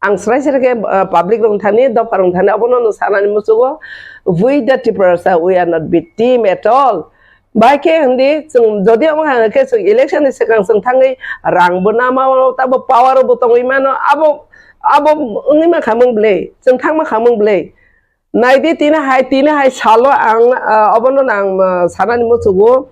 Ang srai srai khe, ah, public rok thani, dopha rok thani, abono no sanani muchugo, we the Tiprasa, we are not B team at all. Bai khe hindi, chwng jodi omo hai khe chwng election ni swkang chwng thangwi rang bo nama o, tabo power bo tongwi mano, abo, abo wngwi mankha mung bwlwi, chwng thang mankha mung bwlwi. Naidi tini hai, tini hai salo ang, ah, obono ang, ah, sanani muchugo.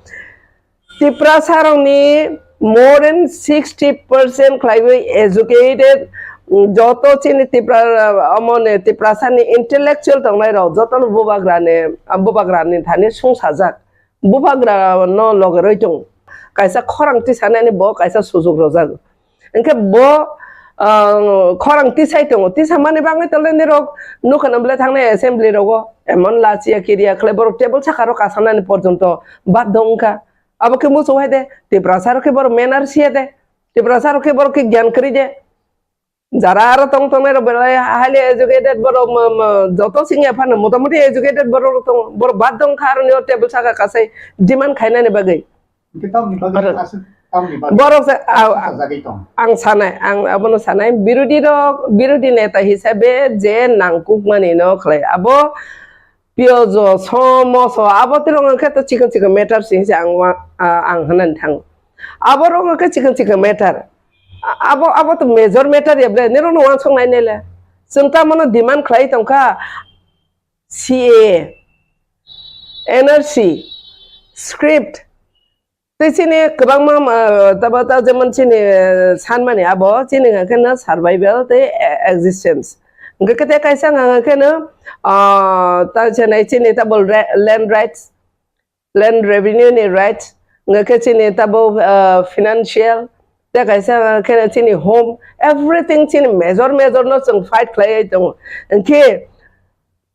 Tiprasa rokni more than sixty percent khlaiwi educated, mm, joto chini Tipra, ah, omoni Tiprasa ni intellectual tongnai rok, jotono bubagra ni, ah, bubagra ni thani sungsajak. Bubagra no logerwi tongo. Kaisa khorang tisanani bo kaisa sujuk rojak. Hwnkhe bo, ah, khorang tisai tongo. Tisa mani bagwi tole nirok nukha na bwle thangnai assembly rogo. Emon lachiya kiriya khlai borok table saka rok kasanani porjonto baddo wngkha. Abo khe muchung hai de, Tiprasa rok khe borok manners ya de. Tiprasa rok khe borok khe gyan kwrwi de. Jara aro tong tongnai rok belai highly educated borok, mo-, mo-, joto singya phano motamuti educated borok rok tongo. Borok bad dong kha aroni o table saka kasai demand khainani bagwi. Hingke tamni bagwi Aro aswk, tamni bagwi borok se, a, aswk sajagwi tong? Ang sanai, ang abono sanai, birodhi rok, birodhi neta hisabe je nangkukmani no khlai. Abo piyojo, somoso, abo tirok hwnkhe to chikon chikon matter se hinse ang wa-, a, ang hwnani thango. Abo rok hwnkhe chikon chikon matter. A-, abo, abo to major matter ya ble, nirok no wansuk nai nai le. Chwng ta mono demand khlai tongkha C A A, N R C, script. Tei chini kwbangma, ah, tabo ta jemon chini, eh, sanmani abo chini hwnkheno survival tei, eh, existence. Hwnkhe khe tei kaisa hwnkheno, ah, ta chini, chini tabo re-, land rights, land revenue ni rights, hwnkhe chini tabo, ah, financial, tei kaisa hwnkheno chini home, everything chini major major no chwng fight khlaiwi tongo. Hwnkhe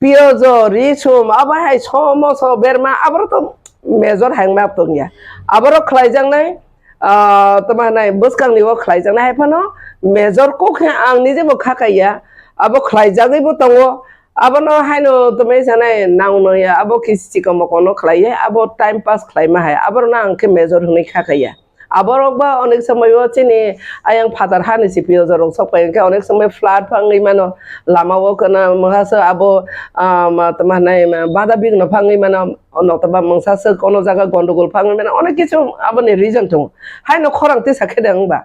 Piyojo, risum, abo hai somoso berma, aborok to major hai wngma tongya. Aborok khlaijaknai, ah, tamo hwnai, bwskangni o khlaijaknai hai phano major kok khe ang nije bo kha kaiya. Abo khlaijagwi bo tongo. Abono haino tamo sanai nang nangya, abo kisi chikon mokono khlaiya, abo time pass khlaima hai. Aborokno ang khe major hwnwi kha kaiya. Aborok ba onek somoi o chini ayang phatar hani C P O jorok sok pai hwnkhe onek somoi flood phangwi mano, lama o kana mungsa se abo, ah, ma, tamo hwnai ma, bada bigno phangwi mano, nokta ba mungsa se kono jaga gondogol phangwi mano, onek kisu aboni reason tongo. Haino khorang tisa khe de wngba.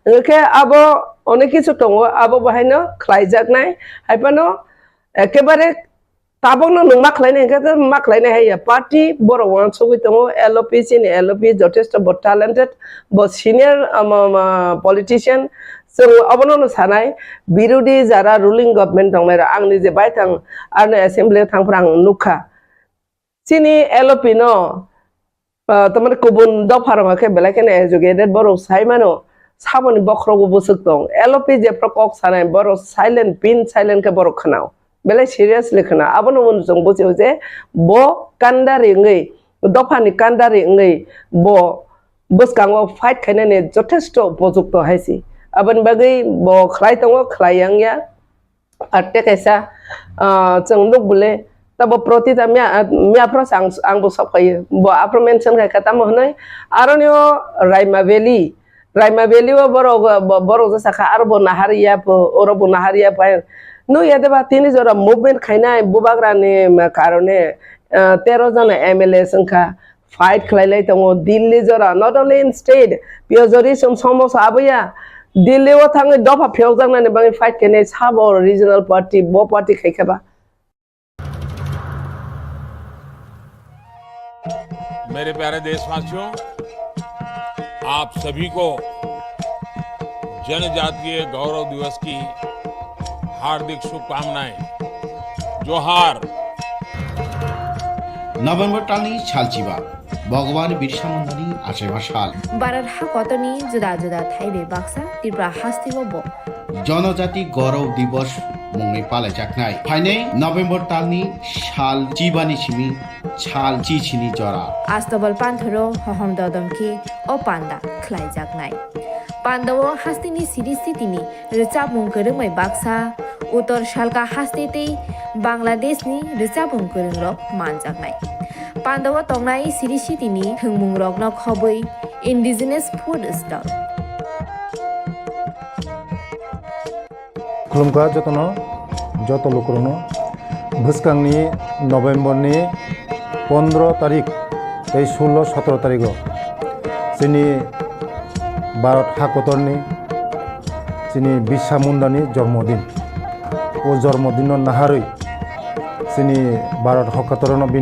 Hwnkhe abo onek kisu tongo, abo bo haino khlaijaknai, hai phano ekebare Tabukno nwng ma khlainai hwnkhe khe ma khlainai hai ya. Party borok uansugwi tongo, L O P chini L O P jotesto bo talented, bo senior, um, um, uh, politician. Chwng obono no sanai, birodhi jara ruling government tongnai rok, ang nije baithang aroni assembly o thangphra ang nukha. Chini L O P no Ah, tamani kubun dopha rok khe belai kheno educated borok sai mano, saboni bokhorogo bwswk tong. L O P jephru kok sanai borok silent, pin silent khe borok khwnao. Belai seriously khwnao. Abono chwng buchio je bo kandari wngwi, dophani kandari wngwi bo bwskango fight khainani jothesto upojukto hai se. Aboni bagwi bo khlai tongo, khlai yang ya. Ar tei kaisa, ah, chwng nuk bwle, tabo protita miya, miya phro ang, ang bo sok phai, bo aphro mention khai kha, tamo hwnwi aroni o Raima Valley, Raima Valley o borok, bo-, borok jesa kha, aro bo nahar ya pho, oro bo nahar ya pho. Nuk ya de ba tini jora movement khainai bubagra ni karone, ah, tero jona M L A wng kha. Fight khlai lai tongo Delhi jora, not only in state, piyojori sum somosa aboya Delhi o thangwi dopha phiyokjaknani bagwi fight khainai sabo regional party, bo party khai khe ba. मेरे प्यारे देशवासियों, आप सभी को जनजातीय गौरव दिवस की हार्दिक शुभकामनाएं। जोहार। November talni salchiba, Bhagwan Birsa Mundani achaiba sal. Bharat hakotorni juda juda thaibai baksa Tripura hasteo bo Janajati Gaurav Divas mungwi palaijaknai. Phainai November talni sal chibani simi sal chichini jora. Astobal panthoro hohom dodom khe o panda khlaijaknai. Pandao hasteni siri sitini rwchapmung kwrwngbai baksa, Uttor Salka haste tei Bangladeshni rwchapmung kwrwngrok manjaknai. Pandao tongnai siri sitini thwngmungrokno khobwi indigenous food stall. Khulumkha jotono, joto lukurokno. Bwskangni November ni pondro tarik tei sullo sotro tarigo chini Bharat hakotorni chini Birsa Mundani jormodin. O jormodinno naharwi chini Bharat hakotorno